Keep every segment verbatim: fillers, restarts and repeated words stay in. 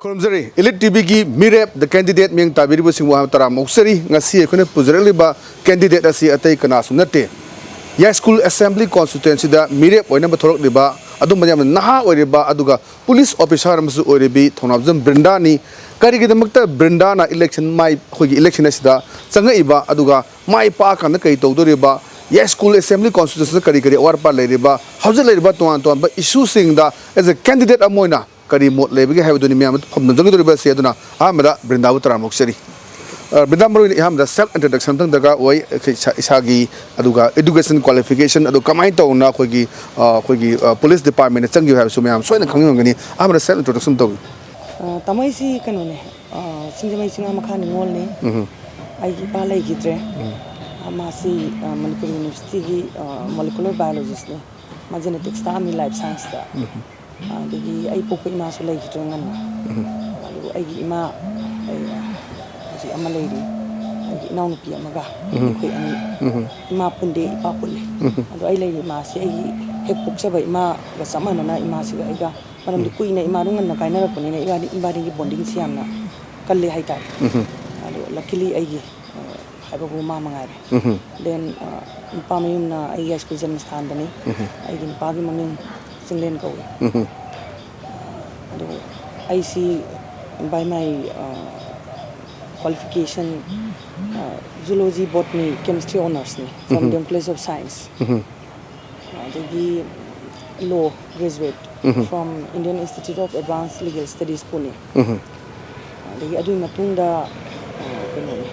ꯈꯨꯔꯨꯝꯖꯔꯤ꯫ Elite ꯇꯤꯚꯤꯒꯤ ꯃꯤꯔꯦꯞ, The Candidate, ꯃꯤꯠꯌꯦꯡ ꯇꯥꯕꯤꯔꯤꯕꯁꯤꯡꯕꯨ ꯍꯥꯏꯕ ꯇꯔꯥꯝꯅ ꯑꯣꯛꯆꯔꯤ꯫ ꯉꯁꯤ ꯑꯩꯈꯣꯏꯅ ꯄꯨꯖꯔꯛꯂꯤꯕ candidate ꯑꯁꯤ ꯑꯇꯩ ꯀꯅꯥꯁꯨ ꯅꯠꯇꯦ, ꯌꯥꯏꯁ꯭ꯀꯨꯜ Assembly Constituencyꯗ ꯃꯤꯔꯦꯞ ꯑꯣꯏꯅꯕ ꯊꯣꯛꯂꯛꯂꯤꯕ ꯑꯗꯨꯝꯕ ꯌꯥꯝꯅ ꯅꯍꯥ ꯑꯣꯏꯔꯤꯕ, ꯑꯗꯨꯒ police officer ꯑꯃꯁꯨ ꯑꯣꯏꯔꯤꯕꯤ ꯊꯧꯅꯥꯎꯖꯝ ꯕ꯭ꯔꯤꯟꯗꯥꯅꯤ꯫ ꯀꯔꯤꯒꯤꯗꯃꯛꯇ ꯕ꯭ꯔꯤꯟꯗꯥꯅ election, ꯃꯥꯏ ꯑꯩꯈꯣꯏꯒꯤ election ꯑꯁꯤꯗ ꯆꯪꯉꯛꯏꯕ, ꯑꯗꯨꯒ ꯃꯥꯏ ꯄꯥꯛꯑꯀꯥꯟꯗ ꯀꯔꯤ ꯇꯧꯗꯣꯔꯤꯕ, ꯌꯥꯏꯁ꯭ꯀꯨꯜ Assembly Constituencyꯗ ꯀꯔꯤ ꯀꯔꯤ ꯑꯋꯥꯠ ꯑꯄꯥ ꯂꯩꯔꯤꯕ, ꯍꯧꯖꯤꯛ ꯂꯩꯔꯤꯕ ꯇꯣꯉꯥꯟ ꯇꯣꯉꯥꯟꯕ issueꯁꯤꯡꯗ as a candidate ꯑꯃ ꯑꯣꯏꯅ ꯀꯔꯤ ꯃꯣꯠ ꯂꯩꯕꯒꯦ ꯍꯥꯏꯕꯗꯨꯅꯤ ꯃꯌꯥꯝꯗ ꯐꯝꯅꯖꯒꯗꯧꯔꯤꯕ ꯑꯁꯤ꯫ ꯑꯗꯨꯅ ꯑꯍꯥꯟꯕꯗ ꯕ꯭ꯔꯤꯟꯗꯥꯕꯨ ꯇꯔꯥꯝꯅ ꯑꯣꯛꯆꯔꯤ꯫ ꯑ, ꯕ꯭ꯔꯤꯟꯗꯥ, ꯃꯔꯨꯑꯣꯏꯅ ꯑꯍꯥꯟꯕꯗ self introduction ꯑꯝꯇꯪ ꯗꯔꯀꯥꯔ ꯑꯣꯏ꯫ ꯑꯩꯈꯣꯏ ꯏꯁꯥ, ꯏꯁꯥꯒꯤ, ꯑꯗꯨꯒ education qualification, ꯑꯗꯨ ꯀꯃꯥꯏꯅ ꯇꯧꯅ ꯑꯩꯈꯣꯏꯒꯤ, ꯑ, ꯑꯩꯈꯣꯏꯒꯤ, ꯑ, police departmentꯇ ꯆꯪꯈꯤꯕ ꯍꯥꯏꯕꯁꯨ ꯃꯌꯥꯝ ꯁꯣꯏꯗꯅ ꯈꯪꯉꯝꯒꯅꯤ꯫ ꯑꯍꯥꯟꯕꯗ self introduction ꯇꯧꯕꯤꯌꯨ꯫ ꯑ, ꯇꯥꯃꯣ, ꯑꯩꯁꯤ ꯀꯩꯅꯣꯅꯦ, ꯑ, ꯁꯤꯡꯖꯃꯩ ꯆꯤꯡꯉꯥ ꯃꯈꯥ ꯅꯤꯉꯣꯜꯅꯤ꯫ ꯎꯝ꯫ ꯑꯩꯒꯤ ꯏꯄꯥ ꯂꯩꯈꯤꯗ꯭ꯔꯦ꯫ ꯎꯝ꯫ ꯑ, ꯃꯥꯁꯤ, ꯑ, ꯃꯅꯤꯄꯨꯔ Universityꯒꯤ, ꯑ, molecular biologistꯅꯤ꯫ ꯃꯥ geneticsꯇ ꯇꯥꯛꯑꯝꯃꯤ, life scienceꯇ꯫ ꯎꯝ꯫ ꯑꯗꯒꯤ ꯑꯩ ꯄꯣꯛꯄ ꯏꯃꯥꯁꯨ ꯂꯩꯈꯤꯗ꯭ꯔꯦ ꯉꯟꯅ꯫ ꯎꯝ꯫ ꯑꯗꯨꯕꯨ ꯑꯩꯒꯤ ꯏꯃꯥ, ꯑꯩ ꯍꯧꯖꯤꯛ ꯑꯃ ꯂꯩꯔꯤ, ꯑꯩꯒꯤ ꯏꯅꯥꯎꯅꯨꯄꯤ ꯑꯃꯒ, ꯎꯝ꯫ ꯑꯩꯈꯣꯏ ꯑꯅꯤ꯫ ꯎꯝ꯫ ꯏꯃꯥ ꯄꯨꯟꯗꯦ, ꯏꯄꯥ ꯄꯨꯜꯂꯤ꯫ ꯎꯝ꯫ ꯑꯗꯣ ꯑꯩ ꯂꯩꯔꯤ ꯏꯃꯥꯁꯤ ꯑꯩꯒꯤ ꯍꯦꯛ ꯄꯣꯛꯆꯕ ꯏꯃꯥꯒ ꯆꯞ ꯃꯥꯟꯅꯅ ꯏꯃꯥꯁꯤꯒ ꯑꯩꯒ, ꯃꯔꯝꯗꯤ ꯎꯝ꯫ ꯀꯨꯏꯅ ꯏꯃꯥꯗꯣ ꯉꯟꯅ ꯀꯥꯏꯅꯔꯛꯄꯅꯤꯅ ꯏꯕꯥꯅꯤ, ꯏꯕꯥꯅꯤꯒꯤ bondingꯁꯤ ꯌꯥꯝꯅ ꯀꯜꯂꯤ ꯍꯥꯏꯇꯥꯔꯦ꯫ ꯎꯝ꯫ ꯑꯗꯣ luckily ꯑꯩꯒꯤ, ꯑ, ꯍꯥꯏꯕꯕꯨ ꯃꯥ ꯃꯉꯥꯏꯔꯦ꯫ ꯎꯝ꯫ Then, ꯑ, ꯅꯨꯄꯥ ꯃꯌꯨꯝꯅ ꯑꯩꯒꯤ ꯌꯥꯏꯁ꯭ꯀꯨꯜ ꯖꯟꯃꯁꯊꯥꯟꯗꯅꯤ꯫ ꯎꯝ꯫ ꯑꯩꯒꯤ ꯅꯨꯄꯥꯒꯤ ꯃꯃꯤꯡ ꯆꯤꯡꯂꯦꯟ ꯀꯧꯏ꯫ ꯎꯝ꯫ ꯑꯗꯣ ꯑꯩꯁꯤ by my, ꯑ, qualification, ꯑ, zoology, botany, chemistry honoursꯅꯤ from um. D M College of Science꯫ ꯎꯝ꯫ ꯑꯗꯒꯤ law graduate um. from Indian Institute of Advanced Legal Studies, Pune꯫ ꯎꯝ꯫ ꯑꯗꯒꯤ ꯑꯗꯨꯒꯤ ꯃꯇꯨꯡꯗ, ꯑ, ꯀꯩꯅꯣꯅꯤ,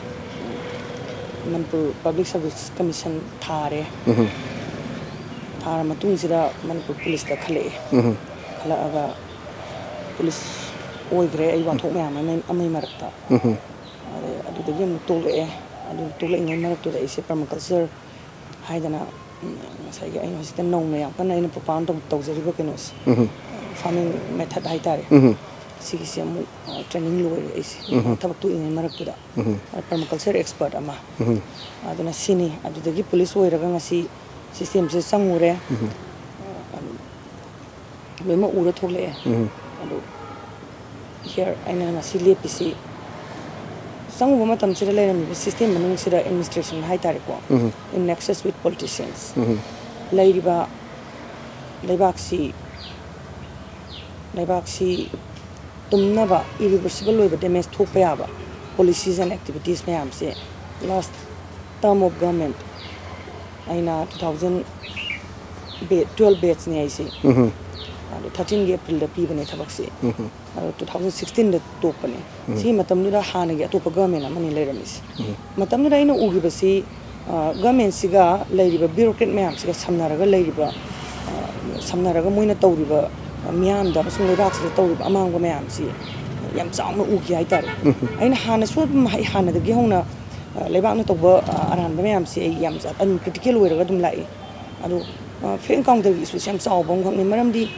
ꯎꯝ, Manipur Public Service Commission ꯊꯥꯔꯦ꯫ ꯎꯝ꯫ ꯊꯥꯔ ꯃꯇꯨꯡꯁꯤꯗ ꯃꯅꯤꯄꯨꯔ policeꯇ ꯈꯜꯂꯛꯑꯦ꯫ ꯎꯝ꯫ ꯈꯜꯂꯛꯑꯒ police ꯑꯣꯏꯈ꯭ꯔꯦ ꯑꯩ ꯋꯥꯊꯣꯛ ꯃꯌꯥꯝ ꯑꯃ, ꯑꯃꯒꯤ ꯃꯔꯛꯇ꯫ ꯎꯝ꯫ ꯑꯗꯩ ꯑꯗꯨꯗꯒꯤ ꯑꯃꯨꯛ ꯇꯣꯛꯂꯛꯑꯦ꯫ ꯑꯗꯨ ꯇꯣꯛꯂꯛꯏꯉꯩ ꯃꯔꯛꯇꯨꯗ ꯑꯩꯁꯦ permaculture ꯍꯥꯏꯗꯅ, ꯎꯝ, ꯉꯁꯥꯏꯒꯤ ꯑꯩꯅ ꯍꯧꯖꯤꯛꯇ ꯅꯧꯅ ꯌꯥꯝ ꯀꯟꯅ ꯑꯩꯅ propound ꯇꯧ-, ꯇꯧꯖꯔꯤꯕ ꯀꯩꯅꯣꯁꯦ, ꯎꯝ꯫ Farming method ꯍꯥꯏꯇꯥꯔꯦ꯫ ꯎꯝ꯫ ꯁꯤꯒꯤꯁꯦ ꯑꯃꯨꯛ, ꯑ, training ꯂꯣꯏꯔꯦ ꯑꯩꯁꯦ꯫ ꯎꯝ꯫ ꯊꯕꯛ ꯇꯣꯛꯏꯉꯩ ꯃꯔꯛꯇꯨꯗ꯫ ꯎꯝ꯫ ꯑ, permaculture expert ꯑꯃ꯫ ꯎꯝ꯫ ꯑꯗꯨꯅ ꯁꯤꯅꯤ꯫ ꯑꯗꯨꯗꯒꯤ police ꯑꯣꯏꯔꯒ ꯉꯁꯤ systemꯁꯦ ꯆꯪꯉꯨꯔꯦ꯫ ꯎꯝ꯫ ꯑ, ꯑꯗꯨ ꯂꯣꯏꯅꯃꯛ ꯎꯔ ꯊꯣꯛꯂꯛꯑꯦ꯫ ꯎꯝ꯫ ꯑꯗꯨ Here ꯑꯩꯅ ꯉꯁꯤ ꯂꯦꯞꯄꯤꯁꯤ, ꯆꯪꯉꯨꯕ ꯃꯇꯝꯁꯤꯗ ꯂꯩꯔꯝꯃꯤꯕ system ꯃꯅꯨꯡꯁꯤꯗ administration ꯍꯥꯏꯇꯥꯔꯦꯀꯣ, in nexus with politicians, ꯂꯩꯔꯤꯕ ꯂꯩꯕꯥꯛꯁꯤ ꯂꯩꯕꯥꯛꯁꯤ ꯇꯨꯝꯅꯕ, irreversible ꯑꯣꯏꯕ damage ꯊꯣꯛꯄ ꯌꯥꯕ policies and activities ꯃꯌꯥꯝꯁꯦ last term of government ꯑꯩꯅ two thousand twelve batchꯅꯦ ꯑꯩꯁꯦ꯫ ꯑꯗꯣ thirteenꯒꯤ Aprilꯗ ꯄꯤꯕꯅꯦ ꯊꯕꯛꯁꯦ꯫ ꯑꯗꯣ two thousand sixteenꯗ ꯇꯣꯛꯄꯅꯦ꯫ ꯁꯤꯒꯤ ꯃꯇꯝꯗꯨꯗ ꯍꯥꯟꯅꯒꯤ ꯑꯇꯣꯞꯄ government ꯑꯃꯅꯤ ꯂꯩꯔꯝꯃꯤꯁꯦ꯫ ꯃꯇꯝꯗꯨꯗ ꯑꯩꯅ ꯎꯈꯤꯕꯁꯤ, ꯑ, governmentꯁꯤꯒ ꯂꯩꯔꯤꯕ bureaucrat ꯃꯌꯥꯝꯁꯤꯒ ꯁꯝꯅꯔꯒ ꯂꯩꯔꯤꯕ, ꯑ, ꯁꯝꯅꯔꯒ ꯃꯣꯏꯅ ꯇꯧꯔꯤꯕ, ꯑ, ꯃꯤꯌꯥꯝꯗ ꯑꯃꯁꯨꯡ ꯂꯩꯕꯥꯛꯁꯤꯗ ꯇꯧꯔꯤꯕ ꯑꯃꯥꯡꯕ ꯃꯌꯥꯝꯁꯤ ꯌꯥꯝ ꯆꯥꯎꯅ ꯎꯈꯤ ꯍꯥꯏꯇꯥꯔꯦ꯫ ꯑꯩꯅ ꯍꯥꯟꯅꯁꯨ ꯑꯗꯨꯝ, ꯑꯩ ꯍꯥꯟꯅꯗꯒꯤ ꯍꯧꯅ, ꯑ, ꯂꯩꯕꯥꯛꯅ ꯇꯧꯕ, ꯑ, ꯑꯔꯥꯟꯕ ꯃꯌꯥꯝꯁꯤ ꯑꯩ ꯌꯥꯝ ꯑꯗꯨꯝ critical ꯑꯣꯏꯔꯒ ꯑꯗꯨꯝ ꯂꯥꯛꯏ꯫ ꯑꯗꯣ, ꯑ, fair encounterꯒꯤ issueꯁꯦ ꯌꯥꯝ ꯆꯥꯎꯕ ꯑꯃꯈꯛꯅꯤ, ꯃꯔꯝꯗꯤ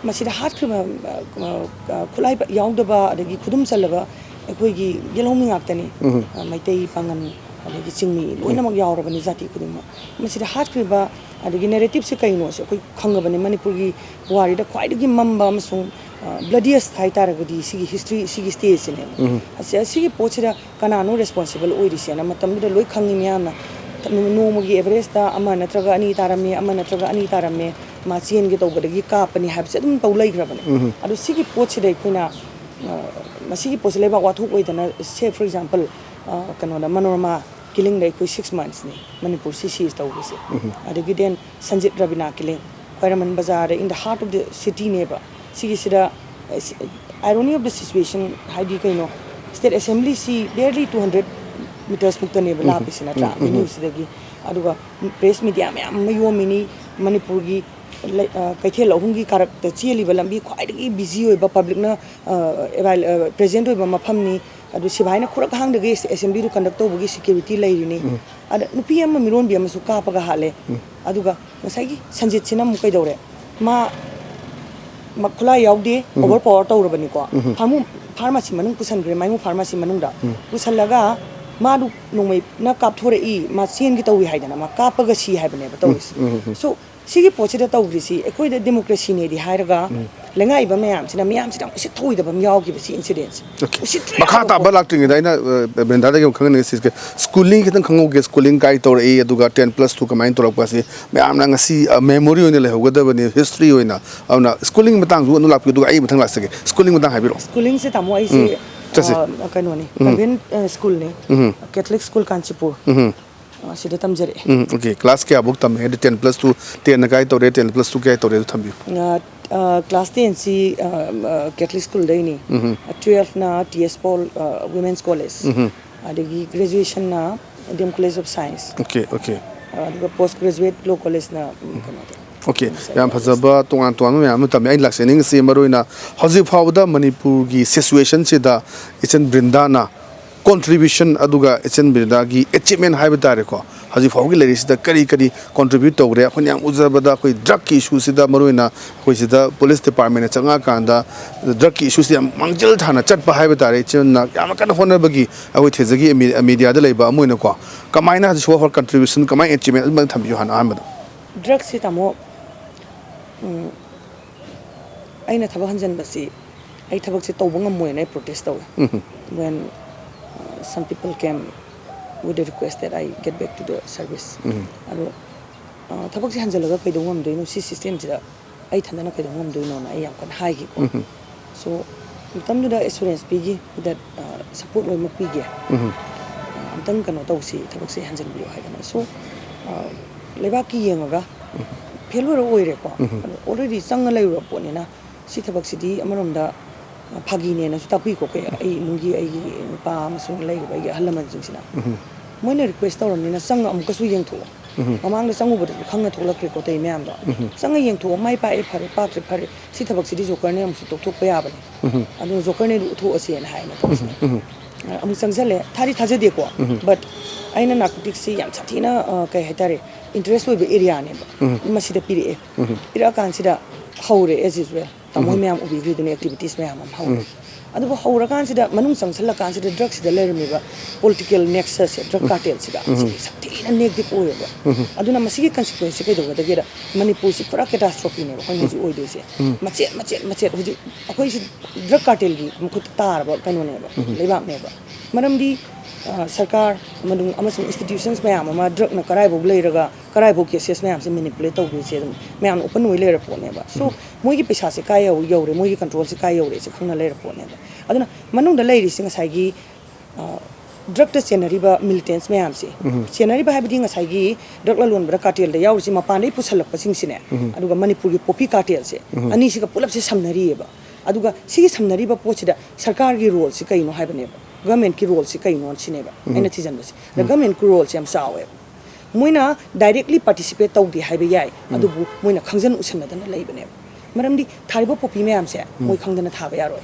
ꯃꯁꯤꯗ ꯍꯥꯠꯈ꯭ꯔꯤꯕ, ꯑ, ꯑ, ꯈꯨꯠꯂꯥꯏ ꯌꯥꯎꯗꯕ ꯑꯗꯒꯤ ꯈꯨꯗꯨꯝ ꯆꯜꯂꯕ ꯑꯩꯈꯣꯏꯒꯤ ꯌꯦꯜꯍꯧꯃꯤ ꯉꯥꯛꯇꯅꯤ꯫ ꯑ, ꯃꯩꯇꯩ, ꯄꯥꯉꯟ, ꯑꯗꯒꯤ ꯆꯤꯡꯃꯤ ꯂꯣꯏꯅꯃꯛ ꯌꯥꯎꯔꯕꯅꯤ, ꯖꯥꯇꯤ ꯈꯨꯗꯤꯡꯃꯛ꯫ ꯃꯁꯤꯗ ꯍꯥꯠꯈ꯭ꯔꯤꯕ ꯑꯗꯒꯤ narrativeꯁꯦ ꯀꯩꯅꯣꯁꯦ ꯑꯩꯈꯣꯏ ꯈꯪꯉꯕꯅꯤ꯫ ꯃꯅꯤꯄꯨꯔꯒꯤ ꯄꯨꯋꯥꯔꯤꯗ ꯈ꯭ꯋꯥꯏꯗꯒꯤ ꯃꯝꯕ ꯑꯃꯁꯨꯡ, ꯑ, bloodiest ꯍꯥꯏꯇꯥꯔꯒꯗꯤ ꯁꯤꯒꯤ history, ꯁꯤꯒꯤ stageꯁꯤꯅꯦꯕ꯫ ꯑꯁꯤ, ꯑꯁꯤꯒꯤ ꯄꯣꯠꯁꯤꯗ ꯀꯅꯥꯅꯣ responsible ꯑꯣꯏꯔꯤꯁꯦꯅ ꯃꯇꯝꯗꯨꯗ ꯂꯣꯏ ꯈꯪꯉꯤ ꯃꯌꯥꯝꯅ꯫ ꯅꯣꯡꯃꯒꯤ averageꯇ ꯑꯃ ꯅꯠꯇ꯭ꯔꯒ ꯑꯅꯤ ꯇꯥꯔꯝꯃꯦ, ꯑꯃ ꯅꯠꯇ꯭ꯔꯒ ꯑꯅꯤ ꯇꯥꯔꯝꯃꯦ, ꯃꯥ ꯆꯦꯟꯒꯦ ꯇꯧꯕꯗꯒꯤ ꯀꯥꯞꯄꯅꯤ ꯍꯥꯏꯕꯁꯦ ꯑꯗꯨꯝ ꯇꯧ ꯂꯩꯈ꯭ꯔꯕꯅꯦ꯫ ꯑꯗꯣ ꯁꯤꯒꯤ ꯄꯣꯠꯁꯤꯗ ꯑꯩꯈꯣꯏꯅ, ꯑ, ꯃꯁꯤꯒꯤ ꯄꯣꯠꯁꯤ ꯂꯩꯕꯥꯛ ꯋꯥꯊꯣꯛ ꯑꯣꯏꯗꯅ, say for example, ꯑ, ꯀꯩꯅꯣꯗ ꯃꯅꯣꯔꯃꯥ killingꯗ ꯑꯩꯈꯣꯏ six monthsꯅꯤ ꯃꯅꯤꯄꯨꯔꯁꯤ seize ꯇꯧꯔꯤꯁꯦ꯫ ꯑꯗꯒꯤ then ꯁꯟꯖꯤꯠ ꯔꯕꯤꯅꯥ killing, ꯈ꯭ꯋꯥꯏꯔꯝꯕꯟ ꯕꯖꯥꯔꯗ in the heart of the cityꯅꯦꯕ꯫ ꯁꯤꯒꯤꯁꯤꯗ, ꯑ, ꯁꯤ-, irony of the situation ꯍꯥꯏꯗꯤ ꯀꯩꯅꯣ, state assemblyꯁꯤ barely two hundred metres ꯃꯨꯛꯇꯅꯦꯕ ꯂꯥꯞꯄꯤꯁꯤ ꯅꯠꯇ꯭ꯔꯥ, venueꯁꯤꯗꯒꯤ꯫ ꯑꯗꯨꯒ press media ꯃꯌꯥꯝ ꯑꯃ ꯌꯣꯝꯃꯤꯅꯤ, ꯃꯅꯤꯄꯨꯔꯒꯤ ꯂꯩ-, ꯑ, ꯀꯩꯊꯦꯜ ꯑꯍꯨꯝꯒꯤ ꯀꯥꯔꯛꯇ ꯆꯦꯜꯂꯤꯕ ꯂꯝꯕꯤ ꯈ꯭ꯋꯥꯏꯗꯒꯤ busy ꯑꯣꯏꯕ, publicꯅ, ꯑ, avail-, ꯑ, present ꯑꯣꯏꯕ ꯃꯐꯝꯅꯤ꯫ ꯑꯗꯨ ꯁꯤꯐꯥꯏꯅ ꯈꯨꯔꯛ ꯍꯥꯡꯗꯒꯩ assemblyꯗꯨ conduct ꯇꯧꯕꯒꯤ security ꯂꯩꯔꯤꯅꯤ꯫ ꯑꯗ ꯅꯨꯄꯤ ꯑꯃ ꯃꯤꯔꯣꯟꯕꯤ ꯑꯃꯁꯨ ꯀꯥꯞꯄꯒ ꯍꯥꯠꯂꯦ꯫ ꯑꯗꯨꯒ ꯉꯁꯥꯏꯒꯤ ꯁꯟꯖꯤꯠꯁꯤꯅ ꯑꯃꯨꯛ ꯀꯩꯗꯧꯔꯦ? ꯃꯥ, ꯃꯥ ꯈꯨꯠꯂꯥꯏ ꯌꯥꯎꯗꯦ, overpower ꯇꯧꯔꯕꯅꯤꯀꯣ꯫ ꯐꯥꯔꯃꯨ-, pharmacy ꯃꯅꯨꯡ ꯄꯨꯁꯟꯈ꯭ꯔꯦ, ꯃꯥꯏꯃꯨ pharmacy ꯃꯅꯨꯡꯗ꯫ ꯄꯨꯁꯜꯂꯒ ꯃꯥꯗꯨ ꯅꯣꯡꯃꯩꯅ ꯀꯥꯞꯊꯣꯔꯛꯏ, ꯃꯥ ꯆꯦꯟꯒꯦ ꯇꯧꯏ ꯍꯥꯏꯗꯅ ꯃꯥ ꯀꯥꯞꯄꯒ ꯁꯤ ꯍꯥꯏꯕꯅꯦꯕ ꯇꯧꯔꯤꯁꯦ꯫ So, ꯁꯤꯒꯤ ꯄꯣꯠꯁꯤꯗ ꯇꯧꯈ꯭ꯔꯤꯁꯤ ꯑꯩꯈꯣꯏꯗ democracyꯅꯦꯗꯤ ꯍꯥꯏꯔꯒ, ꯂꯩꯉꯥꯛꯏꯕ ꯃꯌꯥꯝꯁꯤꯅ, ꯃꯌꯥꯝꯁꯤꯅ ꯌꯥꯝ ꯎꯁꯤꯠ ꯊꯧꯑꯣꯏꯗꯕ ꯑꯃ ꯌꯥꯎꯈꯤꯕ ꯁꯤ incidentꯁꯦ꯫ Okay. ꯎꯁꯤꯠꯇ꯭ꯔꯦ ꯃꯈꯥ ꯍꯥꯏꯕꯀꯣ꯫ ꯇꯥꯕ ꯂꯥꯛꯇ꯭ꯔꯤꯉꯩꯗ ꯑꯩꯅ ꯑ, ꯕ꯭ꯔꯤꯟꯗꯥꯗꯒꯤ ꯑꯃꯨꯛ ꯈꯪꯍꯟꯅꯤꯡꯉꯦ ꯁꯤꯁꯦ꯫ ꯁ꯭ꯀꯨꯂꯤꯡ ꯈꯤꯇꯪ ꯈꯪꯍꯧꯒꯦ, ꯁ꯭ꯀꯨꯂꯤꯡ ꯀꯥꯏ ꯇꯧꯔꯛꯏ, ꯑꯗꯨꯒ ꯇꯦꯟ ꯄ꯭ꯂꯁ ꯇꯨ ꯀꯃꯥꯏꯅ ꯇꯧꯔꯛꯄ ꯑꯁꯤ ꯃꯌꯥꯝꯅ ꯉꯁꯤ ꯃꯦꯃꯣꯔꯤ ꯑꯣꯏꯅ ꯂꯩꯍꯧꯒꯗꯕꯅꯤ, ꯍꯤꯁꯇ꯭ꯔꯤ ꯑꯣꯏꯅ꯫ ꯑꯗꯨꯅ ꯁ꯭ꯀꯨꯂꯤꯡ ꯃꯇꯥꯡꯁꯨ ꯑꯗꯨꯝ ꯂꯥꯛꯄꯤꯌꯨ, ꯑꯗꯨꯒ ꯑꯩ ꯃꯊꯪ ꯂꯥꯛꯆꯒꯦ꯫ ꯁ꯭ꯀꯨꯂꯤꯡ ꯃꯇꯥꯡ ꯍꯥꯏꯕꯤꯔꯛꯑꯣ꯫ ꯁ꯭ꯀꯨꯂꯤꯡꯁꯦ ꯇꯥꯃꯣ ꯑꯩꯁꯦ ꯆꯠꯁꯤ꯫ ꯑ, ꯀꯩꯅꯣꯅꯤ, ꯀꯟꯚꯦꯟ ꯁ꯭ꯀꯨꯜꯅꯤ, ꯀꯦꯊꯂꯤꯛ ꯁ꯭ꯀꯨꯜ ꯀꯥꯟꯆꯤꯄꯨꯔ꯫ ꯑ, ꯁꯤꯗ ꯇꯝꯖꯔꯛꯑꯦ꯫ ꯎꯝ, okay꯫ ꯀ꯭ꯂꯥꯁ ꯀꯌꯥꯐꯧ ꯇꯝꯃꯦ? ꯍꯥꯏꯗꯤ ꯇꯦꯟ ꯄ꯭ꯂꯁ ꯇꯨ, ꯇꯦꯟꯅ ꯀꯥꯏ ꯇꯧꯔꯦ, ꯇꯦꯟ ꯄ꯭ꯂꯁ ꯇꯨ ꯀꯥꯏ ꯇꯧꯔꯦ, ꯑꯗꯨ ꯊꯝꯕꯤꯌꯨ꯫ ꯑ, ꯑ, ꯀ꯭ꯂꯥꯁ ꯇꯦꯟꯁꯤ, ꯑ, ꯑ, ꯀꯦꯊꯂꯤꯛ ꯁ꯭ꯀꯨꯜꯗꯩꯅꯤ꯫ ꯇꯨꯌꯦꯜꯐꯅ ꯇꯤ ꯑꯦꯁ ꯄꯣꯜ, ꯑ, ꯋꯤꯃꯦꯟꯁ ꯀꯣꯂꯦꯖ꯫ ꯑꯗꯒꯤ ꯒ꯭ꯔꯦꯖꯨꯑꯦꯁꯟꯅ D M college of science. Okay, okay꯫ ꯑꯗꯨꯒ ꯄꯣꯁ ꯒ꯭ꯔꯦꯖꯨꯑꯦꯠ ꯂꯣ ꯀꯣꯂꯦꯖꯅ, ꯎꯝ, ꯀꯩꯅꯣꯗ꯫ Okay꯫ ꯌꯥꯝ ꯐꯖꯕ ꯇꯣꯉꯥꯟ ꯇꯣꯉꯥꯟꯕ ꯃꯌꯥꯝ ꯑꯃ ꯇꯝꯃꯦ꯫ ꯑꯩꯅ ꯂꯥꯛꯆꯅꯤꯡꯉꯤꯁꯤ ꯃꯔꯨꯑꯣꯏꯅ ꯍꯧꯖꯤꯛ ꯐꯥꯎꯕꯗ ꯃꯅꯤꯄꯨꯔꯒꯤ ꯁꯤꯆꯨꯋꯦꯁꯟꯁꯤꯗ ꯏꯆꯟ ꯕ꯭ꯔꯤꯟꯗꯥꯅ ꯀꯣꯟꯇ꯭ꯔꯤꯕ꯭ꯌꯨꯁꯟ ꯑꯗꯨꯒ ꯏꯆꯟ ꯕ꯭ꯔꯤꯟꯗꯥꯒꯤ ꯑꯦꯆꯤꯞꯃꯦꯟ ꯍꯥꯏꯕ ꯇꯥꯔꯦꯀꯣ, ꯍꯧꯖꯤꯛ ꯐꯥꯎꯕꯒꯤ ꯂꯩꯔꯤꯁꯤꯗ ꯀꯔꯤ ꯀꯔꯤ ꯀꯣꯟꯇ꯭ꯔꯤꯕ꯭ꯌꯨꯠ ꯇꯧꯈ꯭ꯔꯦ? ꯑꯩꯈꯣꯏꯅ ꯌꯥꯝ ꯎꯖꯕꯗ ꯑꯩꯈꯣꯏ ꯗ꯭ꯔꯛꯀꯤ ꯏꯁꯨꯁꯤꯗ ꯃꯔꯨꯑꯣꯏꯅ ꯑꯩꯈꯣꯏ ꯁꯤꯗ ꯄꯨꯂꯤꯁ ꯗꯤꯄꯥꯔꯠꯃꯦꯟꯅ ꯆꯪꯉꯛꯑꯀꯥꯟꯗ ꯗ꯭ꯔꯛꯀꯤ ꯏꯁꯨꯁꯤ ꯌꯥꯝ ꯃꯥꯡꯖꯤꯜ ꯊꯥꯅ ꯆꯠꯄ ꯍꯥꯏꯕ ꯇꯥꯔꯦ꯫ ꯏꯆꯟꯅ ꯌꯥꯝꯅ ꯀꯟꯅ ꯍꯣꯠꯅꯕꯒꯤ ꯑꯩꯈꯣꯏ ꯊꯦꯖꯒꯤ ꯃꯤ-, ꯃꯤꯗꯤꯌꯥꯗ ꯂꯩꯕ ꯑꯃ ꯑꯣꯏꯅꯀꯣ, ꯀꯃꯥꯏꯅ ꯍꯧꯖꯤꯛ ꯁꯣ ꯍꯣꯔ ꯀꯟꯇ꯭ꯔꯤꯕ꯭ꯌꯨꯁꯟ, ꯀꯃꯥꯏꯅ ꯑꯦꯆꯤꯞꯃꯦꯟ ꯑꯗꯨꯃꯥꯏꯅ ꯊꯝꯕꯤꯌꯨ ꯍꯥꯟꯅ ꯑꯍꯥꯟꯕꯗ꯫ ꯗ꯭ꯔꯛꯁꯤ ꯇꯥꯃꯣ, ꯎꯝ, ꯑꯩꯅ ꯊꯕꯛ ꯍꯟꯖꯟꯕꯁꯤ ꯑꯩ ꯊꯕꯛꯁꯦ ꯇꯧꯕ ꯉꯝꯃꯣꯏꯅ ꯑꯩ ꯄ꯭ꯔꯣꯇꯦꯁ ꯇꯧꯋꯦ꯫ When, uh, some people came with the request that I get back to the service. ꯑꯗꯣ, uh, ꯊꯕꯛꯁꯦ ꯍꯟꯖꯜꯂꯒ ꯀꯩꯗꯧ ꯉꯝꯗꯣꯏꯅꯣ? ꯁꯤ ꯁꯤꯁꯇꯦꯝꯁꯤꯗ ꯑꯩ ꯏꯊꯟꯗꯅ ꯀꯩꯗꯧ ꯉꯝꯗꯣꯏꯅꯣꯅ ꯑꯩ ꯌꯥꯝ ꯀꯟꯅ ꯍꯥꯏꯈꯤꯀꯣ꯫ So, ꯃꯇꯝꯗꯨꯗ ꯑꯦꯁꯨꯔꯦꯟꯁ ꯄꯤꯈꯤ that, uh, ꯁꯄꯣꯔꯠ ꯂꯣꯏꯅꯃꯛ ꯄꯤꯒꯦ꯫ Uh, ꯑꯝꯇꯪ ꯀꯩꯅꯣ ꯇꯧꯁꯤ, ꯊꯕꯛꯁꯦ ꯍꯟꯖꯟꯕꯤꯌꯣ ꯍꯥꯏꯗꯅ꯫ So, uh, ꯂꯩꯕꯥꯛꯀꯤ ꯌꯦꯡꯉꯒ ꯐꯦꯜ ꯑꯣꯏꯔ ꯑꯣꯏꯔꯦꯀꯣ꯫ ꯑꯗꯣ already ꯆꯪꯉ ꯂꯩꯔꯨꯔ ꯄꯣꯠꯅꯤꯅ ꯁꯤ ꯊꯕꯛꯁꯤꯗꯤ ꯑꯃꯔꯣꯝꯗ, ꯑ, ꯐꯥꯒꯤꯅꯦꯅꯁꯨ ꯇꯥꯛꯄꯤꯀꯣ꯫ ꯑꯩꯈꯣꯏ, ꯑꯩ ꯏꯃꯨꯡꯒꯤ ꯑꯩꯒꯤ ꯅꯨꯄꯥ ꯑꯃꯁꯨꯡ ꯂꯩꯔꯤꯕ ꯑꯩꯒꯤ ꯑꯍꯜ ꯂꯃꯟꯁꯤꯡꯁꯤꯅ ꯃꯣꯏꯅ ꯔꯤꯀ꯭ꯋꯦꯁ ꯇꯧꯔꯕꯅꯤꯅ ꯆꯪꯉ ꯑꯃꯨꯛꯀꯁꯨ ꯌꯦꯡꯊꯣꯛꯑꯣ꯫ ꯃꯃꯥꯡꯗ ꯆꯪꯉꯨꯕꯗꯁꯨ ꯈꯪꯅ ꯊꯣꯛꯂꯛꯈ꯭ꯔꯦꯀꯣ ꯑꯇꯩ ꯃꯌꯥꯝꯗꯣ꯫ ꯆꯪꯉ ꯌꯦꯡꯊꯣꯛꯑꯣ, ꯃꯥꯏ ꯄꯥꯛꯑꯦ, ꯐꯔꯦ, ꯄꯥꯛꯇ꯭ꯔꯦ, ꯐꯔꯦ, ꯁꯤ ꯊꯕꯛꯁꯤꯗꯤ ꯖꯣꯀꯔꯅꯦ ꯑꯃꯨꯛꯁꯨ ꯇꯣꯛꯊꯣꯛꯄ ꯌꯥꯕꯅꯤ꯫ ꯑꯗꯨꯅ ꯖꯣꯀꯔꯅꯦ ꯑꯗꯨ ꯎꯠꯊꯣꯛꯑꯁꯦꯅ ꯍꯥꯏꯅ ꯇꯧꯕꯁꯤꯅ꯫ ꯑ, ꯑꯃꯨꯛ ꯆꯪꯁꯤꯜꯂꯦ, ꯊꯥꯗꯤ ꯊꯥꯖꯗꯦꯀꯣ꯫ But ꯑꯩꯅ ꯅꯥꯔꯀꯣꯇꯤꯛꯁꯤ ꯌꯥꯝ ꯁꯥꯊꯤꯅ, ꯑ, ꯀꯩ ꯍꯥꯏꯇꯥꯔꯦ, ꯏꯟꯇꯔꯦꯁ ꯑꯣꯏꯕ ꯑꯦꯔꯤꯌꯥꯅꯦꯕ꯫ ꯃꯁꯤꯗ ꯄꯤꯔꯛꯑꯦ꯫ ꯄꯤꯔꯛꯑꯀꯥꯟꯁꯤꯗ ꯍꯧꯔꯦ, as usual꯫ ꯇꯥꯃꯣ ꯃꯌꯥꯝ ꯎꯕꯤꯈ꯭ꯔꯤꯗꯨꯅꯤ, ꯑꯦꯛꯇꯤꯚꯤꯇꯤꯁ ꯃꯌꯥꯝ ꯑꯃ ꯍꯧꯔꯦ꯫ ꯑꯗꯨꯕꯨ ꯍꯧꯔꯀꯥꯟꯁꯤꯗ, ꯃꯅꯨꯡ ꯆꯪꯁꯤꯜꯂꯀꯥꯟꯁꯤꯗ drug ꯁꯤꯗ ꯂꯩꯔꯝꯃꯤꯕ political nexus ꯁꯦ, drug cartel ꯁꯤꯒ ꯁꯤꯒꯤ ꯁꯥꯊꯤꯅ negative ꯑꯣꯏꯌꯦꯕ꯫ ꯑꯗꯨꯅ ꯃꯁꯤꯒꯤ consequence ꯁꯦ ꯀꯩꯗꯧꯒꯗꯒꯦꯗ, ꯃꯅꯤꯄꯨꯔꯁꯤ ꯄꯨꯔꯥ catastrophe ꯅꯦꯕ ꯑꯩꯈꯣꯏꯅ ꯍꯧꯖꯤꯛ ꯑꯣꯏꯗꯣꯏꯁꯦ꯫ ꯃꯆꯦꯠ ꯃꯆꯦꯠ ꯃꯆꯦꯠ ꯍꯧꯖꯤꯛ ꯑꯩꯈꯣꯏꯁꯤ drug cartel ꯒꯤ ꯃꯈꯨꯠꯇ ꯇꯥꯔꯕ ꯀꯩꯅꯣꯅꯦꯕ, ꯂꯩꯕꯥꯛꯅꯦꯕ꯫ ꯃꯔꯝꯗꯤ ꯑ, ꯁꯔꯀꯥꯔ ꯑꯃꯗꯤ, ꯑꯃꯁꯨꯡ institutions ꯃꯌꯥꯝ ꯑꯃ drug ꯅ ꯀꯔꯥꯏꯐꯥꯎ ꯂꯩꯔꯒ ꯀꯔꯥꯏꯐꯥꯎ cases ꯃꯌꯥꯝꯁꯦ manipulate ꯇꯧꯗꯣꯏꯁꯦ ꯑꯗꯨꯝ ꯃꯌꯥꯝꯅ open ꯑꯣꯏ ꯂꯩꯔ ꯄꯣꯠꯅꯦꯕ꯫ So, ꯃꯣꯏꯒꯤ ꯄꯩꯁꯥꯁꯦ ꯀꯥꯏ ꯌꯧ-, ꯌꯧꯔꯦ, ꯃꯣꯏꯒꯤ control ꯁꯦ ꯀꯥꯏ ꯌꯧꯔꯦꯁꯦ ꯈꯪꯅ ꯂꯩꯔ ꯄꯣꯠꯅꯦꯕ꯫ ꯑꯗꯨꯅ ꯃꯅꯨꯡꯗ ꯂꯩꯔꯤꯁꯦ ꯉꯁꯥꯏꯒꯤ, ꯑ, drug ꯇ ꯆꯦꯟꯅꯔꯤꯕ militants ꯃꯌꯥꯝꯁꯦ, ꯆꯦꯟꯅꯔꯤꯕ ꯍꯥꯏꯕꯗꯤ ꯉꯁꯥꯏꯒꯤ drug ꯂꯂꯣꯟꯕꯗ cartel ꯗ ꯌꯥꯎꯔꯤꯁꯤ ꯃꯄꯥꯟꯗꯒꯤ ꯄꯨꯁꯜꯂꯛꯄꯁꯤꯡꯁꯤꯅꯦ, ꯑꯗꯨꯒ ꯃꯅꯤꯄꯨꯔꯒꯤ poppy cartel ꯁꯦ, ꯑꯅꯤꯁꯤꯒ ꯄꯨꯂꯞꯁꯦ ꯁꯝꯅꯔꯤꯑꯕ꯫ ꯑꯗꯨꯒ ꯁꯤꯒꯤ ꯁꯝꯅꯔꯤꯕ ꯄꯣꯠꯁꯤꯗ ꯁꯔꯀꯥꯔꯒꯤ role ꯁꯤ ꯀꯩꯅꯣ ꯍꯥꯏꯕꯅꯦꯕ, government ꯀꯤ role ꯁꯤ ꯀꯩꯅꯣ ꯁꯤꯅꯦꯕ ꯑꯩꯅ ꯊꯤꯖꯤꯟꯕꯁꯦ꯫ ꯑꯗ government ꯀꯤ role ꯁꯦ ꯌꯥꯝ ꯆꯥꯎꯋꯦꯕ꯫ ꯃꯣꯏꯅ directly participate ꯇꯧꯗꯦ ꯍꯥꯏꯕ ꯌꯥꯏ, ꯑꯗꯨꯕꯨ ꯃꯣꯏꯅ ꯈꯪꯖꯟ ꯎꯁꯟꯅꯗꯅ ꯂꯩꯕꯅꯦꯕ꯫ ꯃꯔꯝꯗꯤ ꯊꯥꯔꯤꯕ poppy ꯃꯌꯥꯝꯁꯦ ꯃꯣꯏ ꯈꯪꯗꯅ ꯊꯥꯕ ꯌꯥꯔꯣꯏ꯫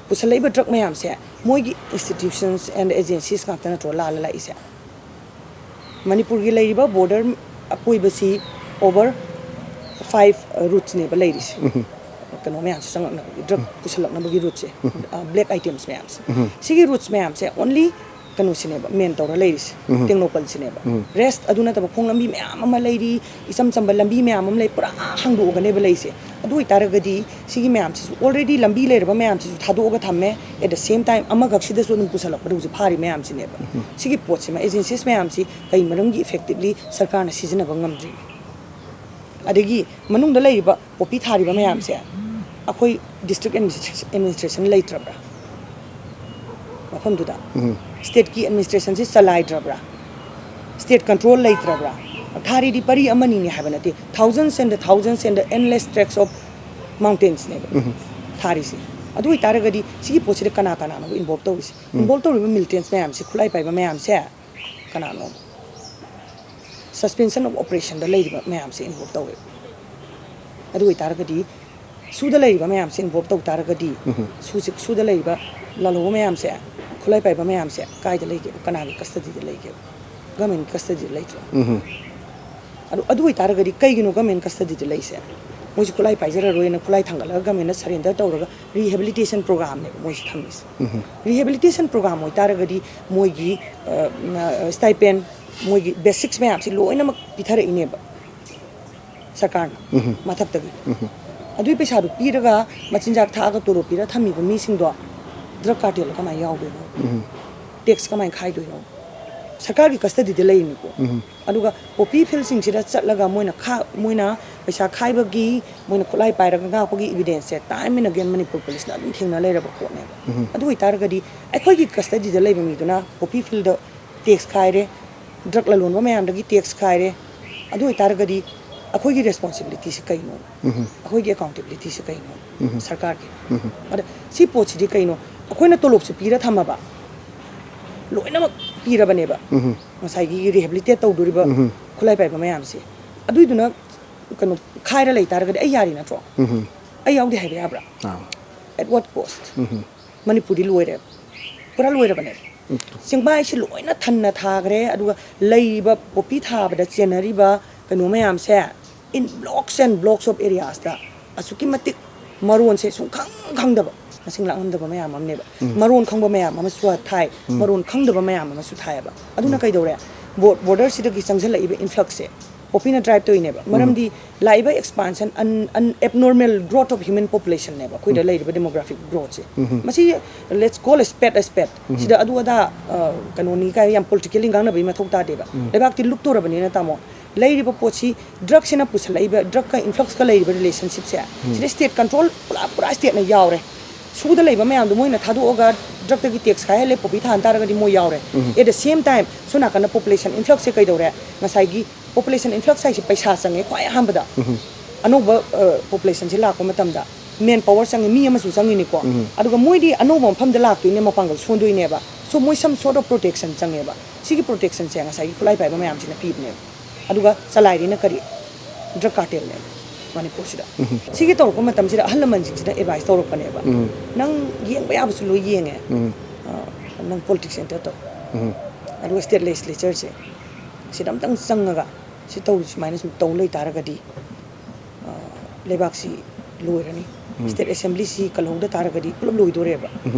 ꯄꯨꯁꯜꯂꯛꯏꯕ drug ꯃꯌꯥꯝꯁꯦ ꯃꯣꯏꯒꯤ institutions and agencies ꯉꯥꯛꯇ ꯅꯠꯇ꯭ꯔꯣ ꯂꯥꯜꯂ ꯂꯥꯛꯏꯁꯦ? ꯃꯅꯤꯄꯨꯔꯒꯤ ꯂꯩꯔꯤꯕ border ꯑꯀꯣꯏꯕꯁꯤ over five routes ꯅꯦꯕ ꯂꯩꯔꯤꯁꯦ꯫ ꯀꯩꯅꯣ ꯃꯌꯥꯝꯁꯦ ꯆꯪꯂꯛꯅꯕꯒꯤ, drug ꯄꯨꯁꯜꯂꯛꯅꯕꯒꯤ route ꯁꯦ, ꯑ, black items ꯃꯌꯥꯝꯁꯦ꯫ ꯁꯤꯒꯤ routes ꯃꯌꯥꯝꯁꯦ only ꯀꯩꯅꯣꯁꯤꯅꯦꯕ main ꯇꯧꯔ ꯂꯩꯔꯤꯁꯦ, ꯇꯦꯡꯅꯧꯄꯜꯁꯤꯅꯦꯕ꯫ Rest ꯑꯗꯨ ꯅꯠꯇꯕ ꯈꯣꯡ ꯂꯝꯕꯤ ꯃꯌꯥꯝ ꯑꯃ ꯂꯩꯔꯤ, ꯏꯆꯝ ꯆꯝꯕ ꯂꯝꯕꯤ ꯃꯌꯥꯝ ꯑꯃ ꯂꯩ, ꯄꯨꯔꯥ ꯍꯥꯡꯗꯣꯛꯑꯒꯅꯦꯕ ꯂꯩꯁꯦ꯫ ꯑꯗꯨ ꯑꯣꯏꯇꯥꯔꯒꯗꯤ ꯁꯤꯒꯤ ꯃꯌꯥꯝꯁꯤꯁꯨ, already ꯂꯝꯕꯤ ꯂꯩꯔꯕ ꯃꯌꯥꯝꯁꯤꯁꯨ ꯊꯥꯗꯣꯛꯑꯒ ꯊꯝꯃꯦ, at the same time ꯑꯃꯈꯛꯁꯤꯗꯁꯨ ꯑꯗꯨꯝ ꯄꯨꯁꯜꯂꯛꯄꯗ ꯍꯧꯖꯤꯛ ꯐꯥꯔꯤ ꯃꯌꯥꯝꯁꯤꯅꯦꯕ꯫ ꯁꯤꯒꯤ ꯄꯣꯠꯁꯤꯃ, agencies ꯃꯌꯥꯝꯁꯤ ꯀꯩ ꯃꯔꯝꯒꯤ effectively ꯁꯔꯀꯥꯔꯅ ꯁꯤꯖꯤꯟꯅꯕ ꯉꯝꯗ꯭ꯔꯤ? ꯑꯗꯒꯤ ꯃꯅꯨꯡꯗ ꯂꯩꯔꯤꯕ poppy ꯊꯥꯔꯤꯕ ꯃꯌꯥꯝꯁꯦ ꯑꯩꯈꯣꯏ district administration ꯂꯩꯇ꯭ꯔꯕ꯭ꯔꯥ ꯃꯐꯝꯗꯨꯗ? State ꯀꯤ administration ꯁꯤ ꯆꯂꯥꯏꯗ꯭ꯔꯕ꯭ꯔꯥ? State control ꯂꯩꯇ꯭ꯔꯕ꯭ꯔꯥ? ꯊꯥꯔꯤꯗꯤ ꯄꯔꯤ ꯑꯃꯅꯤꯅꯦ ꯍꯥꯏꯕ ꯅꯠꯇꯦ, thousands and the thousands and the endless tracts of mountains ꯅꯦꯕ ꯊꯥꯔꯤꯁꯦ꯫ ꯑꯗꯨ ꯑꯣꯏꯇꯥꯔꯒꯗꯤ ꯁꯤꯒꯤ ꯄꯣꯠꯁꯤꯗ ꯀꯅꯥ ꯀꯅꯥꯅꯣꯕ involve ꯇꯧꯔꯤꯁꯦ? Involve ꯇꯧꯔꯤꯕ militants ꯃꯌꯥꯝꯁꯦ, ꯈꯨꯠꯂꯥꯏ ꯄꯥꯏꯕ ꯃꯌꯥꯝꯁꯦ ꯀꯅꯥꯅꯣ? Suspension of operation ꯗ ꯂꯩꯔꯤꯕ ꯃꯌꯥꯝꯁꯦ involve ꯇꯧꯋꯦ꯫ ꯑꯗꯨ ꯑꯣꯏꯇꯥꯔꯒꯗꯤ ꯁꯨꯗ ꯂꯩꯔꯤꯕ ꯃꯌꯥꯝꯁꯦ involve ꯇꯧ ꯇꯥꯔꯒꯗꯤ, ꯁꯨꯁꯤ-, ꯁꯨꯗ ꯂꯩꯔꯤꯕ ꯂꯥꯜꯍꯧꯕ ꯃꯌꯥꯝꯁꯦ, ꯈꯨꯠꯂꯥꯏ ꯄꯥꯏꯕ ꯃꯌꯥꯝꯁꯦ ꯀꯥꯏꯗ ꯂꯩꯒꯦꯕ? ꯀꯅꯥꯒꯤ custody ꯗ ꯂꯩꯒꯦꯕ? Government custody ꯗ ꯂꯩꯇ꯭ꯔꯣ? ꯑꯗꯨ, ꯑꯗꯨ ꯑꯣꯏꯇꯥꯔꯒꯗꯤ ꯀꯩꯒꯤꯅꯣ government custody ꯗ ꯂꯩꯁꯦ? ꯃꯣꯏꯁꯨ ꯈꯨꯠꯂꯥꯏ ꯄꯥꯏꯖꯔꯔꯣꯏꯅ ꯈꯨꯠꯂꯥꯏ ꯊꯥꯡꯒꯠꯂꯒ ꯒꯃꯦꯟꯅ ꯁꯔꯦꯟꯗꯔ ꯇꯧꯔꯒ ꯔꯤꯍꯦꯕꯤꯂꯤꯇꯦꯁꯟ ꯄ꯭ꯔꯣꯒ꯭ꯔꯥꯝꯅꯦꯕ ꯃꯣꯏꯁꯦ ꯊꯝꯃꯤꯁꯦ꯫ ꯔꯤꯍꯦꯕꯤꯂꯤꯇꯦꯁꯟ ꯄ꯭ꯔꯣꯒ꯭ꯔꯥꯝ ꯑꯣꯏꯇꯥꯔꯒꯗꯤ ꯃꯣꯏꯒꯤ ꯁ꯭ꯇꯥꯏꯄꯦꯟ, ꯃꯣꯏꯒꯤ ꯕꯦꯁꯤꯛꯁ ꯃꯌꯥꯝꯁꯤ ꯂꯣꯏꯅꯃꯛ ꯄꯤꯊꯔꯛꯏꯅꯦꯕ ꯁꯔꯀꯥꯔꯅ ꯃꯊꯛꯇꯒꯤ꯫ ꯑꯗꯨꯒꯤ ꯄꯩꯁꯥꯗꯨ ꯄꯤꯔꯒ ꯃꯆꯤꯟꯖꯥꯛ ꯊꯥꯛꯑꯒ ꯇꯣꯂꯣꯞ ꯄꯤꯔꯒ ꯊꯝꯃꯤꯕ ꯃꯤꯁꯤꯡꯗꯣ ꯗ꯭ꯔꯒ ꯀꯥꯔꯇꯦꯜꯗ ꯀꯃꯥꯏꯅ ꯌꯥꯎꯗꯣꯏꯅꯣ? ꯇꯦꯛꯁ ꯀꯃꯥꯏꯅ ꯈꯥꯏꯗꯣꯏꯅꯣ? ꯁꯔꯀꯥꯔꯒꯤ ꯀꯁꯇꯗꯤꯗ ꯂꯩꯔꯤꯅꯤꯀꯣ꯫ ꯑꯗꯨꯒ ꯄꯣꯄꯤ ꯐꯤꯜꯁꯤꯡꯁꯤꯗ ꯆꯠꯂꯒ ꯃꯣꯏꯅ ꯈꯥ ꯃꯣꯏꯅ ꯄꯩꯁꯥ ꯈꯥꯏꯕꯒꯤ, ꯃꯣꯏꯅ ꯈꯨꯠꯂꯥꯏ ꯄꯥꯏꯔꯒ ꯉꯥꯛꯄꯒꯤ ꯏꯕꯤꯗꯦꯟꯁꯁꯦ ꯇꯥꯏꯝ ꯑꯦꯟ ꯑꯒꯦꯟ ꯃꯅꯤꯄꯨꯔ ꯄꯨꯂꯤꯁꯅ ꯑꯗꯨꯝ ꯊꯦꯡꯅ ꯂꯩꯔꯕ ꯄꯣꯠꯅꯦꯕ꯫ ꯑꯗꯨ ꯑꯣꯏꯇꯥꯔꯒꯗꯤ ꯑꯩꯈꯣꯏꯒꯤ ꯀꯁꯇꯗꯤꯗ ꯂꯩꯕ ꯃꯤꯗꯨꯅ ꯄꯣꯄꯤ ꯐꯤꯜꯗ ꯇꯦꯛꯁ ꯈꯥꯏꯔꯦ, ꯗ꯭ꯔꯒ ꯂꯂꯣꯟꯕ ꯃꯌꯥꯝꯗꯒꯤ ꯇꯦꯛꯁ ꯈꯥꯏꯔꯦ, ꯑꯗꯨ ꯑꯣꯏꯇꯥꯔꯒꯗꯤ ꯑꯩꯈꯣꯏꯒꯤ ꯔꯦꯁꯄꯣꯟꯁꯤꯕꯤꯂꯤꯇꯤꯁꯤ ꯀꯩꯅꯣ? ꯑꯩꯈꯣꯏꯒꯤ ꯑꯦꯀꯥꯎꯟꯇꯦꯕꯤꯂꯤꯇꯤꯁꯤ ꯀꯩꯅꯣ? ꯁꯔꯀꯥꯔꯒꯤ꯫ ꯑꯗ ꯁꯤ ꯄꯣꯠꯁꯤꯗꯤ ꯀꯩꯅꯣ? ꯑꯩꯈꯣꯏꯅ ꯇꯣꯂꯣꯞꯁꯨ ꯄꯤꯔ ꯊꯝꯃꯕ, ꯂꯣꯏꯅꯃꯛ ꯄꯤꯔꯕꯅꯦꯕ, ꯉꯁꯥꯏꯒꯤ ꯔꯤꯍꯦꯕꯤꯂꯤꯇꯦꯠ ꯇꯧꯗꯣꯔꯤꯕ ꯈꯨꯠꯂꯥꯏ ꯄꯥꯏꯕ ꯃꯌꯥꯝꯁꯦ꯫ ꯑꯗꯨꯏꯗꯨꯅ ꯀꯩꯅꯣ ꯈꯥꯏꯔ ꯂꯩꯇꯥꯔꯒꯗꯤ ꯑꯩ ꯌꯥꯔꯤ ꯅꯠꯇ꯭ꯔꯣ? ꯑꯩ ꯌꯥꯎꯗꯦ ꯍꯥꯏꯕ ꯌꯥꯕ꯭ꯔꯥ? ꯑꯥ꯫ At what cost? ꯃꯅꯤꯄꯨꯔꯗꯤ ꯂꯣꯏꯔꯦ, ꯄꯨꯔꯥ ꯂꯣꯏꯔꯕꯅꯦ꯫ ꯆꯤꯡꯕꯥꯏꯁꯤ ꯂꯣꯏꯅ ꯊꯟꯅ ꯊꯥꯈ꯭ꯔꯦ, ꯑꯗꯨꯒ ꯂꯩꯔꯤꯕ ꯄꯣꯄꯤ ꯊꯥꯕꯗ ꯆꯦꯟꯅꯔꯤꯕ ꯀꯩꯅꯣ ꯃꯌꯥꯝꯁꯦ, in blocks and blocks of areasꯇ ꯑꯁꯨꯛꯀꯤ ꯃꯇꯤꯛ ꯃꯔꯣꯟꯁꯦ ꯁꯨꯡꯈꯪ ꯈꯪꯗꯕ, ꯃꯁꯤꯡ ꯂꯥꯛꯉꯝꯗꯕ ꯃꯌꯥꯝ ꯑꯃꯅꯦꯕ꯫ ꯃꯔꯣꯟ ꯈꯪꯕ ꯃꯌꯥꯝ ꯑꯃꯁꯨ ꯊꯥꯏ, ꯃꯔꯣꯟ ꯈꯪꯗꯕ ꯃꯌꯥꯝ ꯑꯃꯁꯨ ꯊꯥꯏꯌꯦꯕ꯫ ꯑꯗꯨꯅ ꯀꯩꯗꯧꯔꯦ? ꯕꯣ-, ꯕꯣꯔꯗꯔꯁꯤꯗꯒꯤ ꯆꯪꯁꯤꯜꯂꯛꯏꯕ ꯏꯟꯐ꯭ꯂꯛꯁꯁꯦ ꯄꯣꯄꯤꯅ ꯗ꯭ꯔꯥꯏꯚ ꯇꯧꯔꯤꯅꯦꯕ꯫ ꯃꯔꯝꯗꯤ ꯂꯥꯛꯏꯕ ꯑꯦꯛꯁꯄꯥꯟꯁꯟ, ꯑꯟ ꯑꯦꯕꯅꯣꯔꯃꯦꯜ ꯒ꯭ꯔꯣꯊ ꯑꯣꯐ ꯍ꯭ꯌꯨꯃꯦꯟ ꯄꯣꯄꯨꯂꯦꯁꯟꯅꯦꯕ ꯑꯩꯈꯣꯏꯗ ꯂꯩꯔꯤꯕ ꯗꯦꯃꯣꯒ꯭ꯔꯥꯐꯤꯛ ꯒ꯭ꯔꯣꯊꯁꯦ꯫ ꯃꯁꯤ let's call a spade a spade꯫ ꯁꯤꯗ ꯑꯗꯨ ꯑꯗꯥ, ꯑ, ꯀꯩꯅꯣꯅꯤ ꯀꯥꯏꯅ ꯌꯥꯝ ꯄꯣꯂꯤꯇꯤꯀꯦꯜꯂꯤ ꯉꯥꯡꯅꯕꯒꯤ ꯃꯊꯧ ꯇꯥꯗꯦꯕ꯫ ꯂꯩꯕꯥꯛꯇꯤ ꯂꯨꯞꯇꯣꯔꯕꯅꯤꯅ, ꯇꯥꯃꯣ, ꯂꯩꯔꯤꯕ ꯄꯣꯠꯁꯤ, ꯗ꯭ꯔꯒꯁꯤꯅ ꯄꯨꯁꯜꯂꯛꯏꯕ, ꯗ꯭ꯔꯒꯀ ꯏꯟꯐ꯭ꯂꯛꯁꯀ ꯂꯩꯔꯤꯕ ꯔꯤꯂꯦꯁꯟꯁꯤꯞꯁꯦ, ꯁꯤꯗ ꯁ꯭ꯇꯦꯠ ꯀꯟꯇ꯭ꯔꯣꯜ ꯄꯨꯔꯥ, ꯄꯨꯔꯥ ꯁ꯭ꯇꯦꯠꯅ ꯌꯥꯎꯔꯦ꯫ ꯁꯨꯗ ꯂꯩꯕ ꯃꯌꯥꯝꯗꯣ ꯃꯣꯏꯅ ꯊꯥꯗꯣꯛꯑꯒ ꯗ꯭ꯔꯒꯇꯒꯤ ꯇꯦꯛꯁ ꯈꯥꯏꯍꯜꯂꯦ, ꯄꯣꯄꯤ ꯊꯥꯍꯟ ꯇꯥꯔꯒꯗꯤ ꯃꯣꯏ ꯌꯥꯎꯔꯦ꯫ At the same time, ꯁꯣꯝ ꯅꯥꯀꯟꯗ ꯄꯣꯄꯨꯂꯦꯁꯟ ꯏꯟꯐ꯭ꯂꯛꯁꯁꯦ ꯀꯩꯗꯧꯔꯦ? ꯉꯁꯥꯏꯒꯤ ꯄꯣꯄꯨꯂꯦꯁꯟ ꯏꯟꯐ꯭ꯂꯛꯁ ꯍꯥꯏꯁꯦ ꯄꯩꯁꯥ ꯆꯪꯉꯦ ꯈ꯭ꯋꯥꯏ ꯑꯍꯥꯟꯕꯗ꯫ ꯑꯅꯧꯕ, ꯑ, ꯄꯣꯄꯨꯂꯦꯁꯟꯁꯦ ꯂꯥꯛꯄ ꯃꯇꯝꯗ ꯃꯦꯟ ꯄꯥꯋꯔ ꯆꯪꯉꯤ, ꯃꯤ ꯑꯃꯁꯨ ꯆꯪꯉꯤꯅꯤꯀꯣ꯫ ꯑꯗꯨꯒ ꯃꯣꯏꯗꯤ ꯑꯅꯧꯕ ꯃꯐꯝꯗ ꯂꯥꯛꯇꯣꯏꯅꯦ, ꯃꯄꯥꯡꯒꯜ ꯁꯣꯟꯗꯣꯏꯅꯦꯕ꯫ So ꯃꯣꯏ some sort of protection ꯆꯪꯉꯦꯕ꯫ ꯁꯤꯒꯤ ꯄ꯭ꯔꯣꯇꯦꯛꯁꯟꯁꯦ ꯉꯁꯥꯏꯒꯤ ꯈꯨꯠꯂꯥꯏ ꯄꯥꯏꯕ ꯃꯌꯥꯝꯁꯤꯅ ꯄꯤꯕꯅꯦꯕ꯫ ꯑꯗꯨꯒ ꯆꯂꯥꯏꯔꯤꯅ ꯀꯔꯤ? ꯗ꯭ꯔꯒ ꯀꯥꯔꯇꯦꯜꯅꯦꯕ ꯃꯅꯤꯄꯨꯔꯁꯤꯗ꯫ ꯁꯤꯒꯤ ꯇꯧꯔꯛꯄ ꯃꯇꯝꯁꯤꯗ ꯑꯍꯜ ꯂꯃꯟꯁꯤꯡꯁꯤꯅ ꯑꯦꯗꯚꯥꯏꯁ ꯇꯧꯔꯛꯄꯅꯦꯕ, "ꯅꯪ ꯌꯦꯡꯕ ꯌꯥꯕꯁꯨ ꯂꯣꯏ ꯌꯦꯡꯉꯦ, ꯑ, ꯅꯪ ꯄꯣꯂꯤꯇꯤꯛꯁ ꯑꯦꯟꯇꯔ ꯇꯧ꯫ ꯑꯗꯨꯒ ꯁ꯭ꯇꯦꯠ ꯂꯦꯖꯤꯁꯂꯦꯆꯔꯁꯦ ꯁꯤꯗ ꯑꯝꯇꯪ ꯆꯪꯉꯒ ꯁꯤ ꯇꯧ, ꯁꯨꯃꯥꯏꯅ ꯁꯨꯝ ꯇꯧ ꯂꯩꯇꯥꯔꯒꯗꯤ, ꯑ, ꯂꯩꯕꯥꯛꯁꯤ ꯂꯣꯏꯔꯅꯤ꯫ ꯁ꯭ꯇꯦꯠ ꯑꯦꯁꯦꯝꯕ꯭ꯂꯤꯁꯤ ꯀꯜꯍꯧꯗ ꯇꯥꯔꯒꯗꯤ ꯄꯨꯂꯞ ꯂꯣꯏꯗꯣꯔꯦꯕ꯫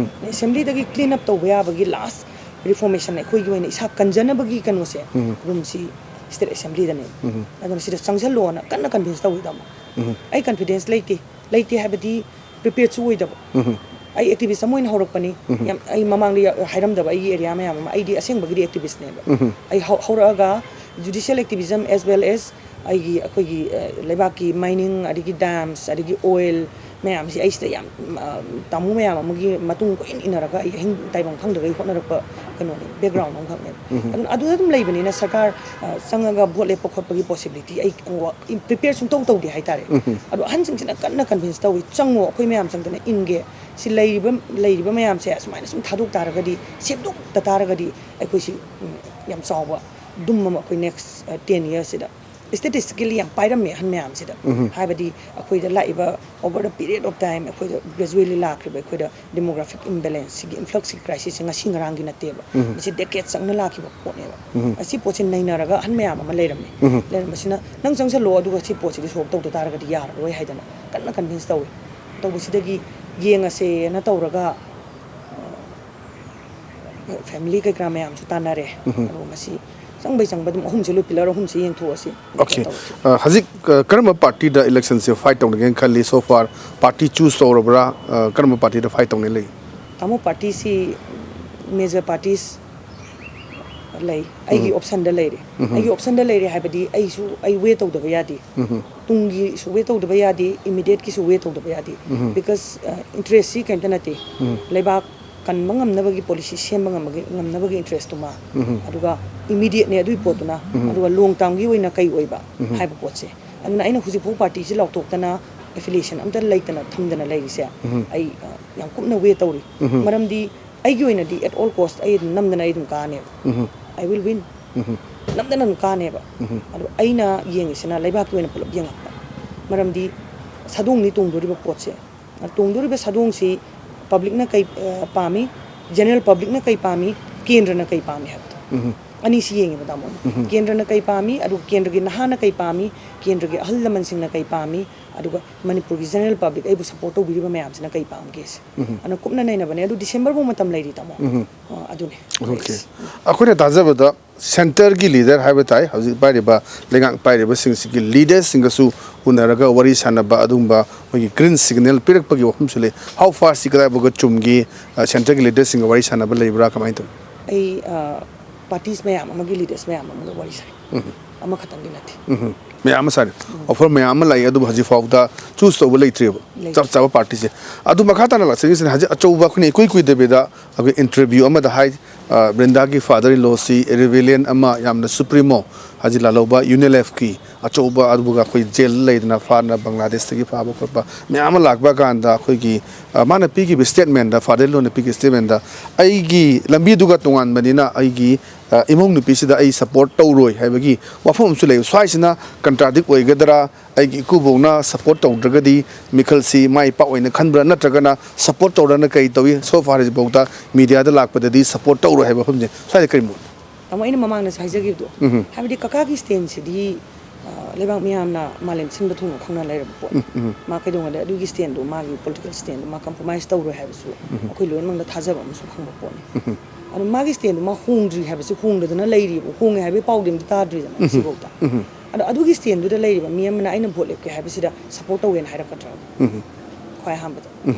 ꯑꯦꯁꯦꯝꯕ꯭ꯂꯤꯗꯒꯤ ꯀ꯭ꯂꯤꯟ ꯑꯞ ꯇꯧꯕ ꯌꯥꯕꯒꯤ ꯂꯥꯁ ꯔꯤꯐꯣꯔꯃꯦꯁꯟ ꯑꯩꯈꯣꯏꯒꯤ ꯑꯣꯏꯅ ꯏꯁꯥ ꯀꯟꯖꯅꯕꯒꯤ ꯀꯩꯅꯣꯁꯦ ꯔꯨꯝꯁꯤ ꯁ꯭ꯇꯦꯠ ꯑꯦꯁꯦꯝꯕ꯭ꯂꯤꯗꯅꯦ꯫ ꯑꯗꯨꯅ ꯁꯤꯗ ꯆꯪꯁꯜꯂꯣꯅ ꯀꯟꯅ ꯀꯟꯚꯤꯟꯁ ꯇꯧꯋꯤꯗ ꯑꯃꯨꯛ꯫ ꯑꯩ ꯀꯟꯐꯤꯗꯦꯟꯁ ꯂꯩꯇꯦ꯫ ꯂꯩꯇꯦ ꯍꯥꯏꯕꯗꯤ ꯄ꯭ꯔꯤꯄꯦꯌꯔꯁꯨ ꯑꯣꯏꯗꯕ꯫ ꯑꯩ ꯑꯦꯛꯇꯤꯚꯤꯁ ꯑꯃ ꯑꯣꯏꯅ ꯍꯧꯔꯛꯄꯅꯤ꯫ ꯌꯥꯝ, ꯑꯩ ꯃꯃꯥꯡꯗ ꯌꯥ-, ꯍꯥꯏꯔꯝꯗꯕ ꯑꯩꯒꯤ ꯑꯦꯔꯤꯌꯥ ꯃꯌꯥꯝ ꯑꯃ, ꯑꯩꯗꯤ ꯑꯁꯦꯡꯕꯒꯤꯗꯤ ꯑꯦꯛꯇꯤꯚꯤꯁꯅꯦꯕ꯫ ꯑꯩ ꯍꯧ-, ꯍꯧꯔꯛꯑꯒ ꯖꯨꯗꯤꯁꯤꯌꯦꯜ ꯑꯦꯛꯇꯤꯚꯤꯖꯝ as well as ꯑꯩꯒꯤ, ꯑꯩꯈꯣꯏꯒꯤ, ꯑ, ꯂꯩꯕꯥꯛꯀꯤ ꯃꯥꯏꯅꯤꯡ, ꯑꯗꯒꯤ ꯗꯥꯝꯁ, ꯑꯗꯒꯤ ꯑꯣꯏꯜ ꯃꯌꯥꯝꯁꯤ ꯑꯩꯁꯤꯗ ꯌꯥꯝ, ꯑ, ꯇꯥꯃꯣ ꯃꯌꯥꯝ ꯑꯃꯒꯤ ꯃꯇꯨꯡ ꯀꯣꯏꯏꯟ ꯏꯟꯅꯔꯒ ꯑꯩ ꯑꯍꯤꯡ ꯇꯥꯏꯕꯪ ꯈꯪꯗꯈꯩ ꯍꯣꯠꯅꯔꯛꯄ ꯀꯩꯅꯣꯅꯤ, ꯕꯦꯛꯒ꯭ꯔꯥꯎꯟ ꯑꯃꯈꯛꯅꯦꯕ꯫ ꯑꯗꯨꯅ ꯑꯗꯨꯗ ꯑꯗꯨꯝ ꯂꯩꯕꯅꯤꯅ ꯁꯔꯀꯥꯔ, ꯑ, ꯆꯪꯉꯒ ꯚꯣꯠ ꯂꯦꯞꯄ ꯈꯣꯠꯄꯒꯤ ꯄꯣꯁꯤꯕꯤꯂꯤꯇꯤ ꯑꯩ ꯋꯥ-, ꯄ꯭ꯔꯤꯄꯦꯌꯔ ꯁꯨꯡꯇꯧ ꯇꯧꯗꯦ ꯍꯥꯏꯇꯥꯔꯦ꯫ ꯑꯗꯣ ꯑꯍꯟꯁꯤꯡꯁꯤꯅ ꯀꯟꯅ ꯀꯟꯚꯤꯟꯁ ꯇꯧꯋꯤ, "ꯆꯪꯉꯣ, ꯑꯩꯈꯣꯏ ꯃꯌꯥꯝ ꯆꯪꯗꯅ ꯏꯟꯒꯦ, ꯁꯤ ꯂꯩꯔꯤꯕ, ꯂꯩꯔꯤꯕ ꯃꯌꯥꯝꯁꯦ ꯑꯁꯨꯃꯥꯏꯅ ꯁꯨꯝ ꯊꯥꯗꯣꯛ ꯇꯥꯔꯒꯗꯤ, ꯁꯦꯝꯗꯣꯛꯇ ꯇꯥꯔꯒꯗꯤ ꯑꯩꯈꯣꯏꯁꯤ, ꯎꯝ, ꯌꯥꯝ ꯆꯥꯎꯕ ꯗꯨꯝ ꯑꯃ ꯑꯩꯈꯣꯏ ꯅꯦꯛꯁ, ꯑ, ꯇꯦꯟ ꯌꯔꯁꯁꯤꯗ ꯁ꯭ꯇꯦꯇꯤꯁꯇꯤꯀꯦꯜꯂꯤ ꯌꯥꯝ ꯄꯥꯏꯔꯝꯃꯦ ꯑꯍꯟ ꯃꯌꯥꯝꯁꯤꯗ꯫ ꯍꯥꯏꯕꯗꯤ ꯑꯩꯈꯣꯏꯗ ꯂꯥꯛꯏꯕ over the period of time ꯑꯩꯈꯣꯏꯗ ꯒ꯭ꯔꯦꯖꯨꯋꯦꯂꯤ ꯂꯥꯛꯈ꯭ꯔꯤꯕ ꯑꯩꯈꯣꯏꯗ ꯗꯦꯃꯣꯒ꯭ꯔꯥꯐꯤꯛ ꯏꯝꯕꯦꯂꯦꯟꯁꯁꯤꯒꯤ ꯏꯟꯐ꯭ꯂꯛꯁꯀꯤ ꯀ꯭ꯔꯥꯏꯁꯤꯁꯁꯦ ꯉꯁꯤ ꯉꯔꯥꯡꯒꯤ ꯅꯠꯇꯦꯕ꯫ ꯃꯁꯤ ꯗꯦꯀꯦꯠ ꯆꯪꯅ ꯂꯥꯛꯈꯤꯕ ꯄꯣꯠꯅꯦꯕ꯫ ꯑꯁꯤ ꯄꯣꯠꯁꯦ ꯅꯩꯅꯔꯒ ꯑꯍꯟ ꯃꯌꯥꯝ ꯑꯃ ꯂꯩꯔꯝꯃꯦ꯫ ꯂꯩꯔꯝꯕꯁꯤꯅ "ꯅꯪ ꯆꯪꯁꯜꯂꯣ, ꯑꯗꯨꯒ ꯁꯤ ꯄꯣꯠꯁꯤꯗꯤ ꯁꯣꯜꯕ ꯇꯧꯗ ꯇꯥꯔꯒꯗꯤ ꯌꯥꯔꯔꯣꯏ" ꯍꯥꯏꯗꯅ ꯀꯟꯅ ꯀꯟꯚꯤꯟꯁ ꯇꯧꯋꯤ꯫ ꯇꯧꯕꯁꯤꯗꯒꯤ ꯌꯦꯡꯉꯁꯦꯅ ꯇꯧꯔꯒ, ꯑ, ꯐꯦꯃꯤꯂꯤ ꯀꯩꯀꯔꯥ ꯃꯌꯥꯝꯁꯨ ꯇꯥꯟꯅꯔꯦ꯫ ꯑꯗꯣ ꯃꯁꯤ ꯆꯪꯕꯩ ꯆꯪꯕ ꯑꯗꯨꯝ ꯑꯍꯨꯝꯁꯦ ꯂꯣꯏ, ꯄꯤꯂꯔ ꯑꯍꯨꯝꯁꯦ ꯌꯦꯡꯊꯣꯛꯑꯁꯤ꯫ ꯑꯣꯀꯦ꯫ ꯇꯧꯔꯁꯤ꯫ ꯑ, ꯍꯧꯖꯤꯛ, ꯑ, ꯀꯔꯝꯕ ꯄꯥꯔꯇꯤꯗ ꯏꯂꯦꯛꯁꯟꯁꯦ ꯐꯥꯏꯠ ꯇꯧꯅꯒꯦꯅ ꯈꯜꯂꯤ? So far ꯄꯥꯔꯇꯤ ꯆꯨꯁ ꯇꯧꯔꯕ꯭ꯔꯥ? ꯑ, ꯀꯔꯝꯕ ꯄꯥꯔꯇꯤꯗ ꯐꯥꯏꯠ ꯇꯧꯅꯤ ꯂꯩ? ꯇꯥꯃꯣ, ꯄꯥꯔꯇꯤꯁꯤ ꯃꯦꯖꯔ ꯄꯥꯔꯇꯤꯁ ꯂꯩ꯫ ꯑꯩꯒꯤ ꯑꯣꯞꯁꯟꯗ ꯂꯩꯔꯦ꯫ ꯑꯩꯒꯤ ꯑꯣꯞꯁꯟꯗ ꯂꯩꯔꯦ ꯍꯥꯏꯕꯗꯤ ꯑꯩꯁꯨ, ꯑꯩ ꯋꯦ ꯇꯧꯗꯕ ꯌꯥꯗꯦ꯫ ꯇꯨꯡꯒꯤꯁꯨ ꯋꯦ ꯇꯧꯗꯕ ꯌꯥꯗꯦ, ꯏꯃꯤꯗꯤꯌꯦꯠꯀꯤꯁꯨ ꯋꯦ ꯇꯧꯗꯕ ꯌꯥꯗꯦ꯫ ꯕꯤꯀꯣꯁ, ꯑ, ꯏꯟꯇꯔꯦꯁꯁꯤ ꯀꯩꯝꯇ ꯅꯠꯇꯦ꯫ ꯂꯩꯕꯥꯛ ꯀꯟꯕ ꯉꯝꯅꯕꯒꯤ ꯄꯣꯂꯤꯁꯤ ꯁꯦꯝꯕ ꯉꯝꯕꯒꯤ, ꯉꯝꯅꯕꯒꯤ ꯏꯟꯇꯔꯦꯁꯇꯨꯃ, ꯑꯗꯨꯒ ꯏꯃꯤꯗꯤꯌꯦꯠꯅꯦ ꯑꯗꯨꯒꯤ ꯄꯣꯠꯇꯨꯅ, ꯑꯗꯨꯒ ꯂꯣꯡ ꯇꯥꯔꯝꯒꯤ ꯑꯣꯏꯅ ꯀꯩ ꯑꯣꯏꯕ ꯍꯥꯏꯕ ꯄꯣꯠꯁꯦ꯫ ꯑꯗꯨꯅ ꯑꯩꯅ ꯍꯧꯖꯤꯛꯐꯥꯎ ꯄꯥꯔꯇꯤꯁꯤ ꯂꯥꯎꯊꯣꯛꯇꯅ, ꯑꯦꯐꯤꯂꯤꯌꯦꯁꯟ ꯑꯝꯇ ꯂꯩꯇꯅ ꯊꯝꯗꯅ ꯂꯩꯔꯤꯁꯦ, ꯑꯩ, ꯑ, ꯌꯥꯝ ꯀꯨꯞꯅ ꯋꯦ ꯇꯧꯔꯤ꯫ ꯃꯔꯝꯗꯤ ꯑꯩꯒꯤ ꯑꯣꯏꯅꯗꯤ at all cost ꯑꯩ ꯑꯗꯨꯝ ꯅꯝꯗꯅ ꯑꯩ ꯑꯗꯨꯝ ꯀꯥꯅꯦꯕ꯫ I will win꯫ ꯅꯝꯗꯅ ꯑꯗꯨꯝ ꯀꯥꯅꯦꯕ꯫ ꯑꯗꯣ ꯑꯩꯅ ꯌꯦꯡꯉꯤꯁꯤꯅ ꯂꯩꯕꯥꯛꯀꯤ ꯑꯣꯏꯅ ꯄꯨꯂꯞ ꯌꯦꯡꯉꯛꯄ꯫ ꯃꯔꯝꯗꯤ ꯁꯥꯗꯣꯡꯅꯤ ꯇꯣꯡꯗꯣꯔꯤꯕ ꯄꯣꯠꯁꯦ꯫ ꯇꯣꯡꯗꯣꯔꯤꯕ ꯁꯥꯗꯣꯡꯁꯤ ꯄꯕ꯭ꯂꯤꯛꯅ ꯀꯩ, ꯑ, ꯄꯥꯝꯃꯤ, ꯖꯦꯅꯔꯦꯜ ꯄꯕ꯭ꯂꯤꯛꯅ ꯀꯩ ꯄꯥꯝꯃꯤ, ꯀꯦꯟꯗ꯭ꯔꯅ ꯀꯩ ꯄꯥꯝꯃꯤ ꯍꯥꯏꯕꯗꯣ꯫ ꯑꯅꯤꯁꯤ ꯌꯦꯡꯉꯦꯕ, ꯇꯥꯃꯣ꯫ ꯀꯦꯟꯗ꯭ꯔꯅ ꯀꯩ ꯄꯥꯝꯃꯤ, ꯑꯗꯨꯒ ꯀꯦꯟꯗ꯭ꯔꯒꯤ ꯅꯍꯥꯅ ꯀꯩ ꯄꯥꯝꯃꯤ, ꯀꯦꯟꯗ꯭ꯔꯒꯤ ꯑꯍꯜ ꯂꯃꯟꯁꯤꯡꯅ ꯀꯩ ꯄꯥꯝꯃꯤ, ꯑꯗꯨꯒ ꯃꯅꯤꯄꯨꯔꯒꯤ general public, ꯑꯩꯕꯨ support ꯇꯧꯕꯤꯔꯤꯕ ꯃꯌꯥꯝꯁꯤꯅ ꯀꯩ ꯄꯥꯝꯒꯦ ꯁꯤ꯫ ꯑꯗꯨꯅ ꯀꯨꯞꯅ ꯅꯩꯅꯕꯅꯦ꯫ ꯑꯗꯨ December ꯐꯥꯎ ꯃꯇꯝ ꯂꯩꯔꯤ, ꯇꯥꯃꯣ꯫ ꯑ, ꯑꯗꯨꯅꯦ꯫ ꯑꯩꯈꯣꯏꯅ ꯊꯥꯖꯕꯗ centreꯒꯤ leader ꯍꯥꯏꯕ ꯇꯥꯏ, ꯍꯧꯖꯤꯛ ꯄꯥꯏꯔꯤꯕ ꯂꯩꯉꯥꯛ ꯄꯥꯏꯔꯤꯕꯁꯤꯡꯁꯤꯒꯤ leaderꯁꯤꯡꯒꯁꯨ ꯎꯅꯔꯒ ꯋꯥꯔꯤ ꯁꯥꯟꯅꯕ, ꯑꯗꯨꯒꯨꯝꯕ ꯑꯩꯈꯣꯏꯒꯤ green signal ꯄꯤꯔꯛꯄꯒꯤ ꯋꯥꯐꯝꯁꯨ ꯂꯩ꯫ How farꯁꯤ ꯀꯗꯥꯏꯐꯥꯎꯕ ꯆꯨꯝꯒꯦ? ꯑ, centreꯒꯤ leaderꯁꯤꯡꯒ ꯋꯥꯔꯤ ꯁꯥꯟꯅꯕ ꯂꯩꯕ꯭ꯔꯥ, ꯀꯃꯥꯏꯅ ꯇꯧꯏ? ꯑꯩ, ꯑ, parties ꯃꯌꯥꯝ ꯑꯃꯒꯤ leaders ꯃꯌꯥꯝ ꯑꯃꯒ ꯋꯥꯔꯤ ꯁꯥꯏ꯫ ꯑꯃꯈꯛꯇꯪꯒꯤ ꯅꯠꯇꯦ꯫ ꯃꯌꯥꯝ ꯑꯃ ꯁꯥꯔꯦ꯫ Offer ꯃꯌꯥꯝ ꯑꯃ ꯂꯥꯛꯏ, ꯑꯗꯨꯕꯨ ꯍꯧꯖꯤꯛ ꯐꯥꯎꯕꯗ choose ꯇꯧꯕ ꯂꯩꯇ꯭ꯔꯤꯕ꯫ ꯂꯩꯇ꯭ꯔꯤ꯫ ꯆꯞ ꯆꯥꯕ partyꯁꯦ꯫ ꯑꯗꯨ ꯃꯈꯥ ꯇꯥꯅ ꯂꯥꯛꯆꯒꯦꯁꯤꯅ, ꯍꯧꯖꯤꯛ ꯑꯆꯧꯕ ꯑꯩꯈꯣꯏꯅ ꯏꯀꯨꯏ ꯀꯨꯏꯗꯕꯤꯗ ꯑꯩꯈꯣꯏ interview ꯑꯃꯗ ꯍꯥꯏ, ꯑ, ꯕ꯭ꯔꯤꯟꯗꯥꯒꯤ father in lawꯁꯤ rebellion ꯑꯃ, ꯌꯥꯝꯅ supremo, ꯍꯧꯖꯤꯛ ꯂꯥꯜꯍꯧꯕ UNLFꯀꯤ ꯑꯆꯧꯕ, ꯑꯗꯨꯒ ꯑꯩꯈꯣꯏ jail ꯂꯩꯗꯅ ꯐꯥꯗꯅ ꯕꯪꯒ꯭ꯂꯥꯗꯦꯁꯇꯒꯤ ꯐꯥꯕ ꯈꯣꯠꯄ ꯃꯌꯥꯝ ꯑꯃ ꯂꯥꯛꯄ ꯀꯥꯟꯗ ꯑꯩꯈꯣꯏꯒꯤ, ꯑ, ꯃꯥꯅ ꯄꯤꯈꯤꯕ statementꯗ, father in lawꯅ ꯄꯤꯈꯤꯕ statementꯗ, "ꯑꯩꯒꯤ ꯂꯝꯕꯤꯗꯨꯒ ꯇꯣꯉꯥꯟꯕꯅꯤꯅ ꯑꯩꯒꯤ, ꯑ, ꯏꯃꯧ ꯅꯨꯄꯤꯁꯤꯗ ꯑꯩ support ꯇꯧꯔꯣꯏ" ꯍꯥꯏꯕꯒꯤ ꯋꯥꯐꯝ ꯑꯃꯁꯨ ꯂꯩ꯫ ꯁ꯭ꯋꯥꯏꯁꯤꯅ contradict ꯑꯣꯏꯒꯗ꯭ꯔꯥ? ꯑꯩꯒꯤ ꯏꯀꯨꯕꯣꯛꯅ support ꯇꯧꯗ꯭ꯔꯒꯗꯤ ꯃꯤꯈꯜꯁꯤ ꯃꯥꯏ ꯄꯥꯛꯑꯣꯏꯅ ꯈꯟꯕ꯭ꯔꯥ? ꯅꯠꯇ꯭ꯔꯒꯅ support ꯇꯧꯔꯒꯅ ꯀꯔꯤ ꯇꯧꯏ? So far ꯍꯧꯖꯤꯛꯐꯥꯎꯗ mediaꯗ ꯂꯥꯛꯄꯗꯗꯤ support ꯇꯧꯔꯣꯏ ꯍꯥꯏꯕ ꯋꯥꯐꯝꯁꯦ ꯁ꯭ꯋꯥꯏꯗ ꯀꯔꯤ ꯃꯣꯠ? ꯇꯥꯃꯣ, ꯑꯩꯅ ꯃꯃꯥꯡꯗꯁꯨ ꯍꯥꯏꯖꯈꯤꯕꯗꯣ, ꯎꯝ꯫ ꯍꯥꯏꯕꯗꯤ ꯀꯀꯥꯒꯤ standꯁꯤꯗꯤ, ꯑ, ꯂꯩꯕꯥꯛ ꯃꯤꯌꯥꯝꯅ ꯃꯥꯂꯦꯝ ꯁꯤꯟꯕ ꯊꯨꯡꯅ ꯈꯪꯅ ꯂꯩꯔꯕ ꯄꯣꯠꯅꯤ꯫ ꯎꯝ, ꯎꯝ꯫ ꯃꯥ ꯀꯩꯗꯧꯉꯩꯗ ꯑꯗꯨꯒꯤ standꯗꯣ, ꯃꯥꯒꯤ political standꯗꯣ ꯃꯥ compromise ꯇꯧꯔꯣꯏ ꯍꯥꯏꯕꯁꯨ ꯎꯝ꯫ ꯑꯩꯈꯣꯏ ꯂꯣꯏꯅꯃꯛꯅ ꯊꯥꯖꯕ ꯑꯃꯁꯨ ꯈꯪꯕ ꯄꯣꯠꯅꯤ꯫ ꯎꯝ꯫ ꯑꯗꯣ ꯃꯥꯒꯤ standꯗꯣ ꯃꯥ ꯍꯣꯡꯗ꯭ꯔꯤ ꯍꯥꯏꯕꯁꯤ, ꯍꯣꯡꯗꯗꯅ ꯂꯩꯔꯤꯕ, ꯍꯣꯡꯉꯦ ꯍꯥꯏꯕꯒꯤ ꯄꯥꯎꯗꯤ ꯑꯝꯇ ꯇꯥꯗ꯭ꯔꯤꯗꯅ ꯎꯝ꯫ ꯁꯤꯐꯥꯎꯗ꯫ ꯎꯝ꯫ ꯑꯗꯣ ꯑꯗꯨꯒꯤ standꯗꯨꯗ ꯂꯩꯔꯤꯕ ꯃꯤ ꯑꯃꯅ ꯑꯩꯅ vote ꯂꯦꯞꯀꯦ ꯍꯥꯏꯕꯁꯤꯗ support ꯇꯧꯒꯦꯅ ꯍꯥꯏꯔꯛꯀꯗ꯭ꯔꯥ? ꯎꯝ꯫ ꯈ꯭ꯋꯥꯏ ꯑꯍꯥꯟꯕꯗ꯫ ꯎꯝ꯫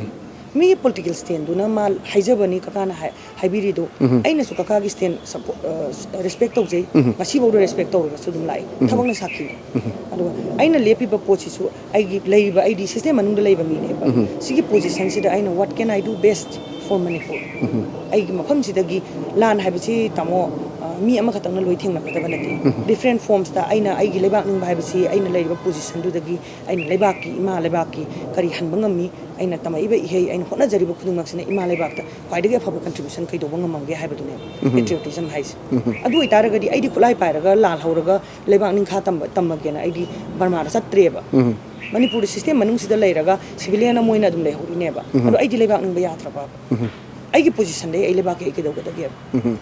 ꯃꯤꯒꯤ political standꯗꯨꯅ ꯃꯥ ꯍꯥꯏꯖꯕꯅꯤ, ꯀꯀꯥꯅ ꯍꯥꯏ-, ꯍꯥꯏꯕꯤꯔꯤꯗꯣ꯫ ꯎꯝ꯫ ꯑꯩꯅꯁꯨ ꯀꯀꯥꯒꯤ stand support, ꯑ, respect ꯇꯧꯖꯩ꯫ ꯎꯝ꯫ ꯉꯁꯤꯐꯥꯎꯗ respect ꯇꯧꯔꯒꯁꯨ ꯑꯗꯨꯝ ꯂꯥꯛꯏ꯫ ꯎꯝ꯫ ꯊꯕꯛꯅ ꯁꯥꯈꯤꯅꯤ꯫ ꯎꯝ꯫ ꯑꯗꯨꯒ ꯑꯩꯅ ꯂꯦꯞꯄꯤꯕ ꯄꯣꯠꯁꯤꯁꯨ ꯑꯩꯒꯤ ꯂꯩꯔꯤꯕ, ꯑꯩꯗꯤ system ꯃꯅꯨꯡꯗ ꯂꯩꯕ ꯃꯤꯅꯦꯕ꯫ ꯎꯝ꯫ ꯁꯤꯒꯤ positionꯁꯤꯗ ꯑꯩꯅ what can I do best for Manipur? ꯎꯝ꯫ ꯑꯩꯒꯤ ꯃꯐꯝꯁꯤꯗꯒꯤ ꯂꯥꯟ ꯍꯥꯏꯕꯁꯤ, ꯇꯥꯃꯣ, ꯑ, ꯃꯤ ꯑꯃꯈꯛꯇꯪꯅ ꯂꯣꯏ ꯊꯦꯡꯅꯒꯗꯕ ꯅꯠꯇꯦ꯫ ꯎꯝ꯫ Different formsꯇ ꯑꯩꯅ ꯑꯩꯒꯤ ꯂꯩꯕꯥꯛ ꯅꯤꯡꯕ ꯍꯥꯏꯕꯁꯤ ꯑꯩꯅ ꯂꯩꯔꯤꯕ positionꯗꯨꯗꯒꯤ ꯑꯩꯅ ꯂꯩꯕꯥꯛꯀꯤ, ꯏꯃꯥ ꯂꯩꯕꯥꯛꯀꯤ ꯀꯔꯤ ꯍꯟꯕ ꯉꯝꯃꯤ, ꯑꯩꯅ ꯇꯝꯃꯛꯏꯕ ꯏꯍꯩ, ꯑꯩꯅ ꯍꯣꯠꯅꯖꯔꯤꯕ ꯈꯨꯗꯤꯡꯃꯛꯁꯤꯅ ꯏꯃꯥ ꯂꯩꯕꯥꯛꯇ ꯈ꯭ꯋꯥꯏꯗꯒꯤ ꯑꯐꯕ contribution ꯀꯩꯗꯧꯕ ꯉꯝꯃꯝꯒꯦ ꯍꯥꯏꯕꯗꯨꯅꯦꯕ ꯎꯝ꯫ Patriotism ꯍꯥꯏꯁꯦ꯫ ꯎꯝ꯫ ꯑꯗꯨ ꯑꯣꯏꯇꯥꯔꯒꯗꯤ ꯑꯩꯗꯤ ꯈꯨꯠꯂꯥꯏ ꯄꯥꯏꯔꯒ ꯂꯥꯜ ꯍꯧꯔꯒ ꯂꯩꯕꯥꯛ ꯅꯤꯡꯈꯥ ꯇꯝꯕ, ꯇꯝꯃꯒꯦꯅ ꯑꯩꯗꯤ ꯕꯔꯃꯥꯗ ꯆꯠꯇ꯭ꯔꯦꯕ꯫ ꯎꯝ꯫ ꯃꯅꯤꯄꯨꯔꯗ system ꯃꯅꯨꯡꯁꯤꯗ ꯂꯩꯔꯒ civilian ꯑꯃ ꯑꯣꯏꯅ ꯑꯗꯨꯝ ꯂꯩꯍꯧꯔꯤꯅꯦꯕ꯫ ꯎꯝ꯫ ꯑꯗꯣ ꯑꯩꯗꯤ ꯂꯩꯕꯥꯛ ꯅꯤꯡꯕ ꯌꯥꯗ꯭ꯔꯕ? ꯎꯝ꯫ ꯑꯩꯒꯤ positionꯗꯒꯤ ꯑꯩ ꯂꯩꯕꯥꯛꯀꯤ ꯑꯩ ꯀꯩꯗꯧꯒꯗꯒꯦꯕ? ꯎꯝ꯫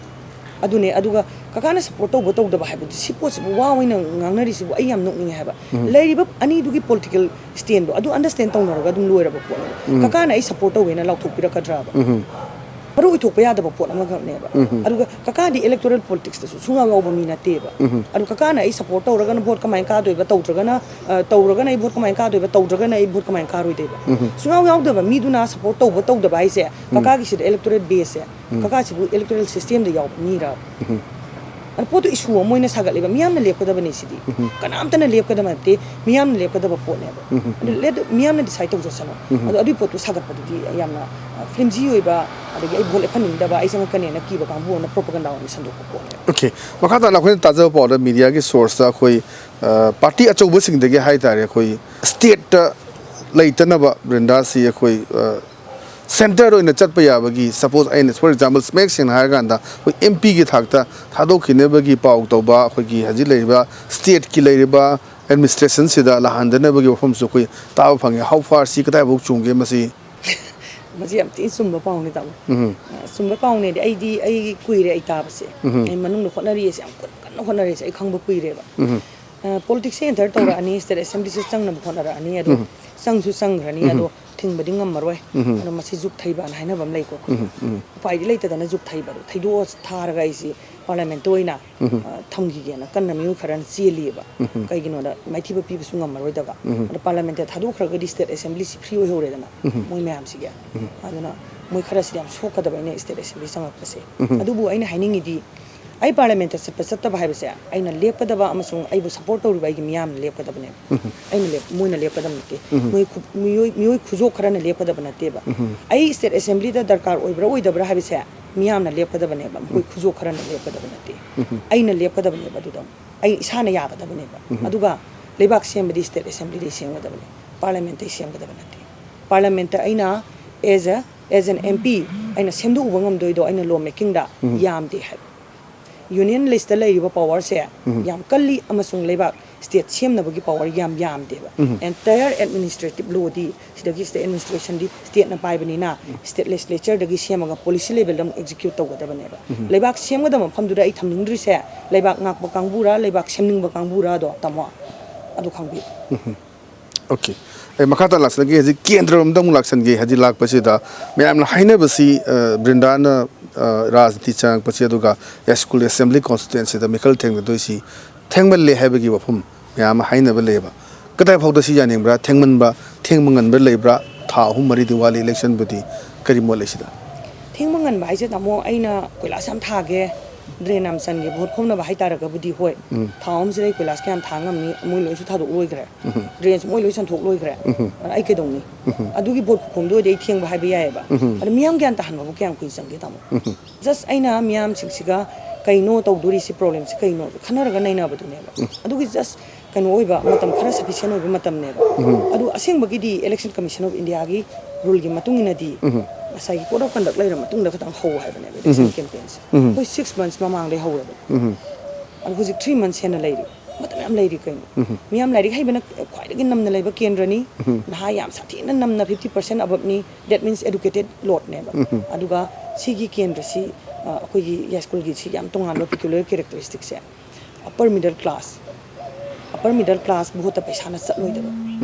ꯑꯗꯨꯅꯦ꯫ ꯑꯗꯨꯒ ꯀꯀꯥꯅ ꯁꯞꯄꯣꯔꯠ ꯇꯧꯕ ꯇꯧꯗꯕ ꯍꯥꯏꯕꯗꯨ, ꯁꯤ ꯄꯣꯠꯁꯤꯕꯨ ꯋꯥ ꯑꯣꯏꯅ ꯉꯥꯡꯅꯔꯤꯁꯤꯕꯨ ꯑꯩ ꯌꯥꯝ ꯅꯣꯛꯅꯤꯡꯉꯦ ꯍꯥꯏꯕ꯫ ꯂꯩꯔꯤꯕ ꯑꯅꯤꯗꯨꯒꯤ ꯄꯣꯂꯤꯇꯤꯀꯦꯜ ꯁ꯭ꯇꯦꯟꯗꯣ ꯑꯗꯨ ꯑꯟꯗꯔꯁ꯭ꯇꯦꯟ ꯇꯧꯅꯔꯒ ꯑꯗꯨꯝ ꯂꯣꯏꯔꯕ ꯄꯣꯠꯅꯦꯕ꯫ ꯀꯀꯥꯅ ꯑꯩ ꯁꯞꯄꯣꯔꯠ ꯇꯧꯋꯦꯅ ꯂꯥꯎꯊꯣꯛꯄꯤꯔꯛꯀꯗ꯭ꯔꯕ? ꯃꯔꯨ ꯑꯣꯏꯊꯣꯛꯄ ꯌꯥꯗꯕ ꯄꯣꯠ ꯑꯃꯈꯛꯅꯦꯕ꯫ ꯑꯗꯨꯒ ꯀꯀꯥꯗꯤ ꯏꯂꯦꯛꯇꯣꯔꯦꯜ ꯄꯣꯂꯤꯇꯤꯛꯁꯇꯁꯨ ꯁꯨꯡꯌꯥꯎ ꯌꯥꯎꯕ ꯃꯤ ꯅꯠꯇꯦꯕ꯫ ꯑꯗꯨ ꯀꯀꯥꯅ ꯑꯩ ꯁꯞꯄꯣꯔꯠ ꯇꯧꯔꯒꯅ ꯚꯣꯠ ꯀꯃꯥꯏꯅ ꯀꯥꯗꯣꯏꯕ, ꯇꯧꯗ꯭ꯔꯒꯅ ꯑ, ꯇꯧꯔꯒꯅ ꯑꯩ ꯚꯣꯠ ꯀꯃꯥꯏꯅ ꯀꯥꯗꯣꯏꯕ, ꯇꯧꯗ꯭ꯔꯒꯅ ꯑꯩ ꯚꯣꯠ ꯀꯃꯥꯏꯅ ꯀꯥꯔꯣꯏꯗꯣꯏꯕ? ꯁꯨꯡꯌꯥꯎ ꯌꯥꯎꯗꯕ ꯃꯤꯗꯨꯅ ꯁꯞꯄꯣꯔꯠ ꯇꯧꯕ ꯇꯧꯗꯕ ꯍꯥꯏꯁꯦ, ꯀꯀꯥꯒꯤꯁꯤꯗ ꯏꯂꯦꯛꯇꯣꯔꯦꯜ ꯕꯦꯁꯁꯦ, ꯀꯀꯥꯁꯤꯕꯨ ꯏꯂꯦꯛꯇꯣꯔꯦꯜ ꯁꯤꯁꯇꯦꯝꯗ ꯌꯥꯎꯕ ꯃꯤꯔꯕ? ꯑꯗꯣ ꯄꯣꯠꯇꯨ ꯏꯁꯨ ꯑꯃ ꯑꯣꯏꯅ ꯁꯥꯒꯠꯂꯦꯕ꯫ ꯃꯤꯌꯥꯝꯅ ꯂꯦꯞꯀꯗꯕꯅꯤ ꯁꯤꯗꯤ꯫ ꯀꯅꯥꯝꯇꯅ ꯂꯦꯞꯀꯗꯕ ꯅꯠꯇꯦ, ꯃꯤꯌꯥꯝꯅ ꯂꯦꯞꯀꯗꯕ ꯄꯣꯠꯅꯦꯕ꯫ ꯑꯗꯨ ꯂꯦꯞ-, ꯃꯤꯌꯥꯝꯅ ꯗꯤꯁꯥꯏꯠ ꯇꯧꯖꯁꯅꯨ꯫ ꯑꯗꯣ ꯑꯗꯨꯒꯤ ꯄꯣꯠꯇꯨ ꯁꯥꯒꯠꯄꯗꯨꯗꯤ ꯌꯥꯝꯅ, ꯑ, ꯐ꯭ꯂꯤꯝꯖꯤ ꯑꯣꯏꯕ, ꯑꯗꯒꯤ ꯑꯩ ꯚꯣꯠ ꯂꯦꯞꯍꯟꯅꯤꯡꯗꯕ, ꯑꯩ ꯆꯪꯉꯛꯀꯅꯦꯅ ꯀꯤꯕ ꯀꯥꯡꯕꯨ ꯑꯃꯅ ꯄ꯭ꯔꯣꯄꯒꯟꯗꯥ ꯑꯣꯏꯅ ꯁꯟꯗꯣꯛꯄ ꯄꯣꯠꯅꯦꯕ꯫ ꯑꯣꯀꯦ꯫ ꯃꯈꯥ ꯇꯥꯅ ꯑꯩꯈꯣꯏꯅ ꯇꯥꯖꯕ ꯄꯥꯎꯗ ꯃꯤꯗꯤꯌꯥꯒꯤ ꯁꯣꯔꯁꯇ ꯑꯩꯈꯣꯏ, ꯑ, ꯄꯥꯔꯇꯤ ꯑꯆꯧꯕꯁꯤꯡꯗꯒꯤ ꯍꯥꯏ ꯇꯥꯔꯦ, ꯑꯩꯈꯣꯏ ꯁ꯭ꯇꯦꯠꯇ ꯂꯩꯇꯅꯕ, ꯕ꯭ꯔꯤꯟꯗꯥꯁꯤ ꯑꯩꯈꯣꯏ, ꯑ, ꯁꯦꯟꯇꯔꯗ ꯑꯣꯏꯅ ꯆꯠꯄ ꯌꯥꯕꯒꯤ, ꯁꯄꯣꯁ ꯑꯩꯅ, ꯐꯣꯔ ꯑꯦꯛꯖꯥꯝꯄꯜ, ꯃꯌꯦꯛ ꯁꯦꯡꯅ ꯍꯥꯏꯔꯀꯥꯟꯗ ꯑꯩꯈꯣꯏ ꯑꯦꯝ ꯄꯤꯒꯤ ꯊꯥꯛꯇ ꯊꯥꯗꯣꯛꯈꯤꯅꯕꯒꯤ ꯄꯥꯎ ꯇꯧꯕ, ꯑꯩꯈꯣꯏꯒꯤ ꯍꯧꯖꯤꯛ ꯂꯩꯔꯤꯕ ꯁ꯭ꯇꯦꯠꯀꯤ ꯂꯩꯔꯤꯕ ꯑꯦꯗꯃꯤꯅꯤꯁꯇ꯭ꯔꯦꯁꯟꯁꯤꯗ ꯂꯥꯛꯍꯟꯗꯅꯕꯒꯤ ꯋꯥꯐꯝꯁꯨ ꯑꯩꯈꯣꯏ ꯇꯥꯕ ꯐꯪꯉꯤ꯫ How far ꯁꯤ ꯀꯗꯥꯏꯐꯥꯎ ꯆꯨꯝꯒꯦ ꯃꯁꯤ? ꯃꯁꯤ ꯌꯥꯝ ꯊꯤꯅ ꯆꯨꯝꯕ ꯄꯥꯎꯅꯤ, ꯇꯥꯃꯣ꯫ ꯑ, ꯆꯨꯝꯕ ꯄꯥꯎꯅꯦꯗꯤ ꯑꯩꯗꯤ, ꯑꯩ ꯀꯨꯏꯔꯦ ꯑꯩ ꯇꯥꯕꯁꯦ꯫ ꯑꯩ ꯃꯅꯨꯡꯗ ꯍꯣꯠꯅꯔꯤꯁꯦ, ꯌꯥꯝ ꯀꯟ-, ꯀꯟꯅ ꯍꯣꯠꯅꯔꯤꯁꯦ ꯑꯩ ꯈꯪꯕ ꯀꯨꯏꯔꯦꯕ꯫ ꯑ, ꯄꯣꯂꯤꯇꯤꯛꯁꯁꯦ ꯑꯦꯟꯇꯔ ꯇꯧꯔꯛꯑꯅꯤ, ꯁ꯭ꯇꯦꯠ ꯑꯦꯁꯦꯝꯕ꯭ꯂꯤꯁꯦ ꯆꯪꯅꯕ ꯍꯣꯠꯅꯔꯛꯑꯅꯤ, ꯑꯗꯣ ꯆꯪꯁꯨ ꯆꯪꯈ꯭ꯔꯅꯤ, ꯑꯗꯣ ꯊꯤꯡꯕꯗꯤ ꯉꯝꯃꯔꯣꯏ꯫ ꯑꯗꯣ ꯃꯁꯤ ꯖꯨꯛ ꯊꯩꯕꯅ ꯍꯥꯏꯅꯕ ꯑꯃ ꯂꯩꯀꯣ꯫ ꯎꯄꯥꯏꯗꯤ ꯂꯩꯇꯗꯅ ꯖꯨꯛ ꯊꯩꯕ, ꯑꯗꯣ ꯊꯩꯗꯣꯛꯑ ꯊꯥꯔꯒ ꯑꯩꯁꯤ ꯄꯥꯔꯂꯤꯌꯥꯃꯦꯟꯠꯇ ꯑꯣꯏꯅ, ꯑ, ꯊꯝꯈꯤꯒꯦꯅ ꯀꯟꯅ ꯃꯤꯑꯣꯏ ꯈꯔꯅ ꯆꯦꯜꯂꯤꯑꯕ꯫ ꯀꯩꯒꯤꯅꯣꯗ ꯃꯥꯏꯊꯤꯕ ꯄꯤꯕꯁꯨ ꯉꯝꯃꯔꯣꯏꯗꯕ꯫ ꯑꯗꯣ ꯄꯥꯔꯂꯤꯌꯥꯃꯦꯟꯠꯇ ꯊꯥꯗꯣꯛꯈ꯭ꯔꯒꯗꯤ ꯁ꯭ꯇꯦꯠ ꯑꯦꯁꯦꯝꯕ꯭ꯂꯤꯁꯤ ꯐ꯭ꯔꯤ ꯑꯣꯏꯍꯧꯔꯦꯗꯅ, ꯃꯣꯏ ꯃꯌꯥꯝꯁꯤꯒꯤ꯫ ꯑꯗꯨꯅ ꯃꯣꯏ ꯈꯔꯁꯤꯗꯤ ꯌꯥꯝ ꯁꯣꯛꯀꯗꯕ ꯑꯩꯅ ꯁ꯭ꯇꯦꯠ ꯑꯦꯁꯦꯝꯕ꯭ꯂꯤ ꯆꯪꯉꯛꯄꯁꯦ꯫ ꯑꯗꯨꯕꯨ ꯑꯩꯅ ꯍꯥꯏꯅꯤꯡꯉꯤꯗꯤ, ꯑꯩ ꯄꯥꯔꯂꯤꯌꯥꯃꯦꯟꯠꯇ ꯆꯠꯄ ꯆꯠꯇꯕ ꯍꯥꯏꯕꯁꯦ ꯑꯩꯅ ꯂꯦꯞꯀꯗꯕ ꯑꯃꯁꯨꯡ ꯑꯩꯕꯨ ꯁꯄꯣꯔꯠ ꯇꯧꯔꯤꯕ ꯑꯩꯒꯤ ꯃꯤꯌꯥꯝꯅ ꯂꯦꯞꯀꯗꯕꯅꯦꯕ꯫ ꯑꯩꯅ ꯂꯦꯞ-, ꯃꯣꯏꯅ ꯂꯦꯞꯀꯗꯕ ꯅꯠꯇꯦ꯫ ꯃꯣꯏ ꯈꯨ-, ꯃꯤꯑꯣꯏ, ꯃꯤꯑꯣꯏ ꯈꯨꯖꯣꯞ ꯈꯔꯅ ꯂꯦꯞꯀꯗꯕ ꯅꯠꯇꯦꯕ꯫ ꯑꯩ ꯁ꯭ꯇꯦꯠ ꯑꯦꯁꯦꯝꯕ꯭ꯂꯤꯗ ꯗꯔꯀꯥꯔ ꯑꯣꯏꯕ꯭ꯔꯥ ꯑꯣꯏꯗꯕ꯭ꯔꯥ ꯍꯥꯏꯕꯁꯦ ꯃꯤꯌꯥꯝꯅ ꯂꯦꯞꯀꯗꯕꯅꯦꯕ, ꯃꯈꯣꯏ ꯈꯨꯖꯣꯞ ꯈꯔꯅ ꯂꯦꯞꯀꯗꯕ ꯅꯠꯇꯦ꯫ ꯑꯩꯅ ꯂꯦꯞꯀꯗꯕꯅꯦꯕ ꯑꯗꯨꯗ꯫ ꯑꯩ ꯏꯁꯥꯅ ꯌꯥꯒꯗꯕꯅꯦꯕ꯫ ꯑꯗꯨꯒ ꯂꯩꯕꯥꯛ ꯁꯦꯝꯕꯗꯤ ꯁ꯭ꯇꯦꯠ ꯑꯦꯁꯦꯝꯕ꯭ꯂꯤꯗꯩ ꯁꯦꯝꯒꯗꯕꯅꯦ, ꯄꯥꯔꯂꯤꯌꯥꯃꯦꯟꯠꯇꯩ ꯁꯦꯝꯒꯗꯕ ꯅꯠꯇꯦ꯫ ꯄꯥꯔꯂꯤꯌꯥꯃꯦꯟꯠꯇ ꯑꯩꯅ as a, as an M P ꯑꯩꯅ ꯁꯦꯝꯗꯣꯛꯎꯕ ꯉꯝꯗꯣꯏꯗꯣ ꯑꯩꯅ ꯂꯣ ꯃꯦꯀꯤꯡꯗ ꯌꯥꯝꯗꯦ ꯍꯥꯏꯕ꯫ ꯌꯨꯅꯤꯌꯟ ꯂꯤꯁꯇ ꯂꯩꯔꯤꯕ ꯄꯋꯥꯔꯁꯦ ꯌꯥꯝ ꯀꯜꯂꯤ ꯑꯃꯁꯨꯡ ꯂꯩꯕꯥꯛ ꯁ꯭ꯇꯦꯠ ꯁꯦꯝꯅꯕꯒꯤ ꯄꯋꯥꯔ ꯌꯥꯝ ꯌꯥꯝꯗꯦꯕ꯫ ꯑꯦꯟꯇꯥꯌꯔ ꯑꯦꯗꯃꯤꯅꯤꯁꯇ꯭ꯔꯦꯇꯤꯞ ꯂꯣꯗꯤ ꯁꯤꯗꯒꯤ ꯁ꯭ꯇꯦꯠ ꯑꯦꯗꯃꯤꯅꯤꯁꯇ꯭ꯔꯦꯁꯟꯗꯤ ꯁ꯭ꯇꯦꯠꯅ ꯄꯥꯏꯕꯅꯤꯅ, ꯁ꯭ꯇꯦꯠ ꯂꯦꯖꯤꯁꯂꯦꯆꯔꯗꯒꯤ ꯁꯦꯝꯃꯒ ꯄꯣꯂꯤꯁꯤ ꯂꯦꯚꯦꯜꯗ ꯑꯃꯨꯛ ꯑꯦꯛꯖꯤꯀ꯭ꯌꯨꯠ ꯇꯧꯒꯗꯕꯅꯦꯕ꯫ ꯂꯩꯕꯥꯛ ꯁꯦꯝꯒꯗꯕ ꯃꯐꯝꯗꯨꯗ ꯑꯩ ꯊꯝꯅꯤꯡꯗ꯭ꯔꯤꯁꯦ ꯂꯩꯕꯥꯛ ꯉꯥꯛꯄ ꯀꯥꯡꯕꯨꯔꯥ, ꯂꯩꯕꯥꯛ ꯁꯦꯝꯅꯤꯡꯕ ꯀꯥꯡꯕꯨꯔꯥ ꯑꯗꯣ ꯇꯥꯃꯣ, ꯑꯗꯨ ꯈꯪꯕꯤꯌꯨ꯫ ꯑꯣꯀꯦ꯫ ꯑꯩ ꯃꯈꯥ ꯇꯥꯅ ꯂꯥꯛꯆꯒꯦ꯫ ꯍꯧꯖꯤꯛ ꯀꯦꯟꯗ꯭ꯔꯔꯣꯝꯗ ꯑꯃꯨꯛ ꯂꯥꯛꯁꯟꯒꯦ꯫ ꯍꯧꯖꯤꯛ ꯂꯥꯛꯄꯁꯤꯗ ꯃꯌꯥꯝꯅ ꯍꯥꯏꯅꯕꯁꯤ, ꯑ, ꯕ꯭ꯔꯤꯟꯗꯥꯅ, ꯑ, ꯔꯥꯖꯅꯤꯇꯤ ꯆꯪꯉꯛꯄꯁꯤ, ꯑꯗꯨꯒ ꯌꯥꯏꯁ꯭ꯀꯨꯜ ꯑꯦꯁꯦꯝꯕ꯭ꯂꯤ ꯀꯣꯟꯁꯇꯤꯇ꯭ꯋꯦꯟꯁꯤꯗ ꯃꯤꯈꯜ ꯊꯦꯡꯅꯗꯣꯏꯁꯤ ꯊꯦꯡꯃꯜꯂꯦ ꯍꯥꯏꯕꯒꯤ ꯋꯥꯐꯝ ꯃꯌꯥꯝ ꯑꯃ ꯍꯥꯏꯅꯕ ꯂꯩꯌꯦꯕ꯫ ꯀꯗꯥꯏ ꯐꯥꯎꯗ ꯁꯤ ꯌꯥꯅꯤꯡꯕ꯭ꯔꯥ? ꯊꯦꯡꯃꯟꯕ, ꯊꯦꯡꯕ ꯉꯟꯕ ꯂꯩꯕ꯭ꯔꯥ? ꯊꯥ ꯑꯍꯨꯝ ꯃꯔꯤꯗꯤ ꯋꯥꯠꯂꯤ ꯏꯂꯦꯛꯁꯟꯕꯨꯗꯤ꯫ ꯀꯔꯤ ꯃꯣꯠ ꯂꯩ ꯁꯤꯗ? ꯊꯦꯡꯕ ꯉꯟꯕ ꯍꯥꯏꯁꯦ, ꯇꯥꯃꯣ, ꯑꯩꯅ ꯀꯣꯏꯂꯥꯁ ꯌꯥꯝ ꯊꯥꯒꯦ, ꯗ꯭ꯔꯦꯟ ꯌꯥꯝ ꯆꯟꯒꯦ, ꯚꯣꯠ ꯈꯣꯝꯅꯕ ꯍꯥꯏꯇꯥꯔꯒꯕꯨꯗꯤ ꯍꯣꯏ, ꯊꯥ ꯑꯍꯨꯝꯁꯤꯗ ꯑꯩ ꯀꯣꯏꯂꯥꯁ ꯀꯌꯥꯝ ꯊꯥ ꯉꯝꯅꯤ? ꯃꯣꯏ ꯂꯣꯏꯁꯨ ꯊꯥꯗꯣꯛ ꯂꯣꯏꯈ꯭ꯔꯦ꯫ ꯗ꯭ꯔꯦꯟꯁꯨ ꯃꯣꯏ ꯂꯣꯏ ꯆꯟꯊꯣꯛ ꯂꯣꯏꯈ꯭ꯔꯦ꯫ ꯑꯗꯨꯅ ꯑꯩ ꯀꯩꯗꯧꯅꯤ? ꯑꯗꯨꯒꯤ ꯚꯣꯠ ꯈꯨꯈꯣꯝꯗꯣ ꯑꯣꯏꯔꯗꯤ ꯑꯩ ꯊꯦꯡꯕ ꯍꯥꯏꯕ ꯌꯥꯏꯑꯕ꯫ ꯑꯗꯣ ꯃꯤꯌꯥꯝ ꯒ꯭ꯌꯥꯟ ꯇꯥꯍꯟꯕꯕꯨ ꯀꯌꯥꯝ ꯀꯨꯏꯅ ꯆꯪꯒꯦ, ꯇꯥꯃꯣ? ꯖꯁ ꯑꯩꯅ ꯃꯤꯌꯥꯝꯁꯤꯡꯁꯤꯒ ꯀꯩꯅꯣ ꯇꯧꯗꯣꯔꯤꯁꯤ, ꯄ꯭ꯔꯣꯕ꯭ꯂꯦꯝꯁꯤ ꯀꯩꯅꯣ ꯈꯟꯅꯔꯒ ꯅꯩꯅꯕꯗꯨꯅꯦꯕ꯫ ꯑꯗꯨꯒꯤ ꯖꯁ ꯀꯩꯅꯣ ꯑꯣꯏꯕ ꯃꯇꯝ, ꯈꯔ ꯁꯐꯤꯁꯦꯟ ꯑꯣꯏꯕ ꯃꯇꯝꯅꯦꯕ꯫ ꯑꯗꯨ ꯑꯁꯦꯡꯕꯒꯤꯗꯤ Election Commission of Indiaꯒꯤ ꯔꯨꯜꯒꯤ ꯃꯇꯨꯡ ꯏꯟꯅꯗꯤ ꯉꯁꯥꯏꯒꯤ code of conduct ꯂꯩꯔ ꯃꯇꯨꯡꯗ ꯈꯇꯪ ꯍꯧ ꯍꯥꯏꯕꯅꯦꯕ election campaignꯁꯦ꯫ ꯑꯩꯈꯣꯏ six months ꯃꯃꯥꯡꯗꯩ ꯍꯧꯔꯕꯅꯦ꯫ ꯑꯗꯣ ꯍꯧꯖꯤꯛ three months ꯍꯦꯟꯅ ꯂꯩꯔꯤ꯫ ꯃꯇꯝ ꯌꯥꯝ ꯂꯩꯔꯤ ꯀꯩꯅꯣ꯫ ꯃꯤꯌꯥꯝ ꯂꯥꯏꯔꯤꯛ ꯍꯩꯕꯅ ꯈ꯭ꯋꯥꯏꯗꯒꯤ ꯅꯝꯅ ꯂꯩꯕ ꯀꯦꯟꯗ꯭ꯔꯅꯤ꯫ ꯅꯍꯥ ꯌꯥꯝ ꯁꯥꯊꯤꯅ ꯅꯝꯅ fifty percent aboveꯅꯤ꯫ That means educated loadꯅꯦꯕ꯫ ꯑꯗꯨꯒ ꯁꯤꯒꯤ ꯀꯦꯟꯗ꯭ꯔꯁꯤ, ꯑ, ꯑꯩꯈꯣꯏꯒꯤ ꯌꯥꯏꯁ꯭ꯀꯨꯜꯒꯤꯁꯤ ꯌꯥꯝ ꯇꯣꯉꯥꯟꯕ peculiar characteristicꯁꯦ, upper middle class, upper middle class ꯚꯣꯠꯇ ꯄꯩꯁꯥꯅ ꯆꯠꯂꯣꯏꯗꯕ,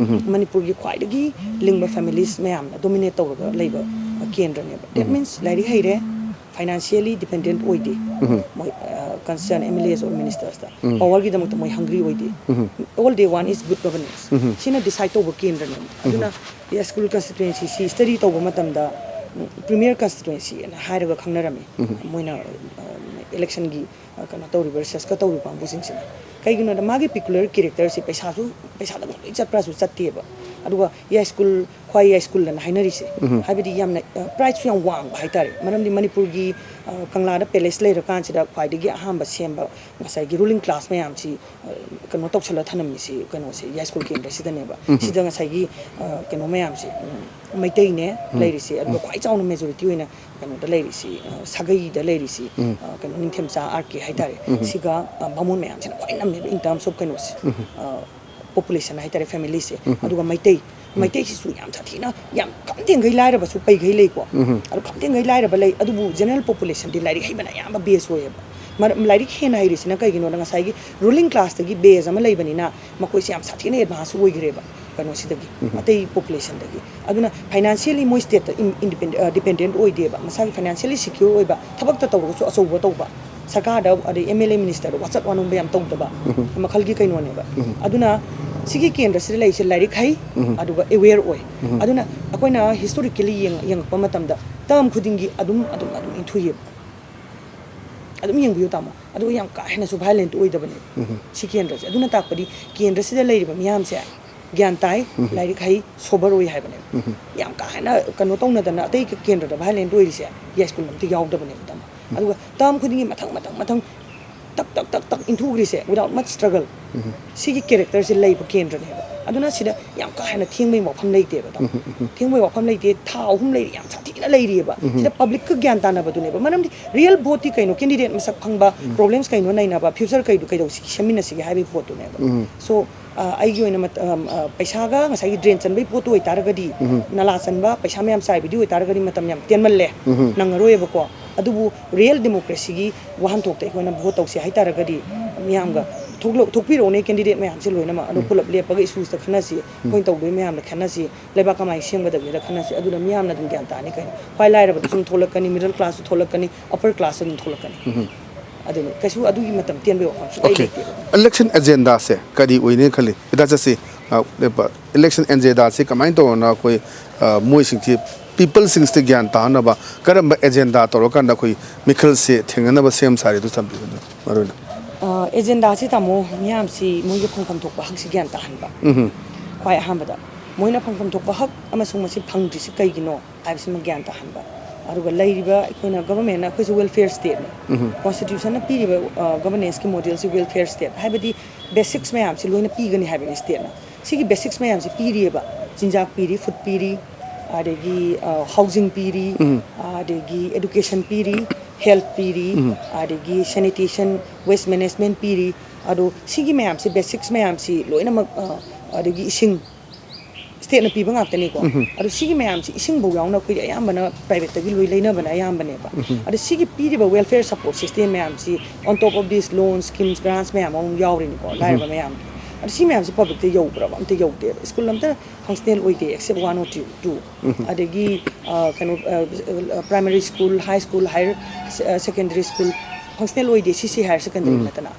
ꯃꯅꯤꯄꯨꯔꯒꯤ ꯈ꯭ꯋꯥꯏꯗꯒꯤ ꯂꯤꯡꯕ families ꯃꯌꯥꯝꯅ dominate ꯇꯧꯔꯒ ꯂꯩꯕ ꯀꯦꯟꯗ꯭ꯔꯅꯦꯕ꯫ That means ꯂꯥꯏꯔꯤꯛ ꯍꯩꯔꯦ, financially dependent ꯑꯣꯏꯗꯦ꯫ ꯃꯣꯏ, ꯑ, concern MLAs or ministersꯇ powerꯒꯤꯗꯃꯛꯇ ꯃꯣꯏ hungry ꯑꯣꯏꯗꯦ꯫ All they want is good governance꯫ ꯁꯤꯅ decide ꯇꯧꯕ ꯀꯦꯟꯗ꯭ꯔꯅꯦꯕ꯫ ꯑꯗꯨꯅ ꯌꯥꯏꯁ꯭ꯀꯨꯜ constituencyꯁꯤ study ꯇꯧꯕ ꯃꯇꯝꯗ, ꯎꯝ, premier constituencyꯑꯅ ꯍꯥꯏꯔꯒ ꯈꯪꯅꯔꯝꯃꯤ꯫ ꯃꯣꯏꯅ, ꯑ, electionꯒꯤ, ꯑ, ꯀꯩꯅꯣ ꯇꯧꯔꯤꯕ, researchꯀ ꯇꯧꯔꯤꯕ ꯀꯥꯡꯕꯨꯁꯤꯡꯁꯤꯅ꯫ ꯀꯩꯒꯤꯅꯣꯗ ꯃꯥꯒꯤ peculiar characterꯁꯤ ꯄꯩꯁꯥꯁꯨ, ꯄꯩꯁꯥꯗ ꯂꯣꯏ ꯆꯠꯄ꯭ꯔꯥꯁꯨ ꯆꯠꯇꯦꯕ꯫ ꯑꯗꯨꯒ ꯌꯥꯏꯁ꯭ꯀꯨꯜ, ꯈ꯭ꯋꯥꯏ ꯌꯥꯏꯁ꯭ꯀꯨꯜ ꯑꯅ ꯍꯥꯏꯅꯔꯤꯁꯦ, ꯎꯝ꯫ ꯍꯥꯏꯕꯗꯤ ꯌꯥꯝꯅ, ꯑ, prideꯁꯨ ꯌꯥꯝ ꯋꯥꯡꯕ ꯍꯥꯏꯇꯥꯔꯦ꯫ ꯃꯔꯝꯗꯤ ꯃꯅꯤꯄꯨꯔꯒꯤ, ꯑ, ꯀꯪꯂꯥꯗ palace ꯂꯩꯔꯀꯥꯟꯁꯤꯗ ꯈ꯭ꯋꯥꯏꯗꯒꯤ ꯑꯍꯥꯟꯕ ꯁꯦꯝꯕ ꯉꯁꯥꯏꯒꯤ ruling class ꯃꯌꯥꯝꯁꯤ, ꯑ, ꯀꯩꯅꯣ ꯇꯧꯁꯜꯂ ꯊꯅꯝꯃꯤꯁꯤ ꯀꯩꯅꯣꯁꯦ, ꯌꯥꯏꯁ꯭ꯀꯨꯜ ꯀꯦꯟꯗ꯭ꯔꯁꯤꯗꯅꯦꯕ꯫ ꯎꯝ꯫ ꯁꯤꯗ ꯉꯁꯥꯏꯒꯤ, ꯑ, ꯀꯩꯅꯣ ꯃꯌꯥꯝꯁꯦ, ꯎꯝ, ꯃꯩꯇꯩꯅꯦ ꯎꯝ꯫ ꯂꯩꯔꯤꯁꯦ, ꯑꯗꯨꯒ ꯎꯝ꯫ ꯈ꯭ꯋꯥꯏ ꯆꯥꯎꯅ majority ꯑꯣꯏꯅ ꯀꯩꯅꯣꯗ ꯂꯩꯔꯤꯁꯤ, ꯑ, ꯁꯥꯒꯩꯗ ꯂꯩꯔꯤꯁꯤ, ꯎꯝ꯫ ꯑ, ꯀꯩꯅꯣ, ꯅꯤꯡꯊꯦꯝꯆꯥ ꯑꯥꯔ ꯀꯦ ꯍꯥꯏꯇꯥꯔꯦ꯫ ꯎꯝ꯫ ꯁꯤꯒ, ꯑ, ꯕꯥꯃꯣꯟ ꯃꯌꯥꯝꯁꯤꯅ ꯈ꯭ꯋꯥꯏ ꯅꯝꯃꯦꯕ in terms of ꯀꯩꯅꯣꯁꯦ꯫ ꯎꯝ꯫ ꯑ, population ꯍꯥꯏꯇꯥꯔꯦ, familyꯁꯦ꯫ ꯎꯝ꯫ ꯑꯗꯨꯒ ꯃꯩꯇꯩ, ꯎꯝ꯫ ꯃꯩꯇꯩꯁꯤꯁꯨ ꯌꯥꯝ ꯁꯥꯊꯤꯅ, ꯌꯥꯝ ꯈꯝꯊꯦꯡꯈꯩ ꯂꯥꯏꯔꯕꯁꯨ ꯄꯩꯈꯩ ꯂꯩꯀꯣ꯫ ꯎꯝ꯫ ꯑꯗꯣ ꯈꯝꯊꯦꯡꯈꯩ ꯂꯥꯏꯔꯕ ꯂꯩ, ꯑꯗꯨꯕꯨ general populationꯗꯤ ꯂꯥꯏꯔꯤꯛ ꯍꯩꯕꯅ ꯑꯌꯥꯝꯕ base ꯑꯣꯏꯌꯦꯕ꯫ ꯃꯔꯝ, ꯂꯥꯏꯔꯤꯛ ꯍꯦꯟꯅ ꯍꯩꯔꯤꯁꯤꯅ ꯀꯩꯒꯤꯅꯣꯗ ꯉꯁꯥꯏꯒꯤ ruling classꯇꯒꯤ base ꯑꯃ ꯂꯩꯕꯅꯤꯅ ꯃꯈꯣꯏꯁꯦ ꯌꯥꯝ ꯁꯥꯊꯤꯅ advance ꯑꯣꯏꯈ꯭ꯔꯦꯕ ꯀꯩꯅꯣꯁꯤꯗꯒꯤ, ꯎꯝ꯫ ꯑꯇꯩ populationꯗꯒꯤ꯫ ꯑꯗꯨꯅ financially ꯃꯣꯏ stateꯇ in-, independ-, ꯑ, dependent ꯑꯣꯏꯗꯦꯕ꯫ ꯃꯁꯥꯒꯤ financially secure ꯑꯣꯏꯕ, ꯊꯕꯛꯇ ꯇꯧꯔꯒꯁꯨ ꯑꯆꯧꯕ ꯇꯧꯕ, ꯁꯔꯀꯥꯔꯗ ꯑꯗꯩ M L A ministerꯗ ꯋꯥꯆꯠ ꯋꯥꯅꯣꯝꯕ ꯌꯥꯝ ꯇꯧꯗꯕ ꯎꯝ꯫ ꯃꯈꯜꯒꯤ ꯀꯩꯅꯣꯅꯦꯕ꯫ ꯎꯝ꯫ ꯑꯗꯨꯅ ꯁꯤꯒꯤ ꯀꯦꯟꯗ꯭ꯔꯁꯤꯗ ꯂꯩꯔꯤꯁꯦ ꯂꯥꯏꯔꯤꯛ ꯍꯩ, ꯎꯝ꯫ ꯑꯗꯨꯒ aware ꯑꯣꯏ꯫ ꯎꯝ꯫ ꯑꯗꯨꯅ ꯑꯩꯈꯣꯏꯅ historically ꯌꯦꯡ-, ꯌꯦꯡꯉꯛꯄ ꯃꯇꯝꯗ term ꯈꯨꯗꯤꯡꯒꯤ ꯑꯗꯨꯝ, ꯑꯗꯨꯝ, ꯑꯗꯨꯝ ꯏꯟꯊꯨꯏꯌꯦꯕ꯫ ꯑꯗꯨꯝ ꯌꯦꯡꯕꯤꯌꯨ ꯇꯥꯃꯣ꯫ ꯑꯗꯨꯒ ꯌꯥꯝ ꯀꯥ ꯍꯦꯟꯅꯁꯨ violent ꯑꯣꯏꯗꯕꯅꯦꯕ ꯎꯝ꯫ ꯁꯤ ꯀꯦꯟꯗ꯭ꯔꯁꯦ꯫ ꯑꯗꯨꯅ ꯇꯥꯛꯄꯗꯤ ꯀꯦꯟꯗ꯭ꯔꯁꯤꯗ ꯂꯩꯔꯤꯕ ꯃꯤꯌꯥꯝꯁꯦ ꯒ꯭ꯌꯥꯟ ꯇꯥꯏ, ꯎꯝ꯫ ꯂꯥꯏꯔꯤꯛ ꯍꯩ, sober ꯑꯣꯏ ꯍꯥꯏꯕꯅꯦꯕ꯫ ꯎꯝ꯫ ꯌꯥꯝ ꯀꯥ ꯍꯦꯟꯅ ꯀꯩꯅꯣ ꯇꯧꯅꯗꯅ ꯑꯇꯩ ꯀꯦꯟꯗ꯭ꯔꯗ violent ꯑꯣꯏꯔꯤꯁꯦ ꯌꯥꯏꯁ꯭ꯀꯨꯜ ꯑꯝꯇ ꯌꯥꯎꯗꯕꯅꯦꯕ ꯇꯥꯃꯣ꯫ ꯎꯝ꯫ ꯑꯗꯨꯒ term ꯈꯨꯗꯤꯡꯒꯤ ꯃꯊꯪ, ꯃꯊꯪ, ꯃꯊꯪ ꯇꯛ, ꯇꯛ, ꯇꯛ, ꯇꯛ ꯏꯟꯊꯨꯈ꯭ꯔꯤꯁꯦ without much struggle꯫ ꯎꯝ꯫ ꯁꯤꯒꯤ characterꯁꯦ ꯂꯩꯕ ꯀꯦꯟꯗ꯭ꯔꯅꯦꯕ꯫ ꯑꯗꯨꯅ ꯁꯤꯗ ꯌꯥꯝ ꯀꯥ ꯍꯦꯟꯅ ꯊꯦꯡꯕꯩ ꯋꯥꯐꯝ ꯂꯩꯇꯦꯕ ꯇꯥꯃꯣ꯫ ꯎꯝ, ꯎꯝ, ꯎꯝ꯫ ꯊꯦꯡꯕꯩ ꯋꯥꯐꯝ ꯂꯩꯇꯦ, ꯊꯥ ꯑꯍꯨꯝ ꯂꯩꯔꯤ, ꯌꯥꯝ ꯁꯥꯊꯤꯅ ꯂꯩꯔꯤꯑꯕ꯫ ꯎꯝ꯫ ꯁꯤꯗ publicꯀ ꯒ꯭ꯌꯥꯟ ꯇꯥꯅꯕꯗꯨꯅꯦꯕ꯫ ꯃꯔꯝꯗꯤ real voteꯇꯤ ꯀꯩꯅꯣ? Candidate ꯃꯁꯛ ꯈꯪꯕ, ꯎꯝ꯫ Problems ꯀꯩꯅꯣ ꯅꯩꯅꯕ, future ꯀꯩꯗꯣ ꯀꯩꯗꯧꯁꯤꯒꯦ, ꯁꯦꯝꯃꯤꯟꯅꯁꯤꯒꯦ ꯍꯥꯏꯕꯒꯤ ꯄꯣꯠꯇꯨꯅꯦꯕ꯫ ꯎꯝ꯫ So, ꯑ, ꯑꯩꯒꯤ ꯑꯣꯏꯅ ꯃꯠ-, ꯑꯝ, ꯑ, ꯄꯩꯁꯥꯒ ꯉꯁꯥꯏꯒꯤ drain ꯆꯟꯕꯒꯤ ꯄꯣꯠꯇꯨ ꯑꯣꯏꯇꯥꯔꯒꯗꯤ, ꯎꯝ꯫ ꯅꯂꯥ ꯆꯟꯕ, ꯄꯩꯁꯥ ꯃꯌꯥꯝ ꯆꯥꯏꯕꯗꯤ ꯑꯣꯏꯇꯥꯔꯒꯗꯤ ꯃꯇꯝ ꯌꯥꯝ ꯇꯦꯟꯃꯜꯂꯦ, ꯎꯝ꯫ ꯅꯪꯉꯔꯣꯏꯕꯀꯣ꯫ ꯑꯗꯨꯕꯨ real democracyꯒꯤ ꯋꯥꯍꯟꯊꯣꯛꯇ ꯑꯩꯈꯣꯏꯅ vote ꯇꯧꯁꯦ ꯍꯥꯏꯇꯥꯔꯒꯗꯤ, ꯃꯤꯌꯥꯝꯒ ꯊꯣꯛꯂꯛ-, ꯊꯣꯛꯄꯤꯔꯛꯎꯅꯦ candidate ꯃꯌꯥꯝꯁꯦ ꯂꯣꯏꯅꯃꯛ꯫ ꯑꯗꯣ ꯎꯝ꯫ ꯄꯨꯂꯞ ꯂꯦꯞꯄꯒ issuesꯇ ꯈꯟꯅꯁꯤ, ꯎꯝ꯫ ꯑꯩꯈꯣꯏꯅ ꯇꯧꯗꯣꯏ ꯃꯌꯥꯝꯗ ꯈꯟꯅꯁꯤ, ꯂꯩꯕꯥꯛ ꯀꯃꯥꯏꯅ ꯁꯦꯝꯒꯗꯒꯦꯗ ꯈꯟꯅꯁꯤ꯫ ꯑꯗꯨꯅ ꯃꯤꯌꯥꯝꯅ ꯑꯗꯨꯝ ꯒ꯭ꯌꯥꯟ ꯇꯥꯅꯤ ꯀꯩꯅꯣ꯫ ꯈ꯭ꯋꯥꯏ ꯂꯥꯏꯔꯕꯗꯁꯨ ꯑꯗꯨꯝ ꯊꯣꯛꯂꯛꯀꯅꯤ, middle classꯁꯨ ꯊꯣꯛꯂꯛꯀꯅꯤ, upper classꯁꯨ ꯑꯗꯨꯝ ꯊꯣꯛꯂꯛꯀꯅꯤ꯫ ꯎꯝ꯫ ꯑꯗꯨꯅ ꯀꯩꯁꯨ ꯑꯗꯨꯒꯤ ꯃꯇꯝ ꯇꯦꯟꯕꯒꯤ ꯋꯥꯐꯝ ꯁꯨꯡꯂꯩ OK꯫ ꯂꯩꯇꯦꯕ꯫ Election agendaꯁꯦ ꯀꯔꯤ ꯑꯣꯏꯅꯤ ꯈꯜꯂꯤ? ꯍꯤꯗꯥꯛ ꯆꯠꯁꯤ, ꯑ, election agendaꯁꯦ ꯀꯃꯥꯏꯅ ꯇꯧꯔꯒ ꯑꯩꯈꯣꯏ, ꯑ, ꯃꯣꯏꯁꯤꯡꯁꯤ peopleꯁꯤꯡꯁꯤꯗ ꯒ꯭ꯌꯥꯟ ꯇꯥꯍꯟꯅꯕ ꯀꯔꯝꯕ agenda ꯇꯧꯔꯀꯥꯟꯗ ꯑꯩꯈꯣꯏ ꯃꯤꯈꯜꯁꯦ ꯊꯦꯡꯅꯅꯕ ꯁꯦꯝ ꯁꯥꯔꯤ? ꯑꯗꯨ ꯊꯝꯕꯤꯌꯨ, ꯃꯔꯨ ꯑꯣꯏꯅ꯫ ꯑ, agendaꯁꯤ ꯇꯥꯃꯣ, ꯃꯤꯌꯥꯝꯁꯤ ꯃꯣꯏꯒꯤ ꯐꯪꯐꯝ ꯊꯣꯛꯄ ꯍꯛꯁꯤ ꯒ꯭ꯌꯥꯟ ꯇꯥꯍꯟꯕ꯫ ꯎꯝ꯫ ꯈ꯭ꯋꯥꯏ ꯑꯍꯥꯟꯕꯗ꯫ ꯃꯣꯏꯅ ꯐꯪꯐꯝ ꯊꯣꯛꯄ ꯍꯛ ꯑꯃꯁꯨꯡ ꯃꯁꯤ ꯐꯪꯗ꯭ꯔꯤꯁꯤ ꯀꯩꯒꯤꯅꯣ ꯍꯥꯏꯕꯁꯤꯃ ꯒ꯭ꯌꯥꯟ ꯇꯥꯍꯟꯕ꯫ ꯑꯗꯨꯒ ꯂꯩꯔꯤꯕ ꯑꯩꯈꯣꯏꯅ ꯒꯚꯔꯟꯃꯦꯟꯅ ꯑꯩꯈꯣꯏꯁꯦ ꯋꯦꯜꯐꯤꯌꯔ ꯁ꯭ꯇꯦꯠꯅꯤ꯫ ꯀꯣꯟꯁꯇꯤꯇ꯭ꯌꯨꯁꯟꯅ ꯄꯤꯔꯤꯕ ꯒꯚꯔꯅꯦꯟꯁꯀꯤ ꯃꯣꯗꯦꯜꯁꯤ ꯋꯦꯜꯐꯤꯌꯔ ꯁ꯭ꯇꯦꯠ, ꯍꯥꯏꯕꯗꯤ ꯕꯦꯁꯤꯛꯁ ꯃꯌꯥꯝꯁꯤ ꯂꯣꯏꯅ ꯄꯤꯒꯅꯤ ꯍꯥꯏꯕꯅꯤ ꯁ꯭ꯇꯦꯠꯅ꯫ ꯁꯤꯒꯤ ꯕꯦꯁꯤꯛꯁ ꯃꯌꯥꯝꯁꯤ ꯄꯤꯔꯤꯑꯕ꯫ ꯆꯤꯟꯖꯥꯛ ꯄꯤꯔꯤ, ꯐꯨꯗ ꯄꯤꯔꯤ, ꯑꯗꯒꯤ ꯍꯥꯎꯁꯤꯡ ꯄꯤꯔꯤ, ꯑꯗꯒꯤ ꯑꯦꯗꯨꯀꯦꯁꯟ ꯄꯤꯔꯤ, ꯍꯦꯜꯠ ꯄꯤꯔꯤ, ꯑꯗꯒꯤ ꯁꯦꯅꯤꯇꯦꯁꯟ, ꯋꯦꯁ ꯃꯦꯅꯦꯖꯃꯦꯟ ꯄꯤꯔꯤ꯫ ꯑꯗꯣ ꯁꯤꯒꯤ ꯃꯌꯥꯝꯁꯤ, ꯕꯦꯁꯤꯛꯁ ꯃꯌꯥꯝꯁꯤ ꯂꯣꯏꯅꯃꯛ, ꯑ, ꯑꯗꯒꯤ ꯏꯁꯤꯡ, ꯁ꯭ꯇꯦꯠꯅ ꯄꯤꯕ ꯉꯥꯛꯇꯅꯤꯀꯣ꯫ ꯑꯗꯣ ꯁꯤꯒꯤ ꯃꯌꯥꯝꯁꯤ, ꯏꯁꯤꯡꯐꯧ ꯌꯥꯎꯅ ꯑꯩꯈꯣꯏꯗꯤ ꯑꯌꯥꯝꯕꯅ ꯄ꯭ꯔꯥꯏꯚꯦꯠꯇꯒꯤ ꯂꯣꯏ ꯂꯩꯅꯕꯅ ꯑꯌꯥꯝꯕꯅꯦꯕ꯫ ꯑꯗꯣ ꯁꯤꯒꯤ ꯄꯤꯔꯤꯕ ꯋꯦꯜꯐꯤꯌꯔ ꯁꯄꯣꯔꯠ ꯁꯤꯁꯇꯦꯝ ꯃꯌꯥꯝꯁꯤ, on top of this, loans, schemes, grants ꯃꯌꯥꯝ ꯑꯃꯨꯛ ꯌꯥꯎꯔꯤꯅꯤꯀꯣ, ꯂꯥꯏꯔꯕ ꯃꯌꯥꯝꯒꯤ꯫ ꯑꯗꯣ ꯁꯤ ꯃꯌꯥꯝꯁꯤ ꯄꯕ꯭ꯂꯤꯛꯇ ꯌꯧꯕ꯭ꯔꯕ? ꯑꯝꯇ ꯌꯧꯗꯦꯕ꯫ ꯁ꯭ꯀꯨꯜ ꯑꯝꯇ ꯐꯪꯁꯅꯦꯜ ꯑꯣꯏꯗꯦ, except one or two, two. ꯑꯗꯒꯤ, ꯑ, ꯀꯩꯅꯣ, ꯑ, primary school, high school, higher secondary school ꯐꯪꯁꯅꯦꯜ ꯑꯣꯏꯗꯦ, ꯁꯤ ꯁꯤ ꯍꯥꯏꯌꯔ ꯁꯦꯀꯦꯟꯗꯔꯤ ꯅꯠꯇꯅ꯫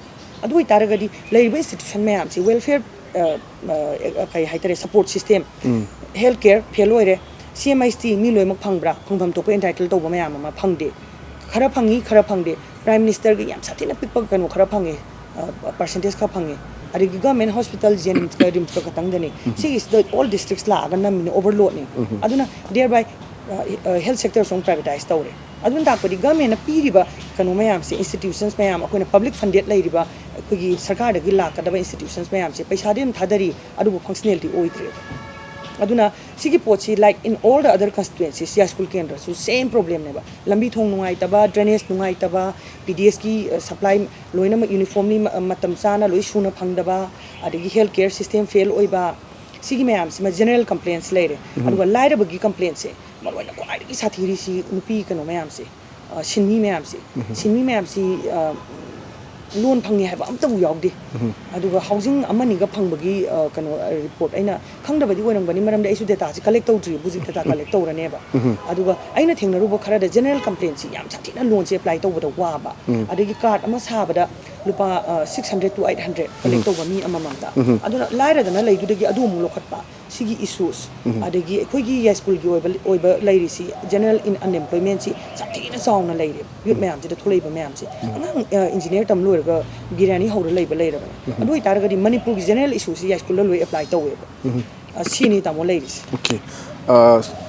ꯑꯗꯨ ꯑꯣꯏꯇꯥꯔꯒꯗꯤ ꯂꯩꯔꯤꯕ ꯏꯟꯁꯇꯤꯇ꯭ꯌꯨꯁꯟ ꯃꯌꯥꯝꯁꯤ ꯋꯦꯜꯐꯤꯌꯔ, ꯑ, ꯑ, ꯀꯩ ꯍꯥꯏꯇꯥꯔꯦ, support system, health care fail ꯑꯣꯏꯔꯦ, ꯁꯤ ꯑꯦꯝ ꯑꯩꯆ ꯇꯤ ꯃꯤ ꯂꯣꯏꯅꯃꯛ ꯐꯪꯕ꯭ꯔꯥ? ꯐꯪꯐꯝ ꯊꯣꯛꯄ ꯑꯦꯟꯇꯥꯏꯇꯜ ꯇꯧꯕ ꯃꯌꯥꯝ ꯑꯃ ꯐꯪꯗꯦ, ꯈꯔ ꯐꯪꯉꯤ, ꯈꯔ ꯐꯪꯗꯦ꯫ ꯄ꯭ꯔꯥꯏꯝ ꯃꯤꯅꯤꯁꯇꯔꯒꯤ ꯌꯥꯝ ꯁꯥꯊꯤꯅ ꯄꯤꯛꯄ ꯀꯩꯅꯣ ꯈꯔ ꯐꯪꯉꯦ, ꯄꯥꯔꯁꯦꯟꯇꯦꯖ ꯈꯔ ꯐꯪꯉꯦ꯫ ꯑꯗꯒꯤ ꯒꯚꯔꯟꯃꯦꯟ ꯍꯣꯁꯄꯤꯇꯥꯜ, ꯖꯦꯅꯤꯝꯁꯀ ꯔꯤꯝꯁꯀ ꯈꯛꯇꯪꯗꯅꯤ꯫ ꯁꯤꯒꯤꯁꯤꯗ ꯑꯣꯜ ꯗꯤꯁꯇ꯭ꯔꯤꯛꯁ ꯂꯥꯛꯑꯒ ꯅꯝꯃꯤꯅꯦ, ꯑꯣꯚꯔꯂꯣꯗꯅꯤ꯫ ꯑꯗꯨꯅ thereby, ꯑ, ꯑ, ꯍꯦꯜꯊ ꯁꯦꯛꯇꯔꯁꯨ ꯑꯃꯨꯛ ꯄ꯭ꯔꯥꯏꯚꯦꯇꯥꯏꯁ ꯇꯧꯔꯦ꯫ ꯑꯗꯨꯅ ꯇꯥꯛꯄꯗꯤ ꯒꯚꯔꯟꯃꯦꯟꯅ ꯄꯤꯔꯤꯕ ꯀꯩꯅꯣ ꯃꯌꯥꯝꯁꯦ, ꯏꯟꯁꯇꯤꯇ꯭ꯌꯨꯁꯟꯁ ꯃꯌꯥꯝ, ꯑꯩꯈꯣꯏꯅ ꯄꯕ꯭ꯂꯤꯛ ꯐꯟꯗꯦꯗ ꯂꯩꯔꯤꯕ ꯑꯩꯈꯣꯏꯒꯤ ꯁꯔꯀꯥꯔꯗꯒꯤ ꯂꯥꯛꯀꯗꯕ ꯏꯟꯁꯇꯤꯇ꯭ꯌꯨꯁꯟꯁ ꯃꯌꯥꯝꯁꯦ ꯄꯩꯁꯥꯗꯤ ꯑꯗꯨꯝ ꯊꯥꯗꯔꯤ, ꯑꯗꯨꯕꯨ ꯐꯪꯁꯅꯦꯜꯗꯤ ꯑꯣꯏꯗ꯭ꯔꯦꯕ꯫ ꯑꯗꯨꯅ ꯁꯤꯒꯤ ꯄꯣꯠꯁꯤ, like in all the other constituencies, ꯌꯥꯏꯁ꯭ꯀꯨꯜ ꯀꯦꯟꯗ꯭ꯔꯁꯨ ꯁꯦꯝ ꯄ꯭ꯔꯣꯕ꯭ꯂꯦꯝꯅꯦꯕ꯫ ꯂꯝꯕꯤ ꯊꯣꯡ ꯅꯨꯡꯉꯥꯏꯇꯕ, ꯗ꯭ꯔꯦꯅꯦꯖ ꯅꯨꯡꯉꯥꯏꯇꯕ, ꯄꯤ ꯗꯤ ꯑꯦꯁꯀꯤ, ꯑ, ꯁꯄ꯭ꯂꯥꯏ ꯂꯣꯏꯅꯃꯛ ꯌꯨꯅꯤꯐꯣꯝꯂꯤ ꯃ-, ꯃꯇꯝ ꯆꯥꯅ ꯂꯣꯏ ꯁꯨꯅ ꯐꯪꯗꯕ, ꯑꯗꯒꯤ ꯍꯦꯜꯊ ꯀꯦꯌꯔ ꯁꯤꯁꯇꯦꯝ ꯐꯦꯜ ꯑꯣꯏꯕ, ꯁꯤꯒꯤ ꯃꯌꯥꯝꯁꯤꯃ ꯖꯦꯅꯔꯦꯜ ꯀꯝꯄ꯭ꯂꯦꯟꯁ ꯂꯩꯔꯦ꯫ ꯑꯗꯨꯒ ꯂꯥꯏꯔꯕꯒꯤ ꯀꯝꯄ꯭ꯂꯦꯟꯁꯦ ꯃꯔꯨꯑꯣꯏꯅ ꯈ꯭ꯋꯥꯏꯗꯒꯤ ꯁꯥꯊꯤꯔꯤꯁꯤ ꯅꯨꯄꯤ ꯀꯩꯅꯣ ꯃꯌꯥꯝꯁꯦ, ꯑ, ꯁꯤꯟꯃꯤ ꯃꯌꯥꯝꯁꯦ꯫ ꯁꯤꯟꯃꯤ ꯃꯌꯥꯝꯁꯤ, ꯑ, ꯂꯣꯟ ꯐꯪꯉꯦ ꯍꯥꯏꯕ ꯑꯝꯇꯕꯨ ꯌꯥꯎꯗꯦ꯫ ꯑꯗꯨꯒ ꯍꯥꯎꯁꯤꯡ ꯑꯃꯅꯤꯒ ꯐꯪꯕꯒꯤ, ꯑ, ꯀꯩꯅꯣ, ꯑ, ꯔꯤꯄꯣꯔꯠ ꯑꯩꯅ ꯈꯪꯗꯕꯗꯤ ꯑꯣꯏꯔꯝꯒꯅꯤ, ꯃꯔꯝꯗꯤ ꯑꯩꯁꯨ ꯗꯦꯇꯥꯁꯤ ꯀꯂꯦꯛ ꯇꯧꯗ꯭ꯔꯤ, ꯍꯧꯖꯤꯛ ꯗꯦꯇꯥ ꯀꯂꯦꯛ ꯇꯧꯔꯅꯦꯕ꯫ ꯑꯗꯨꯒ ꯑꯩꯅ ꯊꯦꯡꯅꯔꯨꯕ ꯈꯔꯗ ꯖꯦꯅꯔꯦꯜ ꯀꯝꯄ꯭ꯂꯦꯟꯁꯤ ꯌꯥꯝ ꯁꯥꯊꯤꯅ ꯂꯣꯟꯁꯦ ꯑꯦꯄ꯭ꯂꯥꯏ ꯇꯧꯕꯗ ꯋꯥꯕ, ꯑꯗꯒꯤ ꯀꯥꯔꯗ ꯑꯃ ꯁꯥꯕꯗ ꯂꯨꯄꯥ, ꯑ, six hundred to eight hundred collect ꯇꯧꯕ ꯃꯤ ꯑꯃꯃꯝꯗ꯫ ꯑꯗꯨꯅ ꯂꯥꯏꯔꯗꯅ ꯂꯩꯗꯨꯗꯒꯤ ꯑꯗꯨ ꯑꯃꯨꯛ ꯂꯧꯈꯠꯄ꯫ ꯁꯤꯒꯤ ꯏꯁꯨꯁ, ꯑꯗꯒꯤ ꯑꯩꯈꯣꯏꯒꯤ ꯌꯥꯏꯁ꯭ꯀꯨꯜꯒꯤ ꯑꯣꯏꯕ, ꯑꯣꯏꯕ ꯂꯩꯔꯤꯁꯤ, ꯖꯦꯅꯔꯦꯜ ꯏꯟ ꯑꯟꯑꯦꯝꯄ꯭ꯂꯣꯏꯃꯦꯟꯁꯤ ꯁꯥꯊꯤꯅ ꯆꯥꯎꯅ ꯂꯩꯔꯦ꯫ ꯌꯨꯠ ꯃꯌꯥꯝꯁꯤꯗ ꯊꯣꯛꯂꯛꯏꯕ ꯃꯌꯥꯝꯁꯦ, ꯑꯉꯥꯡ, ꯑ, ꯏꯟꯖꯤꯅꯤꯌꯥꯔ ꯇꯝ ꯂꯣꯏꯔꯒ ꯕꯤꯔꯌꯥꯅꯤ ꯍꯧꯔ ꯂꯩꯕ ꯂꯩꯔꯕꯅꯦ꯫ ꯑꯗꯨ ꯑꯣꯏꯇꯥꯔꯒꯗꯤ ꯃꯅꯤꯄꯨꯔꯒꯤ ꯖꯦꯅꯔꯦꯜ ꯏꯁꯨꯁꯤ ꯌꯥꯏꯁ꯭ꯀꯨꯜꯗ ꯂꯣꯏ ꯑꯦꯄ꯭ꯂꯥꯏ ꯇꯧꯋꯦꯕ꯫ ꯑ, ꯁꯤꯅꯤ ꯇꯥꯃꯣ ꯂꯩꯔꯤꯁꯦ꯫ ꯑꯣꯀꯦ꯫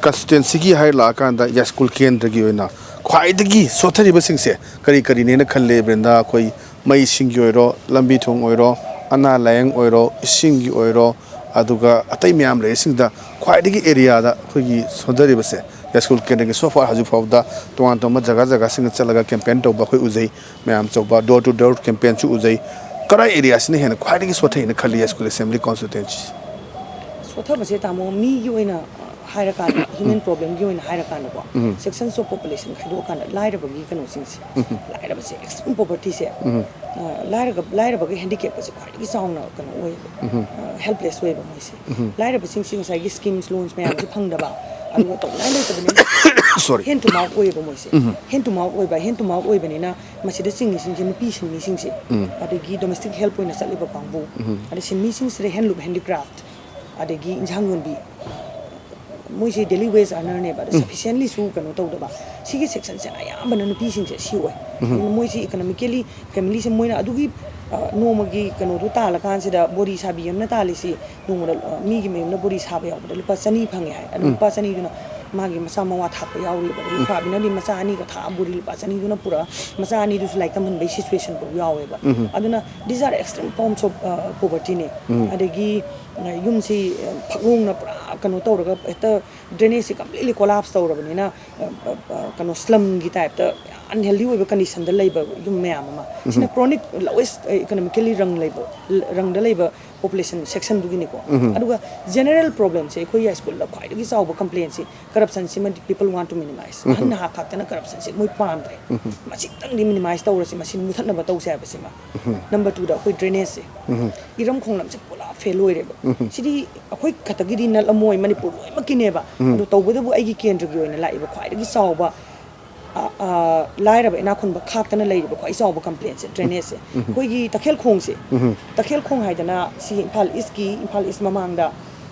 ꯀꯟꯁꯇꯤꯇ꯭ꯋꯦꯟꯁꯤꯒꯤ ꯍꯥꯏꯔ ꯂꯥꯛꯑꯀꯥꯟꯗ ꯌꯥꯏꯁ꯭ꯀꯨꯜ ꯀꯦꯟꯗ꯭ꯔꯒꯤ ꯑꯣꯏꯅ ꯈ꯭ꯋꯥꯏꯗꯒꯤ ꯁꯣꯠꯊꯔꯤꯕꯁꯤꯡꯁꯦ ꯀꯔꯤ ꯀꯔꯤꯅꯦꯅ ꯈꯜꯂꯦ ꯕ꯭ꯔꯤꯟꯗꯥ? ꯑꯩꯈꯣꯏ ꯃꯩꯁꯤꯡꯒꯤ ꯑꯣꯏꯔꯣ, ꯂꯝꯕꯤ ꯊꯣꯡ ꯑꯣꯏꯔꯣ, ꯑꯅꯥ ꯂꯥꯏꯌꯦꯡ ꯑꯣꯏꯔꯣ, ꯏꯁꯤꯡꯒꯤ ꯑꯣꯏꯔꯣ, ꯑꯗꯨꯒ ꯑꯇꯩ ꯃꯌꯥꯝ ꯂꯩꯔꯤꯁꯤꯡꯗ ꯈ꯭ꯋꯥꯏꯗꯒꯤ ꯑꯦꯔꯤꯌꯥꯗ ꯑꯩꯈꯣꯏꯒꯤ ꯁꯣꯟꯊꯔꯤꯕꯁꯦ ꯌꯥꯏꯁ꯭ꯀꯨꯜ ꯀꯦꯟꯗ꯭ꯔꯒꯤ so far ꯍꯧꯖꯤꯛ ꯐꯥꯎꯕꯗ ꯇꯣꯉꯥꯟ ꯇꯣꯉꯥꯟꯕ ꯖꯒꯥ ꯖꯒꯥꯁꯤꯡꯗ ꯆꯠꯂꯒ ꯀꯦꯝꯄꯦꯟ ꯇꯧꯕ ꯑꯩꯈꯣꯏ ꯎꯖꯩ꯫ ꯃꯌꯥꯝ ꯆꯧꯕ ꯗꯣꯔ ꯇꯨ ꯗꯣꯔ ꯀꯦꯝꯄꯦꯟꯁꯨ ꯎꯖꯩ꯫ ꯀꯔꯥꯏ ꯑꯦꯔꯤꯌꯥꯁꯤꯅ ꯍꯦꯟꯅ ꯈ꯭ꯋꯥꯏꯗꯒꯤ ꯁꯣꯠꯊꯩꯅ ꯈꯜꯂꯤ ꯌꯥꯏꯁ꯭ꯀꯨꯜ ꯑꯦꯁꯦꯝꯕ꯭ꯂꯤ ꯀꯣꯟꯁꯇꯤꯇ꯭ꯋꯦꯟꯁꯤ? ꯁꯣꯠꯊꯕꯁꯦ ꯇꯥꯃꯣ, ꯃꯤꯒꯤ ꯑꯣꯏꯅ ꯍꯥꯏꯔꯀꯥꯟꯗ, ꯍ꯭ꯌꯨꯃꯦꯟ ꯄ꯭ꯔꯣꯕ꯭ꯂꯦꯝꯒꯤ ꯑꯣꯏꯅ ꯍꯥꯏꯔꯀꯥꯟꯗꯀꯣ, ꯁꯦꯛꯁꯟꯁ ꯑꯣꯐ ꯄꯣꯄꯨꯂꯦꯁꯟ ꯈꯥꯏꯗꯣꯛꯑꯀꯥꯟꯗ ꯂꯥꯏꯔꯕꯒꯤ ꯀꯩꯅꯣꯁꯤꯡꯁꯦ, ꯂꯥꯏꯔꯕꯁꯦ ꯑꯦꯛꯁꯇ꯭ꯔꯤꯝ ꯄꯣꯚꯔꯇꯤꯁꯦ, ꯂꯥꯏꯔꯒ ꯂꯥꯏꯔꯕꯒ ꯍꯦꯟꯗꯤꯀꯦꯞꯀꯁꯦ ꯈ꯭ꯋꯥꯏꯗꯒꯤ ꯆꯥꯎꯅ ꯀꯩꯅꯣ ꯑꯣꯏꯌꯦꯕ, ꯍꯦꯜꯞꯂꯦꯁ ꯑꯣꯏꯌꯦꯕ ꯃꯣꯏꯁꯦ꯫ ꯂꯥꯏꯔꯕꯁꯤꯡꯁꯦ ꯉꯁꯥꯏꯒꯤ ꯁ꯭ꯀꯤꯝꯁ ꯂꯣꯟꯁ ꯃꯌꯥꯝꯁꯦ ꯐꯪꯗꯕ, ꯑꯗꯨꯒ ꯇꯧꯅꯤꯡꯉꯥꯏ ꯂꯩꯇꯕꯅꯤꯅ Sorry. ꯍꯦꯟ ꯇꯨ ꯃꯥꯎꯠ ꯑꯣꯏꯌꯦꯕ ꯃꯣꯏꯁꯦ꯫ ꯍꯦꯟ ꯇꯨ ꯃꯥꯎꯠ ꯑꯣꯏꯕ, ꯍꯦꯟ ꯇꯨ ꯃꯥꯎꯠ ꯑꯣꯏꯕꯅꯤꯅ ꯃꯁꯤꯗ ꯆꯤꯡꯉꯤꯁꯤꯡꯁꯦ ꯅꯨꯄꯤ ꯁꯤꯟꯃꯤꯁꯤꯡꯁꯦ, ꯑꯗꯒꯤ ꯗꯣꯃꯦꯁꯇꯤꯛ ꯍꯦꯜꯞ ꯑꯣꯏꯅ ꯆꯠꯂꯤꯕ ꯀꯥꯡꯕꯨ, ꯑꯗꯩ ꯁꯤꯟꯃꯤꯁꯤꯡꯁꯤꯗ ꯍꯦꯟꯂꯨꯝ ꯍꯦꯟꯗꯤꯀ꯭ꯔꯥꯐ, ꯑꯗꯒꯤ ꯏꯟꯁꯥꯡ ꯌꯣꯟꯕꯤ, ꯃꯣꯏꯁꯦ ꯗꯦꯂꯤ ꯋꯦꯖ ꯑꯔꯅꯔꯅꯦꯕ, ꯑꯗ ꯁꯐꯤꯁꯦꯟꯂꯤꯁꯨ ꯀꯩꯅꯣ ꯇꯧꯗꯕ꯫ ꯁꯤꯒꯤ ꯁꯦꯛꯁꯟꯁꯦ ꯑꯌꯥꯝꯕꯅ ꯅꯨꯄꯤꯁꯤꯡꯁꯦ ꯁꯤ ꯑꯣꯏ꯫ ꯑꯗꯨꯅ ꯃꯣꯏꯁꯤ ꯏꯀꯅꯣꯃꯤꯀꯦꯂꯤ ꯐꯦꯃꯤꯂꯤꯁꯦ ꯃꯣꯏꯅ ꯑꯗꯨꯒꯤ, ꯑ, ꯅꯣꯡꯃꯒꯤ ꯀꯩꯅꯣꯗꯣ ꯇꯥꯜꯂꯀꯥꯟꯁꯤꯗ ꯕꯣꯔꯤ ꯁꯥꯕꯤ ꯑꯃꯅ ꯇꯥꯜꯂꯤꯁꯤ ꯅꯣꯡꯃꯗ, ꯑ, ꯃꯤꯒꯤ ꯃꯌꯨꯝꯗ ꯕꯣꯔꯤ ꯁꯥꯕ ꯌꯥꯎꯕꯗ ꯂꯨꯄꯥ ꯆꯅꯤ ꯐꯪꯉꯦ ꯍꯥꯏ꯫ ꯑꯗꯨ ꯂꯨꯄꯥ ꯆꯅꯤꯗꯨꯅ ꯃꯥꯒꯤ ꯃꯆꯥ ꯃꯋꯥ ꯊꯥꯛꯄ ꯌꯥꯎꯔꯤꯕ, ꯑꯗꯩ ꯂꯨꯈ꯭ꯔꯥꯕꯤꯅꯗꯤ ꯃꯆꯥ ꯑꯅꯤꯒ ꯊꯥꯛꯑ ꯕꯣꯔꯤ ꯂꯨꯄꯥ ꯆꯅꯤꯗꯨꯅ ꯄꯨꯔꯛꯑ ꯃꯆꯥ ꯑꯅꯤꯗꯨꯁꯨ ꯂꯥꯏꯔꯤꯛ ꯇꯝꯍꯟꯕꯒꯤ ꯁꯤꯆꯨꯋꯦꯁꯟ ꯐꯥꯎ ꯌꯥꯎꯋꯦꯕ꯫ ꯑꯗꯨꯅ these are extreme forms of, uh, poverty ꯅꯦ꯫ ꯑꯗꯒꯤ, ꯑ, ꯌꯨꯝꯁꯤ, ꯑ, ꯐꯛꯂꯣꯡꯅ ꯄꯨꯔꯥ ꯀꯩꯅꯣ ꯇꯧꯔꯒ ꯍꯦꯛꯇ ꯗ꯭ꯔꯦꯅꯦꯖꯁꯤ ꯀꯝꯄ꯭ꯂꯤꯠꯂꯤ ꯀꯣꯂꯥꯞꯁ ꯇꯧꯔꯕꯅꯤꯅ, ꯑ, ꯑ, ꯑ, ꯀꯩꯅꯣ ꯁ꯭ꯂꯝꯒꯤ ꯇꯥꯏꯞꯇ ꯑꯟꯍꯦꯜꯗꯤ ꯑꯣꯏꯕ ꯀꯟꯗꯤꯁꯟꯗ ꯂꯩꯕ ꯌꯨꯝ ꯃꯌꯥꯝ ꯑꯃ꯫ ꯁꯤꯅ ꯀ꯭ꯔꯣꯅꯤꯛ ꯂꯣꯋꯦꯁ ꯏꯀꯅꯣꯃꯤꯀꯦꯂꯤ ꯔꯪ ꯂꯩꯕ, ꯔꯪꯗ ꯂꯩꯕ ꯄꯣꯄꯨꯂꯦꯁꯟ ꯁꯦꯛꯁꯟꯗꯨꯒꯤꯅꯤꯀꯣ꯫ ꯑꯗꯨꯒ ꯖꯦꯅꯔꯦꯜ ꯄ꯭ꯔꯣꯕ꯭ꯂꯦꯝꯁꯦ ꯑꯩꯈꯣꯏ ꯌꯥꯏꯁ꯭ꯀꯨꯜꯗ ꯈ꯭ꯋꯥꯏꯗꯒꯤ ꯆꯥꯎꯕ ꯀꯝꯄ꯭ꯂꯦꯟꯁꯤ ꯀꯔꯞꯁꯟꯁꯤꯃꯗꯤ people want to minimize꯫ ꯑꯍꯟ ꯅꯍꯥ ꯈꯥꯛꯇꯅ ꯀꯔꯞꯁꯟꯁꯦ ꯃꯣꯏ ꯄꯥꯝꯗ꯭ꯔꯦ꯫ ꯃꯁꯤꯇꯪꯗꯤ ꯃꯤꯅꯤꯃꯥꯏꯁ ꯇꯧꯔꯁꯤ, ꯃꯁꯤ ꯃꯨꯊꯠꯅꯕ ꯇꯧꯁꯦ ꯍꯥꯏꯕꯁꯤꯃ꯫ ꯅꯝꯕꯔ ꯇꯨꯗ ꯑꯩꯈꯣꯏ ꯗ꯭ꯔꯦꯅꯦꯖꯁꯦ, ꯏꯔꯝ ꯈꯣꯡꯂꯝꯁꯦ ꯄꯨꯂꯞ ꯐꯦꯜ ꯑꯣꯏꯔꯦꯕ꯫ ꯁꯤꯗꯤ ꯑꯩꯈꯣꯏ ꯈꯛꯇꯒꯤꯗꯤ ꯅꯠꯂꯝꯃꯣꯏ, ꯃꯅꯤꯄꯨꯔ ꯂꯣꯏꯅꯃꯛꯀꯤꯅꯦꯕ꯫ ꯑꯗꯣ ꯇꯧꯕꯇꯕꯨ ꯑꯩꯒꯤ ꯀꯦꯟꯗ꯭ꯔꯒꯤ ꯑꯣꯏꯅ ꯂꯥꯛꯏꯕ ꯈ꯭ꯋꯥꯏꯗꯒꯤ ꯆꯥꯎꯕ, ꯑ, ꯑ, ꯂꯥꯏꯔꯕ ꯏꯅꯥꯛ ꯈꯨꯟꯕ ꯈꯥꯛꯇꯅ ꯂꯩꯔꯤꯕ ꯈ꯭ꯋꯥꯏ ꯆꯥꯎꯕ ꯀꯝꯄ꯭ꯂꯦꯟꯁꯦ ꯗ꯭ꯔꯦꯅꯦꯖꯁꯦ꯫ ꯑꯩꯈꯣꯏꯒꯤ ꯇꯈꯦꯜ ꯈꯣꯡꯁꯦ, ꯇꯈꯦꯜ ꯈꯣꯡ ꯍꯥꯏꯗꯅ ꯁꯤ ꯏꯝꯐꯥꯜ ꯏꯁꯀꯤ, ꯏꯝꯐꯥꯜ ꯏꯁ ꯃꯃꯥꯡꯗ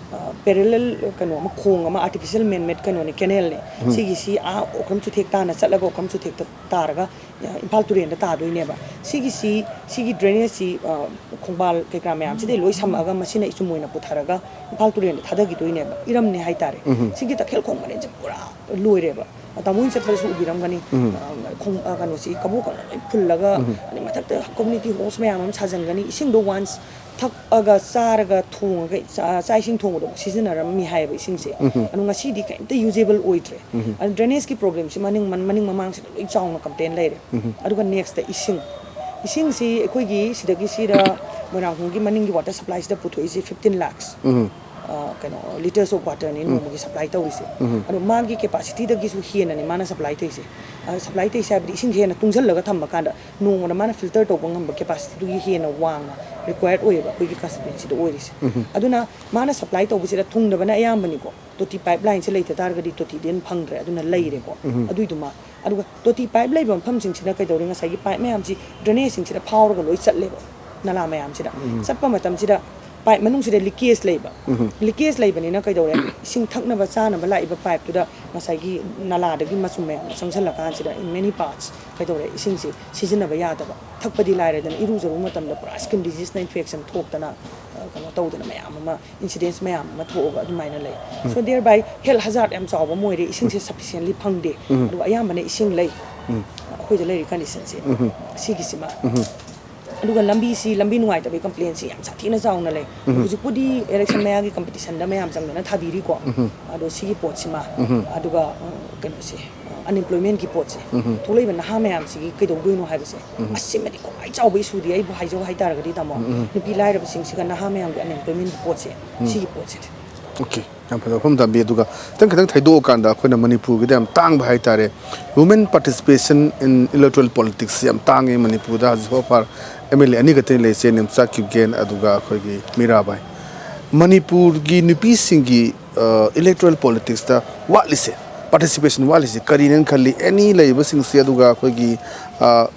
ꯄꯦꯔꯦꯂꯦꯜ ꯀꯩꯅꯣ ꯑꯃ, ꯈꯣꯡ ꯑꯃ, ꯑꯥꯔꯇꯤꯐꯤꯁꯤꯌꯦꯜ ꯃꯦꯟꯃꯦꯗ ꯀꯩꯅꯣꯅꯦ, ꯀꯦꯅꯦꯜꯅꯦ꯫ ꯁꯤꯒꯤꯁꯤ ꯑꯥ ꯑꯣꯀ꯭ꯔꯝ ꯆꯨꯊꯦꯛ ꯇꯥꯅ ꯆꯠꯂꯒ ꯑꯣꯀ꯭ꯔꯝ ꯆꯨꯊꯦꯛꯇ ꯇꯥꯔꯒ, ꯑ, ꯏꯝꯐꯥꯜ ꯇꯨꯔꯦꯟꯗ ꯇꯥꯗꯣꯏꯅꯦꯕ꯫ ꯁꯤꯒꯤꯁꯤ, ꯁꯤꯒꯤ ꯗ꯭ꯔꯦꯅꯦꯖꯁꯤ, ꯑ, ꯈꯣꯡꯕꯥꯜ ꯀꯩꯀꯥ ꯃꯌꯥꯝꯁꯤꯗꯩ ꯂꯣꯏ ꯁꯝꯃꯛꯑꯒ ꯃꯁꯤꯅ ꯏꯆꯨꯝ ꯑꯣꯏꯅ ꯄꯨꯊꯔꯒ ꯏꯝꯐꯥꯜ ꯇꯨꯔꯦꯟꯗ ꯊꯥꯗꯈꯤꯗꯣꯏꯅꯦꯕ꯫ ꯏꯔꯝꯅꯦ ꯍꯥꯏꯇꯥꯔꯦ꯫ ꯁꯤꯒꯤ ꯇꯈꯦꯜ ꯈꯣꯡ ꯃꯔꯤꯟꯁꯦ ꯄꯨꯔꯥ ꯂꯣꯏꯔꯦꯕ꯫ ꯇꯥꯃꯣ ꯍꯣꯏꯅ ꯆꯠꯄꯗꯁꯨ ꯎꯕꯤꯔꯝꯒꯅꯤ꯫ ꯑ, ꯈꯣꯡ-, ꯑ, ꯀꯩꯅꯣꯁꯤ, ꯀꯕꯣꯛ ꯀꯪꯅ ꯂꯣꯏ ꯐꯨꯜꯂꯒ, ꯑꯗꯩ ꯃꯊꯛꯇ ꯀꯝꯃ꯭ꯌꯨꯅꯤꯇꯤ ꯍꯣꯜꯁ ꯃꯌꯥꯝ ꯑꯃ ꯁꯥꯖꯟꯒꯅꯤ꯫ ꯏꯁꯤꯡꯗꯣ ꯋꯥꯟꯁ ꯊꯛꯑꯒ, ꯆꯥꯔꯒ, ꯊꯣꯡꯉꯒ, ꯆꯥ-, ꯆꯥꯛ ꯏꯁꯤꯡ ꯊꯣꯡꯕꯗ ꯁꯤꯖꯤꯟꯅꯔꯝꯃꯤ ꯍꯥꯏꯌꯦꯕ ꯏꯁꯤꯡꯁꯦ꯫ ꯑꯗꯣ ꯉꯁꯤꯗꯤ ꯀꯩꯝꯇ ꯌꯨꯖꯦꯕꯜ ꯑꯣꯏꯗ꯭ꯔꯦ꯫ ꯑꯗꯣ ꯗ꯭ꯔꯦꯅꯦꯖꯀꯤ ꯄ꯭ꯔꯣꯕ꯭ꯂꯦꯝꯁꯤ ꯃꯅꯤꯡ, ꯃꯅꯤꯡ ꯃꯃꯥꯡꯁꯤꯗ ꯂꯣꯏ ꯆꯥꯎꯅ ꯀꯝꯄ꯭ꯂꯦꯟ ꯂꯩꯔꯦ꯫ ꯑꯗꯨꯒ ꯅꯦꯛꯁꯇ ꯏꯁꯤꯡ꯫ ꯏꯁꯤꯡꯁꯤ ꯑꯩꯈꯣꯏꯒꯤ ꯁꯤꯗꯒꯤ ꯁꯤꯗ ꯃꯣꯏꯔꯥꯡꯈꯣꯡꯒꯤ ꯃꯅꯤꯡꯒꯤ ꯋꯥꯇꯔ ꯁꯄ꯭ꯂꯥꯏꯁꯤꯗ ꯄꯨꯊꯣꯛꯏꯁꯦ ꯐꯤꯐꯇꯤꯟ ꯂꯥꯛꯁ꯫ ꯑ, ꯀꯩꯅꯣ, ꯂꯤꯇꯔꯁ ꯑꯣꯐ ꯋꯥꯇꯔꯅꯤ ꯅꯣꯡꯃꯒꯤ ꯁꯄ꯭ꯂꯥꯏ ꯇꯧꯔꯤꯁꯦ꯫ ꯑꯗꯣ ꯃꯥꯒꯤ ꯀꯦꯄꯥꯁꯤꯇꯤꯗꯒꯤꯁꯨ ꯍꯦꯟꯅꯅꯤ ꯃꯥꯅ ꯁꯄ꯭ꯂꯥꯏ ꯇꯧꯔꯤꯁꯦ꯫ ꯑ, ꯁꯄ꯭ꯂꯥꯏ ꯇꯧꯔꯤꯁꯦ ꯍꯥꯏꯕꯗꯤ ꯏꯁꯤꯡꯁꯦ ꯍꯦꯟꯅ ꯇꯨꯡꯁꯤꯜꯂꯒ ꯊꯝꯕ ꯀꯥꯟꯗ ꯅꯣꯡꯃꯗ ꯃꯥꯅ ꯐꯤꯜꯇꯔ ꯇꯧꯕ ꯉꯝꯕ ꯀꯦꯄꯥꯁꯤꯇꯤꯗꯨꯒꯤ ꯍꯦꯟꯅ ꯋꯥꯡꯅ ꯔꯤꯀ꯭ꯋꯥꯌꯔꯗ ꯑꯣꯏꯌꯦꯕ ꯑꯩꯈꯣꯏꯒꯤ ꯀꯟꯁꯇꯤꯇ꯭ꯋꯦꯟꯁꯤꯗ ꯑꯣꯏꯔꯤꯁꯦ꯫ ꯑꯗꯨꯅ ꯃꯥꯅ ꯁꯄ꯭ꯂꯥꯏ ꯇꯧꯕꯁꯤꯗ ꯊꯨꯡꯗꯕꯅ ꯑꯌꯥꯝꯕꯅꯤꯀꯣ꯫ ꯇꯣꯇꯤ ꯄꯥꯏꯞ ꯂꯥꯏꯟꯁꯦ ꯂꯩꯇ ꯇꯥꯔꯒꯗꯤ ꯇꯣꯇꯤꯗꯤ ꯑꯗꯨꯝ ꯐꯪꯗ꯭ꯔꯦ, ꯑꯗꯨꯅ ꯂꯩꯔꯦꯀꯣ꯫ ꯑꯗꯨꯏꯗꯨꯃ, ꯑꯗꯨꯒ ꯇꯣꯇꯤ ꯄꯥꯏꯞ ꯂꯩꯕ ꯃꯐꯝꯁꯤꯡꯁꯤꯅ ꯀꯩꯗꯧꯔꯦ, ꯉꯁꯥꯏꯒꯤ ꯄꯥꯏꯞ ꯃꯌꯥꯝꯁꯤ ꯗ꯭ꯔꯦꯅꯦꯖꯁꯤꯡꯁꯤꯗ ꯐꯥꯎꯔꯒ ꯂꯣꯏ ꯆꯠꯂꯦꯕ, ꯅꯂꯥ ꯃꯌꯥꯝꯁꯤꯗ꯫ ꯆꯠꯄ ꯃꯇꯝꯁꯤꯗ ꯄꯥꯏꯞ ꯃꯅꯨꯡꯁꯤꯗ ꯂꯤꯀꯦꯖ ꯂꯩꯕ꯫ ꯂꯤꯀꯦꯖ ꯂꯩꯕꯅꯤꯅ ꯀꯩꯗꯧꯔꯦ, ꯏꯁꯤꯡ ꯊꯛꯅꯕ ꯆꯥꯅꯕ ꯂꯥꯛꯏꯕ ꯄꯥꯏꯞꯇꯨꯗ ꯉꯁꯥꯏꯒꯤ ꯅꯂꯥꯗꯒꯤ ꯃꯆꯨꯝ ꯃꯌꯥꯝꯗꯣ ꯆꯪꯁꯤꯜꯂꯀꯥꯟꯁꯤꯗ, in many parts, ꯀꯩꯗꯧꯔꯦ, ꯏꯁꯤꯡꯁꯤ ꯁꯤꯖꯤꯟꯅꯕ ꯌꯥꯗꯕ, ꯊꯛꯄꯗꯤ ꯂꯥꯏꯔꯗꯅ, ꯏꯔꯨꯖꯔꯨꯕ ꯃꯇꯝꯗ ꯄꯨꯔꯥ ꯁ꯭ꯀꯤꯟ ꯗꯤꯖꯤꯖꯅ ꯏꯟꯐꯦꯛꯁꯟ ꯊꯣꯛꯇꯅ, ꯑ, ꯀꯩꯅꯣ ꯇꯧꯗꯅ ꯃꯌꯥꯝ ꯑꯃ, ꯏꯟꯁꯤꯗꯦꯟꯁ ꯃꯌꯥꯝ ꯑꯃ ꯊꯣꯛꯑꯒ ꯑꯗꯨꯃꯥꯏꯅ ꯂꯩ꯫ So thereby health hazard ꯌꯥꯝ ꯆꯥꯎꯕ ꯑꯃ ꯑꯣꯏꯔꯦ, ꯏꯁꯤꯡꯁꯦ sufficiently ꯐꯪꯗꯦ꯫ ꯑꯗꯨꯒ ꯑꯌꯥꯝꯕꯅ ꯏꯁꯤꯡ ꯂꯩ ꯑꯩꯈꯣꯏꯗ ꯂꯩꯔꯤ ꯀꯟꯗꯤꯁꯟꯁꯦ꯫ ꯁꯤꯒꯤꯁꯤꯃ꯫ ꯑꯗꯨꯒ ꯂꯝꯕꯤꯁꯤ, ꯂꯝꯕꯤ ꯅꯨꯡꯉꯥꯏꯇꯕꯒꯤ ꯀꯝꯄ꯭ꯂꯦꯟꯁꯤ ꯌꯥꯝ ꯁꯥꯊꯤꯅ ꯆꯥꯎꯅ ꯂꯩ꯫ ꯍꯧꯖꯤꯛꯄꯨꯗꯤ ꯏꯂꯦꯛꯁꯟ ꯃꯌꯥꯒꯤ ꯀꯝꯄꯤꯇꯤꯁꯟꯗ ꯃꯌꯥꯝ ꯆꯪꯗꯅ ꯊꯥꯕꯤꯔꯤꯀꯣ꯫ ꯑꯗꯣ ꯁꯤꯒꯤ ꯄꯣꯠꯁꯤꯃ, ꯑꯗꯨꯒ, ꯑ, ꯀꯩꯅꯣꯁꯦ, ꯑ, ꯑꯟꯑꯦꯝꯄ꯭ꯂꯣꯏꯃꯦꯟꯒꯤ ꯄꯣꯠꯁꯦ, ꯊꯣꯛꯂꯛꯏꯕ ꯅꯍꯥ ꯃꯌꯥꯝꯁꯤꯒꯤ ꯀꯩꯗꯧꯗꯣꯏꯅꯣ ꯍꯥꯏꯕꯁꯦ, ꯑꯁꯤꯃꯗꯤ ꯈ꯭ꯋꯥꯏ ꯆꯥꯎꯕ ꯏꯁꯨꯗꯤ ꯑꯩꯕꯨ ꯍꯥꯏꯖꯧ ꯍꯥꯏꯇꯥꯔꯒꯗꯤ, ꯇꯥꯃꯣ, ꯅꯨꯄꯤ ꯂꯥꯏꯔꯕꯁꯤꯡꯁꯤꯒ ꯅꯍꯥ ꯃꯌꯥꯝꯒꯤ ꯑꯟꯑꯦꯝꯄ꯭ꯂꯣꯏꯃꯦꯟꯒꯤ ꯄꯣꯠꯁꯦ, ꯁꯤꯒꯤ ꯄꯣꯠꯁꯤꯅꯤ꯫ ꯑꯣꯀꯦ, ꯌꯥꯝ ꯐꯖꯕ ꯋꯥꯐꯝ ꯊꯝꯕꯤ꯫ ꯑꯗꯨꯒ ꯈꯤꯇꯪ ꯈꯤꯇꯪ ꯊꯩꯗꯣꯛꯑꯀꯥꯟꯗ ꯑꯩꯈꯣꯏꯅ ꯃꯅꯤꯄꯨꯔꯒꯤꯗ ꯌꯥꯝ ꯇꯥꯡꯕ ꯍꯥꯏꯇꯥꯔꯦ, women participation in electoral politics ꯌꯥꯝ ꯇꯥꯡꯉꯦ ꯃꯅꯤꯄꯨꯔꯗ꯫ ꯍꯧꯖꯤꯛ so far M L A ꯑꯅꯤ ꯈꯛꯇꯅꯤ ꯂꯩꯔꯤꯁꯦ, ꯅꯦꯝꯆꯥ ꯀꯤꯞꯒꯦꯟ ꯑꯗꯨꯒ ꯑꯩꯈꯣꯏꯒꯤ ꯃꯤꯔꯥꯕꯥꯏ꯫ ꯃꯅꯤꯄꯨꯔꯒꯤ ꯅꯨꯄꯤꯁꯤꯡꯒꯤ, ꯑ, electoral politics ꯇ ꯋꯥꯠꯂꯤꯁꯦ, participation ꯋꯥꯠꯂꯤꯁꯦ ꯀꯔꯤꯅꯦꯅ ꯈꯜꯂꯤ? ꯑꯦꯅꯤ ꯂꯩꯔꯤꯕꯁꯤꯡꯁꯦ, ꯑꯗꯨꯒ ꯑꯩꯈꯣꯏꯒꯤ, ꯑ,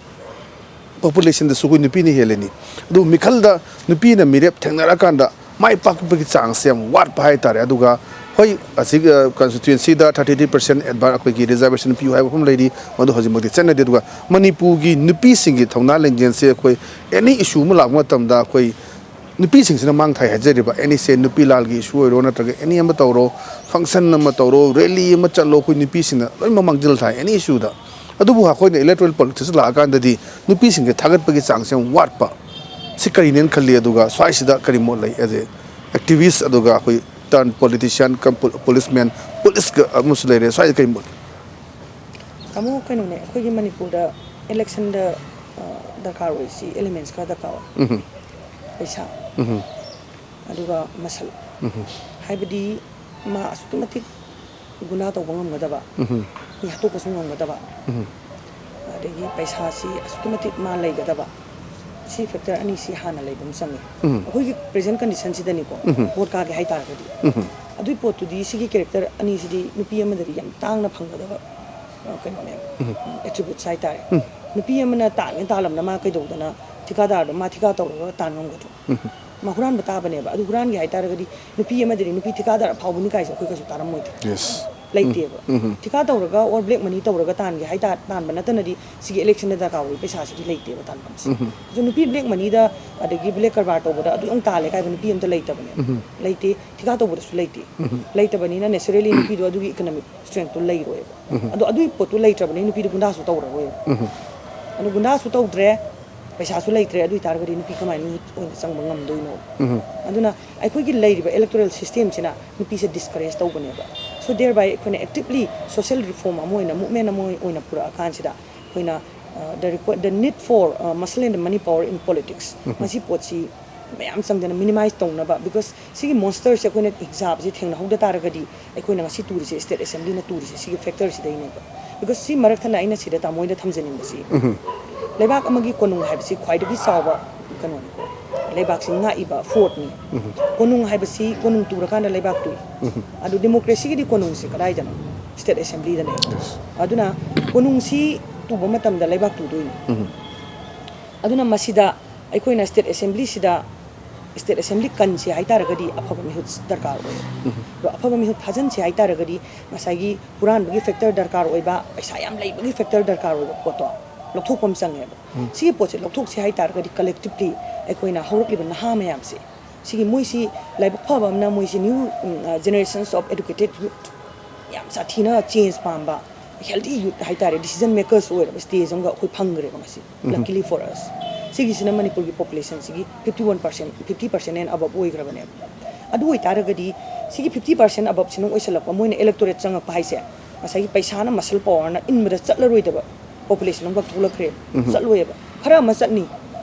ꯄꯣꯄꯨꯂꯦꯁꯟꯗꯁꯨ ꯑꯩꯈꯣꯏ ꯅꯨꯄꯤꯅ ꯍꯦꯜꯂꯤꯅꯤ꯫ ꯑꯗꯨꯕꯨ ꯃꯤꯈꯜꯗ ꯅꯨꯄꯤꯅ ꯃꯤꯔꯦꯞ ꯊꯦꯡꯅꯔꯀꯥꯟꯗ ꯃꯥꯏ ꯄꯥꯛꯄꯒꯤ ꯆꯥꯡꯁꯦ ꯌꯥꯝ ꯋꯥꯠꯄ ꯍꯥꯏꯇꯥꯔꯦ꯫ ꯑꯗꯨꯒ ꯍꯣꯏ, ꯑꯁꯤꯒꯤ ꯀꯟꯁꯇꯤꯇ꯭ꯌꯨꯟꯁꯤꯗ ꯊꯥꯔꯇꯤ ꯊ꯭ꯔꯤ ꯄꯥꯔꯁꯦꯟ ꯑꯩꯈꯣꯏꯒꯤ ꯔꯤꯖꯥꯔꯕꯦꯁꯟ ꯄꯤꯌꯨ ꯍꯥꯏꯕ ꯋꯥꯐꯝ ꯂꯩꯔꯤ, ꯃꯗꯨ ꯍꯧꯖꯤꯛꯃꯛꯇꯤ ꯆꯠꯅꯗꯦ꯫ ꯑꯗꯨꯒ ꯃꯅꯤꯄꯨꯔꯒꯤ ꯅꯨꯄꯤꯁꯤꯡꯒꯤ ꯊꯧꯅꯥ ꯂꯤꯡꯖꯦꯜꯁꯦ ꯑꯩꯈꯣꯏ ꯑꯦꯅꯤ ꯏꯁꯨ ꯑꯃ ꯂꯥꯛꯄ ꯃꯇꯝꯗ ꯑꯩꯈꯣꯏ ꯅꯨꯄꯤꯁꯤꯡꯁꯤꯅ ꯃꯥꯡ ꯊꯥꯏ ꯍꯥꯏꯖꯔꯤꯕ, ꯑꯦꯅꯤꯁꯦ, ꯅꯨꯄꯤ ꯂꯥꯜꯒꯤ ꯏꯁꯨ ꯑꯣꯏꯔꯣ, ꯅꯠꯇ꯭ꯔꯒ ꯑꯦꯅꯤ ꯑꯃ ꯇꯧꯔꯣ, ꯐꯪꯁꯟ ꯑꯃ ꯇꯧꯔꯣ, ꯔꯦꯂꯤ ꯑꯃ ꯆꯠꯂꯣ, ꯑꯩꯈꯣꯏ ꯅꯨꯄꯤꯁꯤꯡꯅ ꯂꯣꯏꯅꯃꯛ ꯃꯥꯡꯖꯤꯜ ꯊꯥꯏ ꯑꯦꯅꯤ ꯏꯁꯨꯗ꯫ ꯑꯗꯨꯕꯨ ꯑꯩꯈꯣꯏꯅ ꯏꯂꯦꯛꯇꯣꯔꯦꯜ ꯄꯣꯂꯤꯇꯤꯛꯁ ꯂꯥꯛꯑꯀꯥꯟꯗꯗꯤ ꯅꯨꯄꯤꯁꯤꯡꯁꯦ ꯊꯥꯒꯠꯄꯒꯤ ꯆꯥꯡꯁꯦ ꯌꯥꯝ ꯋꯥꯠꯄ꯫ ꯁꯤ ꯀꯔꯤꯅꯦꯅ ꯈꯜꯂꯤ? ꯑꯗꯨꯒ ꯁ꯭ꯋꯥꯏꯁꯤꯗ ꯀꯔꯤ ꯃꯣꯠ ꯂꯩ? ꯑꯦꯖ ꯑꯦ ꯑꯦꯛꯇꯤꯚꯤꯁ, ꯑꯗꯨꯒ ꯑꯩꯈꯣꯏ ꯇꯔꯟ ꯄꯣꯂꯤꯇꯤꯁꯤꯌꯥꯟ ꯀꯝ ꯄꯨ-, ꯄꯨꯂꯤꯁꯃꯦꯟ, ꯄꯨꯂꯤꯁꯀ ꯑꯃꯁꯨ ꯂꯩꯔꯦ꯫ ꯁ꯭ꯋꯥꯏꯗ ꯀꯔꯤ ꯃꯣꯠ ꯂꯩ? ꯇꯥꯃꯣ, ꯀꯩꯅꯣꯅꯦ, ꯑꯩꯈꯣꯏꯒꯤ ꯃꯅꯤꯄꯨꯔꯗ ꯏꯂꯦꯛꯁꯟꯗ, ꯑ, ꯗꯔꯀꯥꯔ ꯑꯣꯏꯔꯤꯁꯤ ꯑꯦꯂꯤꯃꯦꯟꯁ ꯈꯔ ꯗꯔꯀꯥꯔ ꯑꯣꯏ꯫ ꯎꯝ꯫ ꯄꯩꯁꯥ, ꯎꯝ꯫ ꯑꯗꯨꯒ ꯃꯁꯜ꯫ ꯎꯝ꯫ ꯍꯥꯏꯕꯗꯤ ꯃꯥ ꯑꯁꯨꯛꯀꯤ ꯃꯇꯤꯛ ꯒꯨꯟꯗꯥ ꯇꯧꯕ ꯉꯝꯒꯗꯕ, ꯎꯝ꯫ ꯃꯤ ꯍꯥꯠꯇꯣꯛꯄꯁꯨ ꯉꯝꯒꯗꯕ, ꯎꯝ꯫ ꯑꯗꯒꯤ ꯄꯩꯁꯥꯁꯤ ꯑꯁꯨꯛꯀꯤ ꯃꯇꯤꯛ ꯃꯥ ꯂꯩꯒꯗꯕ, ꯁꯤ ꯐꯦꯛꯇꯔ ꯑꯅꯤꯁꯤ ꯍꯥꯟꯅ ꯂꯩꯕ ꯑꯃ ꯆꯪꯉꯤ꯫ ꯎꯝ꯫ ꯑꯩꯈꯣꯏꯒꯤ ꯄ꯭ꯔꯦꯖꯦꯟ ꯀꯟꯗꯤꯁꯟꯁꯤꯗꯅꯤꯀꯣ, ꯎꯝ꯫ ꯚꯣꯠ ꯀꯥꯒꯦ ꯍꯥꯏ ꯇꯥꯔꯒꯗꯤ, ꯎꯝ꯫ ꯑꯗꯨꯒꯤ ꯄꯣꯠꯇꯨꯗꯤ, ꯁꯤꯒꯤ ꯀꯦꯔꯦꯛꯇꯔ ꯑꯅꯤꯁꯤꯗꯤ ꯅꯨꯄꯤ ꯑꯃꯗꯗꯤ ꯌꯥꯝ ꯇꯥꯡꯅ ꯐꯪꯒꯗꯕ, ꯑ, ꯀꯩꯅꯣꯅꯦ, ꯎꯝ꯫ ꯑꯦꯇ꯭ꯔꯤꯕ꯭ꯌꯨꯠꯁ ꯍꯥꯏ ꯇꯥꯔꯦ꯫ ꯎꯝ꯫ ꯅꯨꯄꯤ ꯑꯃꯅ ꯇꯥꯜꯂꯦꯅ ꯇꯥꯜꯂꯝꯅ ꯃꯥ ꯀꯩꯗꯧꯗꯅ ꯊꯤꯀꯥꯗꯥꯔꯗꯣ ꯃꯥ ꯊꯤꯀꯥ ꯇꯧꯔꯒ ꯇꯥꯟ ꯉꯝꯒꯗ꯭ꯔꯣ? ꯎꯝ꯫ ꯃꯥ ꯍꯨꯔꯥꯟꯕ ꯇꯥꯕꯅꯦꯕ꯫ ꯑꯗꯨ ꯍꯨꯔꯥꯟꯒꯦ ꯍꯥꯏ ꯇꯥꯔꯒꯗꯤ ꯅꯨꯄꯤ ꯑꯃꯗꯗꯤ ꯅꯨꯄꯤ ꯊꯤꯀꯥꯗꯥꯔ ꯑꯐꯥꯎꯕꯅꯤ ꯀꯥꯏꯁꯦ ꯑꯩꯈꯣꯏ ꯀꯩꯁꯨ ꯇꯥꯔꯝꯃꯣꯏꯗ꯫ ꯌꯦꯁ꯫ ꯂꯩꯇꯦꯕ꯫ ꯎꯝ꯫ ꯊꯤꯀꯥ ꯇꯧꯔꯒ ꯑꯣꯔ ꯕ꯭ꯂꯦꯛ ꯃꯅꯤ ꯇꯧꯔꯒ ꯇꯥꯟꯒꯦ ꯍꯥꯏ ꯇꯥ-, ꯇꯥꯟꯕ ꯅꯠꯇꯅꯗꯤ ꯁꯤꯒꯤ ꯏꯂꯦꯛꯁꯟꯗ ꯗꯔꯀꯥꯔ ꯑꯣꯏꯕ ꯄꯩꯁꯥꯁꯤꯗꯤ ꯂꯩꯇꯦꯕ ꯇꯥꯟꯐꯝꯁꯦ꯫ ꯎꯝ꯫ ꯑꯗꯣ ꯅꯨꯄꯤ ꯕ꯭ꯂꯦꯛ ꯃꯅꯤꯗ ꯑꯗꯒꯤ ꯕ꯭ꯂꯦꯛ ꯀꯔꯕꯥꯔ ꯇꯧꯕꯗ ꯑꯗꯨ ꯌꯥꯝ ꯇꯥꯜꯂꯦ ꯀꯥꯏꯕ ꯅꯨꯄꯤ ꯑꯝꯇ ꯂꯩꯇꯕꯅꯦ꯫ ꯎꯝ꯫ ꯂꯩꯇꯦ꯫ ꯊꯤꯀꯥ ꯇꯧꯕꯗꯁꯨ ꯂꯩꯇꯦ꯫ ꯎꯝ꯫ ꯂꯩꯇꯕꯅꯤꯅ ꯅꯦꯆꯔꯦꯂꯤ ꯅꯨꯄꯤꯗꯣ ꯑꯗꯨꯒꯤ ꯏꯀꯅꯣꯃꯤꯛ ꯁ꯭ꯇꯔꯦꯡꯇꯣ ꯂꯩꯔꯣꯏꯕ꯫ ꯎꯝ꯫ ꯑꯗꯣ ꯑꯗꯨꯒꯤ ꯄꯣꯠꯇꯨ ꯂꯩꯇ꯭ꯔꯕꯅꯤꯅ ꯅꯨꯄꯤꯗꯣ ꯒꯨꯟꯗꯥꯁꯨ ꯇꯧꯔꯔꯣꯏꯕ꯫ ꯎꯝ꯫ ꯑꯗꯣ ꯒꯨꯟꯗꯥꯁꯨ ꯇꯧꯗ꯭ꯔꯦ, ꯄꯩꯁꯥꯁꯨ ꯂꯩꯇ꯭ꯔꯦ, ꯑꯗꯨ ꯑꯣꯏꯇꯥꯔꯒꯗꯤ ꯅꯨꯄꯤ ꯀꯃꯥꯏꯅ ꯃꯤ ꯑꯣꯏꯅ ꯆꯪꯕ ꯉꯝꯗꯣꯏꯅꯣ? ꯎꯝ꯫ ꯑꯗꯨꯅ ꯑꯩꯈꯣꯏꯒꯤ ꯂꯩꯔꯤꯕ ꯏꯂꯦꯛꯇꯣꯔꯦꯜ ꯁꯤꯁꯇꯦꯝꯁꯤꯅ ꯅꯨꯄꯤꯁꯦ ꯗꯤꯁꯀꯔꯦꯖ ꯇꯧꯕꯅꯦꯕ꯫ So thereby ꯑꯩꯈꯣꯏꯅ ꯑꯦꯛꯇꯤꯚꯂꯤ ꯁꯣꯁꯤꯌꯦꯜ ꯔꯤꯐꯣꯔꯝ ꯑꯃ ꯑꯣꯏꯅ, ꯃꯨꯚꯃꯦꯟ ꯑꯃ ꯑꯣꯏꯅ ꯄꯨꯔꯛꯑꯀꯥꯟꯁꯤꯗ ꯑꯩꯈꯣꯏꯅ, ꯑ, the requi-, the need for, ꯑ, muscle and the money power in politics, ꯎꯝ꯫ ꯃꯁꯤ ꯄꯣꯠꯁꯤ ꯃꯌꯥꯝ ꯆꯪꯗꯅ ꯃꯤꯅꯤꯃꯥꯏꯁ ꯇꯧꯅꯕ, ꯕꯤꯀꯣꯁ ꯁꯤꯒꯤ ꯃꯣꯟꯁꯇꯔꯁꯦ ꯑꯩꯈꯣꯏꯅ ꯍꯤꯡꯁꯥꯞꯁꯦ ꯊꯦꯡꯅꯍꯧꯗ ꯇꯥꯔꯒꯗꯤ ꯑꯩꯈꯣꯏꯅ ꯉꯁꯤ ꯇꯨꯔꯤꯁꯦ, ꯁ꯭ꯇꯦꯠ ꯑꯦꯁꯦꯝꯕ꯭ꯂꯤꯅ ꯇꯨꯔꯤꯁꯦ ꯁꯤꯒꯤ ꯐꯦꯛꯇꯔꯁꯤꯗꯩꯅꯦꯕ꯫ ꯕꯤꯀꯣꯁ ꯁꯤ ꯃꯔꯛ ꯊꯠꯅ ꯑꯩꯅ ꯁꯤꯗ ꯇꯥꯃꯣꯏꯗ ꯊꯝꯖꯅꯤꯡꯕꯁꯤ, ꯎꯝ꯫ ꯂꯩꯕꯥꯛ ꯑꯃꯒꯤ ꯀꯣꯅꯨꯡ ꯍꯥꯏꯕꯁꯤ ꯈ꯭ꯋꯥꯏꯗꯒꯤ ꯆꯥꯎꯕ ꯀꯩꯅꯣꯅꯤꯀꯣ, ꯂꯩꯕꯥꯛꯁꯤ ꯉꯥꯛꯏꯕ ꯐꯣꯔꯠꯅꯤ꯫ ꯎꯝ꯫ ꯀꯣꯅꯨꯡ ꯍꯥꯏꯕꯁꯤ ꯀꯣꯅꯨꯡ ꯇꯨꯔꯀꯥꯟꯗ ꯂꯩꯕꯥꯛ ꯇꯨꯏ꯫ ꯎꯝ꯫ ꯑꯗꯨ ꯗꯦꯃꯣꯀ꯭ꯔꯦꯁꯤꯒꯤꯗꯤ ꯀꯣꯅꯨꯡꯁꯦ ꯀꯗꯥꯏꯗꯅꯣ? ꯁ꯭ꯇꯦꯠ ꯑꯦꯁꯦꯝꯕ꯭ꯂꯤꯗꯅꯦ꯫ ꯌꯦꯁ꯫ ꯑꯗꯨꯅ ꯀꯣꯅꯨꯡꯁꯤ ꯇꯨꯕ ꯃꯇꯝꯗ ꯂꯩꯕꯥꯛ ꯇꯨꯗꯣꯏꯅꯤ꯫ ꯎꯝ꯫ ꯑꯗꯨꯅ ꯃꯁꯤꯗ ꯑꯩꯈꯣꯏꯅ ꯁ꯭ꯇꯦꯠ ꯑꯦꯁꯦꯝꯕ꯭ꯂꯤꯁꯤꯗ ꯁ꯭ꯇꯦꯠ ꯑꯦꯁꯦꯝꯕ꯭ꯂꯤ ꯀꯟꯁꯦ ꯍꯥꯏꯇꯥꯔꯒꯗꯤ ꯑꯐꯕ ꯃꯤꯍꯨꯠ ꯗꯔꯀꯥꯔ ꯑꯣꯏ꯫ ꯑꯗꯣ ꯑꯐꯕ ꯃꯤꯍꯨꯠ ꯊꯥꯖꯤꯟꯁꯦ ꯍꯥꯏꯇꯥꯔꯒꯗꯤ ꯉꯁꯥꯏꯒꯤ ꯍꯨꯔꯥꯟꯕꯒꯤ ꯐꯦꯛꯇꯔ ꯗꯔꯀꯥꯔ ꯑꯣꯏꯕ, ꯄꯩꯁꯥ ꯌꯥꯝ ꯂꯩꯕꯒꯤ ꯐꯦꯛꯇꯔ ꯗꯔꯀꯥꯔ ꯑꯣꯏꯕ ꯄꯣꯠꯇꯣ ꯂꯧꯊꯣꯛꯄ ꯑꯃ ꯆꯪꯉꯦꯕ꯫ ꯁꯤꯒꯤ ꯄꯣꯠꯁꯦ ꯂꯧꯊꯣꯛꯁꯦ ꯍꯥꯏꯇꯥꯔꯒꯗꯤ ꯀꯂꯦꯛꯇꯤꯞꯂꯤ ꯑꯩꯈꯣꯏꯅ ꯍꯧꯔꯛꯂꯤꯕ ꯅꯍꯥ ꯃꯌꯥꯝꯁꯦ, ꯁꯤꯒꯤ ꯃꯣꯏꯁꯤ ꯂꯥꯏꯕꯛ ꯐꯕ ꯑꯃꯅ ꯃꯣꯏꯁꯤ new, ꯎꯝ, ꯑ, generations of educated youth, ꯌꯥꯝ ꯁꯥꯊꯤꯅ ꯆꯦꯟꯖ ꯄꯥꯝꯕ ꯍꯦꯜꯗꯤ ꯌꯨꯠ ꯍꯥꯏꯇꯥꯔꯦ, ꯗꯤꯁꯤꯖꯟ ꯃꯦꯀꯔꯁ ꯑꯣꯏꯔꯕ ꯁ꯭ꯇꯦꯖ ꯑꯃꯒ ꯑꯩꯈꯣꯏ ꯐꯪꯈ꯭ꯔꯦꯕ ꯉꯁꯤ꯫ Luckily for us, ꯁꯤꯒꯤꯁꯤꯅ ꯃꯅꯤꯄꯨꯔꯒꯤ ꯄꯣꯄꯨꯂꯦꯁꯟꯁꯤꯒꯤ fifty one percent, fifty percent and above ꯑꯣꯏꯈ꯭ꯔꯕꯅꯦꯕ꯫ ꯑꯗꯨ ꯑꯣꯏꯇꯥꯔꯒꯗꯤ ꯁꯤꯒꯤ ꯐꯤꯐꯇꯤ ꯄꯥꯔꯁꯦꯟ ꯑꯕꯞꯁꯤꯅ ꯑꯣꯏꯁꯜꯂꯛꯄ, ꯃꯣꯏꯅ ꯏꯂꯦꯛꯇꯣꯔꯦꯠ ꯆꯪꯉꯛꯄ ꯍꯥꯏꯁꯦ ꯉꯁꯥꯏꯒꯤ ꯄꯩꯁꯥꯅ ꯃꯁꯜ ꯄꯋꯥꯔꯅ ꯏꯟꯕꯗ ꯆꯠꯂꯔꯣꯏꯗꯕ ꯄꯣꯄꯨꯂꯦꯁꯟ ꯑꯃꯈꯛ ꯊꯣꯛꯂꯛꯈ꯭ꯔꯦ꯫ ꯆꯠꯂꯣꯏꯕ꯫ ꯈꯔ ꯑꯃ ꯆꯠꯅꯤ,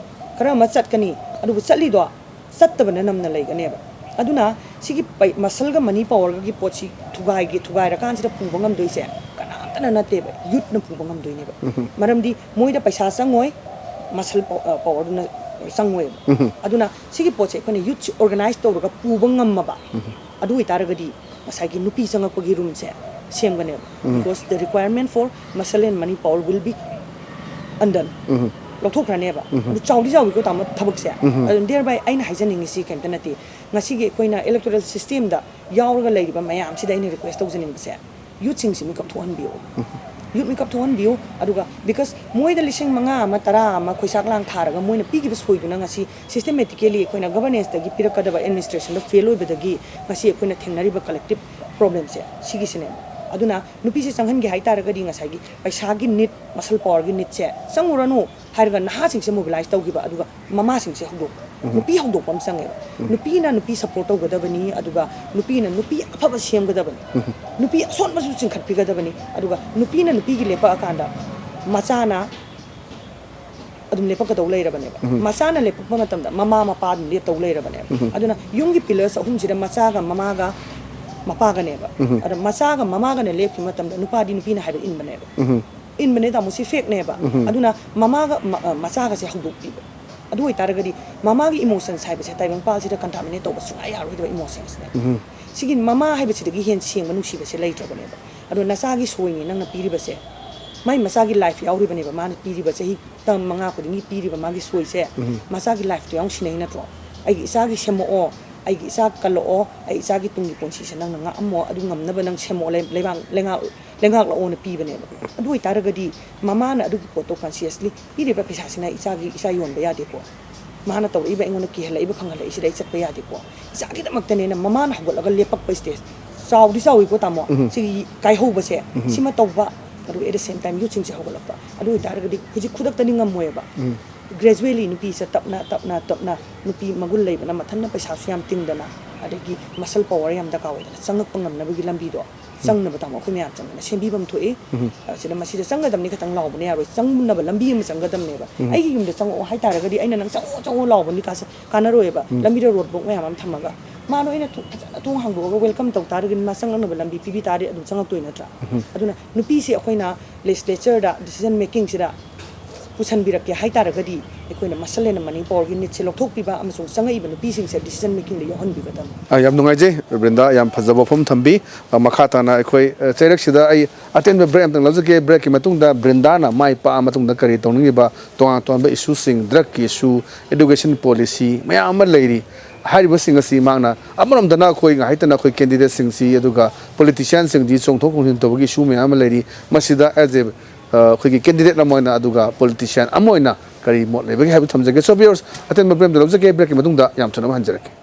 ꯈꯔ ꯑꯃ ꯆꯠꯀꯅꯤ, ꯑꯗꯨꯕꯨ ꯆꯠꯂꯤꯗꯣ ꯆꯠꯇꯕꯅ ꯅꯝꯅ ꯂꯩꯒꯅꯦꯕ꯫ ꯑꯗꯨꯅ ꯁꯤꯒꯤ ꯄꯩ-, ꯃꯁꯜꯒ ꯃꯅꯤ ꯄꯋꯥꯔꯒꯒꯤ ꯄꯣꯠꯁꯤ ꯊꯨꯒꯥꯏꯒꯦ, ꯊꯨꯒꯥꯏꯔꯀꯥꯟꯁꯤꯗ ꯄꯨꯕ ꯉꯝꯗꯣꯏꯁꯦ ꯀꯅꯥꯝꯇꯅ ꯅꯠꯇꯦꯕ, ꯌꯨꯠꯅ ꯄꯨꯕ ꯉꯝꯗꯣꯏꯅꯦꯕ꯫ ꯃꯔꯝꯗꯤ ꯃꯣꯏꯗ ꯄꯩꯁꯥ ꯆꯪꯉꯣꯏ, ꯃꯁꯜ ꯄ-, ꯑ, ꯄꯋꯥꯔꯗꯨꯅ ꯆꯪꯉꯣꯏꯕ꯫ ꯑꯗꯨꯅ ꯁꯤꯒꯤ ꯄꯣꯠꯁꯦ ꯑꯩꯈꯣꯏꯅ ꯌꯨꯠꯁꯤ ꯑꯣꯔꯒꯅꯥꯏꯖ ꯇꯧꯔꯒ ꯄꯨꯕ ꯉꯝꯃꯕ, ꯑꯗꯨ ꯑꯣꯏꯇꯥꯔꯒꯗꯤ ꯉꯁꯥꯏꯒꯤ ꯅꯨꯄꯤ ꯆꯪꯉꯛꯄꯒꯤ ꯔꯨꯝꯁꯦ ꯁꯦꯝꯒꯅꯦꯕ꯫ Because the requirement for muscle and money power will be undone꯫ ꯂꯧꯊꯣꯛꯈ꯭ꯔꯅꯦꯕ꯫ ꯑꯗꯨ ꯆꯥꯎꯗꯤ ꯆꯥꯎꯏꯀꯣ, ꯇꯥꯃꯣ, ꯊꯕꯛꯁꯦ꯫ ꯑꯗꯨ thereby ꯑꯩꯅ ꯍꯥꯏꯖꯅꯤꯡꯉꯤꯁꯤ ꯀꯩꯝꯇ ꯅꯠꯇꯦ, ꯉꯁꯤꯒꯤ ꯑꯩꯈꯣꯏꯅ ꯏꯂꯦꯛꯇꯣꯔꯦꯜ ꯁꯤꯁꯇꯦꯝꯗ ꯌꯥꯎꯔꯒ ꯂꯩꯔꯤꯕ ꯃꯌꯥꯝꯁꯤꯗ ꯑꯩꯅ ꯔꯤꯀ꯭ꯋꯦꯁ ꯇꯧꯖꯅꯤꯡꯕꯁꯦ, ꯌꯨꯠꯁꯤꯡꯁꯤ ꯃꯤꯀꯞ ꯊꯣꯛꯍꯟꯕꯤꯌꯨ꯫ ꯌꯨꯠ ꯃꯤꯀꯞ ꯊꯣꯛꯍꯟꯕꯤꯌꯨ꯫ ꯑꯗꯨꯒ because ꯃꯣꯏꯗ ꯂꯤꯁꯤꯡ ꯃꯉꯥ ꯑꯃ, ꯇꯔꯥ ꯑꯃ ꯈꯣꯏꯁꯥꯛ ꯂꯥꯡ ꯊꯥꯔꯒ ꯃꯣꯏꯅ ꯄꯤꯈꯤꯕ ꯁꯣꯏꯗꯨꯅ ꯉꯁꯤ systematically ꯑꯩꯈꯣꯏꯅ ꯒꯚꯔꯅꯦꯟꯁꯇꯒꯤ ꯄꯤꯔꯛꯀꯗꯕ ꯑꯦꯗꯃꯤꯅꯤꯁꯇ꯭ꯔꯦꯁꯟꯗ ꯐꯦꯜ ꯑꯣꯏꯕꯗꯒꯤ ꯉꯁꯤ ꯑꯩꯈꯣꯏꯅ ꯊꯦꯡꯅꯔꯤꯕ ꯀꯂꯦꯛꯇꯤꯞ ꯄ꯭ꯔꯣꯕ꯭ꯂꯦꯝꯁꯦ ꯁꯤꯒꯤꯁꯤꯅꯦꯕ꯫ ꯑꯗꯨꯅ ꯅꯨꯄꯤꯁꯦ ꯆꯪꯍꯟꯒꯦ ꯍꯥꯏꯇꯥꯔꯒꯗꯤ ꯉꯁꯥꯏꯒꯤ ꯄꯩꯁꯥꯒꯤ ꯅꯤꯠ, ꯃꯁꯜ ꯄꯋꯥꯔꯒꯤ ꯅꯤꯠꯁꯦ ꯆꯪꯉꯨꯔꯅꯨ ꯍꯥꯏꯔꯒ ꯅꯍꯥꯁꯤꯡꯁꯦ ꯃꯣꯕꯤꯂꯥꯏꯁ ꯇꯧꯈꯤꯕ, ꯑꯗꯨꯒ ꯃꯃꯥꯁꯤꯡꯁꯦ ꯍꯧꯗꯣꯛꯄ꯫ ꯅꯨꯄꯤ ꯍꯧꯗꯣꯛꯄ ꯑꯃ ꯆꯪꯉꯦꯕ꯫ ꯅꯨꯄꯤꯅ ꯅꯨꯄꯤ ꯁꯞꯄꯣꯔꯠ ꯇꯧꯒꯗꯕꯅꯤ, ꯑꯗꯨꯒ ꯅꯨꯄꯤꯅ ꯅꯨꯄꯤ ꯑꯐꯕ ꯁꯦꯝꯒꯗꯕꯅꯤ꯫ ꯅꯨꯄꯤ ꯑꯁꯣꯟꯕꯁꯨ ꯆꯤꯡꯈꯠꯄꯤꯒꯗꯕꯅꯤ, ꯑꯗꯨꯒ ꯅꯨꯄꯤꯅ ꯅꯨꯄꯤꯒꯤ ꯂꯦꯞꯄꯛꯑꯀꯥꯟꯗ ꯃꯆꯥꯅ ꯑꯗꯨꯝ ꯂꯦꯞꯄꯛꯀꯗꯧ ꯂꯩꯔꯕꯅꯦꯕ꯫ ꯃꯆꯥꯅ ꯂꯦꯞꯄꯛꯄ ꯃꯇꯝꯗ ꯃꯃꯥ ꯃꯄꯥ ꯑꯗꯨꯝ ꯂꯦꯞꯇꯧ ꯂꯩꯔꯕꯅꯦꯕ꯫ ꯑꯗꯨꯅ ꯌꯨꯝꯒꯤ ꯄꯤꯂꯔꯁ ꯑꯍꯨꯝꯁꯤꯗ ꯃꯆꯥꯒ ꯃꯃꯥꯒ ꯃꯄꯥꯒꯅꯦꯕ꯫ ꯑꯗ ꯃꯆꯥꯒ ꯃꯃꯥꯒꯅ ꯂꯦꯞꯈꯤꯕ ꯃꯇꯝꯗ ꯅꯨꯄꯥꯗꯤ ꯅꯨꯄꯤꯅ ꯍꯥꯏꯕ ꯏꯟꯕꯅꯦꯕ꯫ ꯏꯟꯕꯅꯦ ꯇꯥꯃꯣ, ꯁꯤ ꯐꯦꯛꯅꯦꯕ꯫ ꯑꯗꯨꯅ ꯃꯃꯥꯒ ꯃ-, ꯑ, ꯃꯆꯥꯒꯁꯦ ꯍꯧꯗꯣꯛꯄꯤꯕ꯫ ꯑꯗꯨ ꯑꯣꯏꯇꯥꯔꯒꯗꯤ ꯃꯃꯥꯒꯤ ꯏꯃꯣꯁꯟꯁ ꯍꯥꯏꯕꯁꯦ ꯇꯥꯏꯕꯪꯄꯥꯜꯁꯤꯗ ꯀꯟꯇꯥꯃꯤꯅꯦꯠ ꯇꯧꯕ ꯁꯨꯡꯌꯥ ꯌꯥꯔꯣꯏꯗꯕ ꯏꯃꯣꯁꯟꯁꯅꯦ꯫ ꯁꯤꯒꯤ ꯃꯃꯥ ꯍꯥꯏꯕꯁꯤꯗꯒꯤ ꯍꯦꯟꯅ ꯁꯦꯡꯕ ꯅꯨꯡꯁꯤꯕꯁꯦ ꯂꯩꯇ꯭ꯔꯕꯅꯦꯕ꯫ ꯑꯗꯣ ꯅꯆꯥꯒꯤ ꯁꯣꯏꯅꯤ ꯅꯪꯅ ꯄꯤꯔꯤꯕꯁꯦ, ꯃꯥꯏ ꯃꯆꯥꯒꯤ ꯂꯥꯏꯐ ꯌꯥꯎꯔꯤꯕꯅꯦꯕ, ꯃꯥꯅ ꯄꯤꯔꯤꯕ ꯆꯍꯤ ꯇꯔꯥ ꯃꯉꯥ ꯈꯨꯗꯤꯡꯒꯤ ꯄꯤꯔꯤꯕ ꯃꯥꯒꯤ ꯁꯣꯏꯁꯦ, ꯃꯆꯥꯒꯤ ꯂꯥꯏꯐꯇꯣ ꯌꯥꯎꯅ ꯁꯤꯟꯅꯩ ꯅꯠꯇ꯭ꯔꯣ? ꯑꯩꯒꯤ ꯏꯆꯥꯒꯤ ꯁꯦꯝꯃꯛꯑꯣ, ꯑꯩꯒꯤ ꯏꯆꯥ ꯀꯜꯂꯛꯑꯣ, ꯑꯩ ꯏꯆꯥꯒꯤ ꯇꯨꯡꯒꯤ ꯄꯨꯟꯁꯤꯁꯦ ꯅꯪꯅ ꯉꯥꯛꯑꯝꯃꯣ, ꯑꯗꯨ ꯉꯝꯅꯕ ꯅꯪ ꯁꯦꯝꯃꯛꯑꯣ, ꯂꯩ-, ꯂꯩꯕꯥꯛ, ꯂꯩꯉꯥꯛ-, ꯂꯩꯉꯥꯛꯂꯛꯑꯣꯅ ꯄꯤꯕꯅꯦꯕ꯫ ꯑꯗꯨ ꯑꯣꯏꯇꯥꯔꯒꯗꯤ ꯃꯃꯥꯅ ꯑꯗꯨꯒꯤ ꯄꯣꯠꯇꯣ consciously ꯄꯤꯔꯤꯕ ꯄꯩꯁꯥꯁꯤꯅ ꯏꯆꯥꯒꯤ, ꯏꯆꯥ ꯌꯣꯟꯕ ꯌꯥꯗꯦꯀꯣ, ꯃꯥꯅ ꯇꯧꯔꯛꯏꯕ, ꯑꯩꯉꯣꯟꯗ ꯀꯤꯍꯜꯂꯛꯏꯕ, ꯈꯪꯍꯜꯂꯛꯏꯁꯤꯗ ꯑꯩ ꯆꯠꯄ ꯌꯥꯗꯦꯀꯣ, ꯏꯆꯥꯒꯤꯗꯃꯛꯇꯅꯦꯅ ꯃꯃꯥꯅ ꯍꯧꯒꯠꯂꯒ ꯂꯦꯞꯄꯛꯄ stage ꯆꯥꯎꯗꯤ ꯆꯥꯎꯋꯤꯀꯣ ꯇꯥꯃꯣ꯫ ꯎꯝ꯫ ꯁꯤꯒꯤ ꯀꯥꯏꯍꯧꯕꯁꯦ, ꯎꯝ꯫ ꯁꯤꯃ ꯇꯧꯕ, ꯑꯗꯨꯒ at the same time youthꯁꯤꯡꯁꯦ ꯍꯧꯒꯠꯂꯛꯄ꯫ ꯑꯗꯨ ꯑꯣꯏꯇꯥꯔꯒꯗꯤ ꯍꯧꯖꯤꯛ ꯈꯨꯗꯛꯇꯗꯤ ꯉꯝꯃꯣꯏꯕ꯫ ꯎꯝ꯫ Gradually ꯅꯨꯄꯤꯁꯦ ꯇꯞꯅ, ꯇꯞꯅ, ꯇꯞꯅ ꯅꯨꯄꯤ ꯃꯒꯨꯟ ꯂꯩꯕꯅ ꯃꯊꯟꯇ ꯄꯩꯁꯥꯁꯨ ꯌꯥꯝ ꯇꯤꯡꯗꯅ, ꯑꯗꯒꯤ muscle power ꯌꯥꯝ ꯗꯔꯀꯥꯔ ꯑꯣꯏꯗꯅ ꯆꯪꯉꯛꯄ ꯉꯝꯅꯕꯒꯤ ꯂꯝꯕꯤꯗꯣ ꯎꯝ꯫ ꯆꯪꯅꯕ ꯇꯥꯃꯣ ꯑꯩꯈꯣꯏ ꯃꯌꯥꯝ ꯆꯪꯗꯅ ꯁꯦꯝꯕꯤꯐꯝ ꯊꯣꯛꯏ꯫ ꯎꯝ꯫ ꯑꯁꯤꯗ ꯃꯁꯤꯗ ꯆꯪꯒꯗꯕꯅꯤ ꯈꯛꯇꯪ ꯂꯥꯎꯕꯅ ꯌꯥꯔꯣꯏ, ꯆꯪꯅꯕ ꯂꯝꯕꯤ ꯑꯃ ꯆꯪꯒꯗꯕꯅꯦꯕ꯫ ꯎꯝ꯫ ꯑꯩꯒꯤ ꯌꯨꯝꯗ ꯆꯪꯉꯛꯑꯣ ꯍꯥꯏꯇꯥꯔꯒꯗꯤ ꯑꯩꯅ ꯅꯪ ꯆꯪꯉꯛꯑꯣ, ꯆꯪꯉꯛꯑꯣ ꯂꯥꯎꯕꯅꯤ ꯀꯥꯁꯦ ꯀꯥꯟꯅꯔꯣꯏꯕ꯫ ꯎꯝ꯫ ꯂꯝꯕꯤꯗ road block ꯃꯌꯥꯝ ꯑꯃ ꯊꯝꯃꯒ ꯃꯥ ꯅꯣꯏꯅ ꯊꯣ-, ꯐꯖꯅ ꯊꯣꯡ ꯍꯥꯡꯗꯣꯛꯑꯒ welcome ꯇꯧ ꯇꯥꯔꯒꯗꯤ ꯃꯥ ꯆꯪꯉꯛꯅꯕ ꯂꯝꯕꯤ ꯄꯤꯕꯤ ꯇꯥꯔꯗꯤ ꯑꯗꯨꯝ ꯆꯪꯉꯛꯇꯣꯏ ꯅꯠꯇ꯭ꯔꯥ? ꯎꯝ꯫ ꯑꯗꯨꯅ ꯅꯨꯄꯤꯁꯦ ꯑꯩꯈꯣꯏꯅ legislatureꯗ decision makingꯁꯤꯗ ꯄꯨꯁꯟꯕꯤꯔꯛꯀꯦ ꯍꯥꯏꯇꯥꯔꯒꯗꯤ ꯑꯩꯈꯣꯏꯅ muscle and money powerꯒꯤ needꯁꯦ ꯂꯧꯊꯣꯛꯄꯤꯕ ꯑꯃꯁꯨꯡ ꯆꯪꯉꯛꯏꯕ ꯅꯨꯄꯤꯁꯤꯡꯁꯦ decision makingꯗ ꯌꯥꯎꯍꯟꯕꯤꯒꯗꯕꯅꯤ꯫ ꯑ, ꯌꯥꯝ ꯅꯨꯡꯉꯥꯏꯖꯩ ꯕ꯭ꯔꯤꯟꯗꯥ, ꯌꯥꯝ ꯐꯖꯕ ꯋꯥꯐꯝ ꯊꯝꯕꯤ꯫ ꯑ, ꯃꯈꯥ ꯇꯥꯅ ꯑꯩꯈꯣꯏ, ꯑ, ꯆꯩꯔꯛꯁꯤꯗ ꯑꯩ ꯑꯇꯦꯟꯕ break ꯑꯃꯇꯪ ꯂꯧꯖꯒꯦ꯫ Breakꯀꯤ ꯃꯇꯨꯡꯗ ꯕ꯭ꯔꯤꯟꯗꯥꯅ ꯃꯥꯏ ꯄꯥꯛꯑ ꯃꯇꯨꯡꯗ ꯀꯔꯤ ꯇꯧꯅꯤꯡꯉꯤꯕ ꯇꯣꯉꯥꯟ ꯇꯣꯉꯥꯟꯕ issueꯁꯤꯡ, drugꯀꯤ issue, education policy ꯃꯌꯥꯝ ꯑꯃ ꯂꯩꯔꯤ꯫ ꯍꯥꯏꯔꯤꯕꯁꯤꯡ ꯑꯁꯤ ꯃꯍꯥꯛꯅ ꯑꯃꯔꯣꯝꯗꯅ ꯑꯩꯈꯣꯏ ꯉꯥꯏꯍꯥꯛꯇꯅ ꯑꯩꯈꯣꯏ candidateꯁꯤꯡꯁꯤ ꯑꯗꯨꯒ politicianꯁꯤꯡꯁꯤ ꯆꯣꯡꯊꯣꯛ ꯆꯣꯡꯁꯤꯟ ꯇꯧꯕꯒꯤ issue ꯃꯌꯥꯝ ꯑꯃ ꯂꯩꯔꯤ꯫ ꯃꯁꯤꯗ as a, ꯑ, ꯑꯩꯈꯣꯏꯒꯤ candidate ꯑꯃ ꯑꯣꯏꯅ ꯑꯗꯨꯒ politician ꯑꯃ ꯑꯣꯏꯅ ꯀꯔꯤ ꯃꯣꯠ ꯂꯩꯕꯒꯦ ꯍꯥꯏꯕꯗꯨ ꯊꯝꯖꯒꯦ꯫ So viewers, ꯑꯇꯦꯟꯕ break ꯑꯃꯇ ꯂꯧꯖꯒꯦ꯫ Breakꯀꯤ ꯃꯇꯨꯡꯗ ꯌꯥꯝ ꯊꯨꯅ ꯑꯃꯨꯛ ꯍꯟꯖꯔꯛꯀꯦ꯫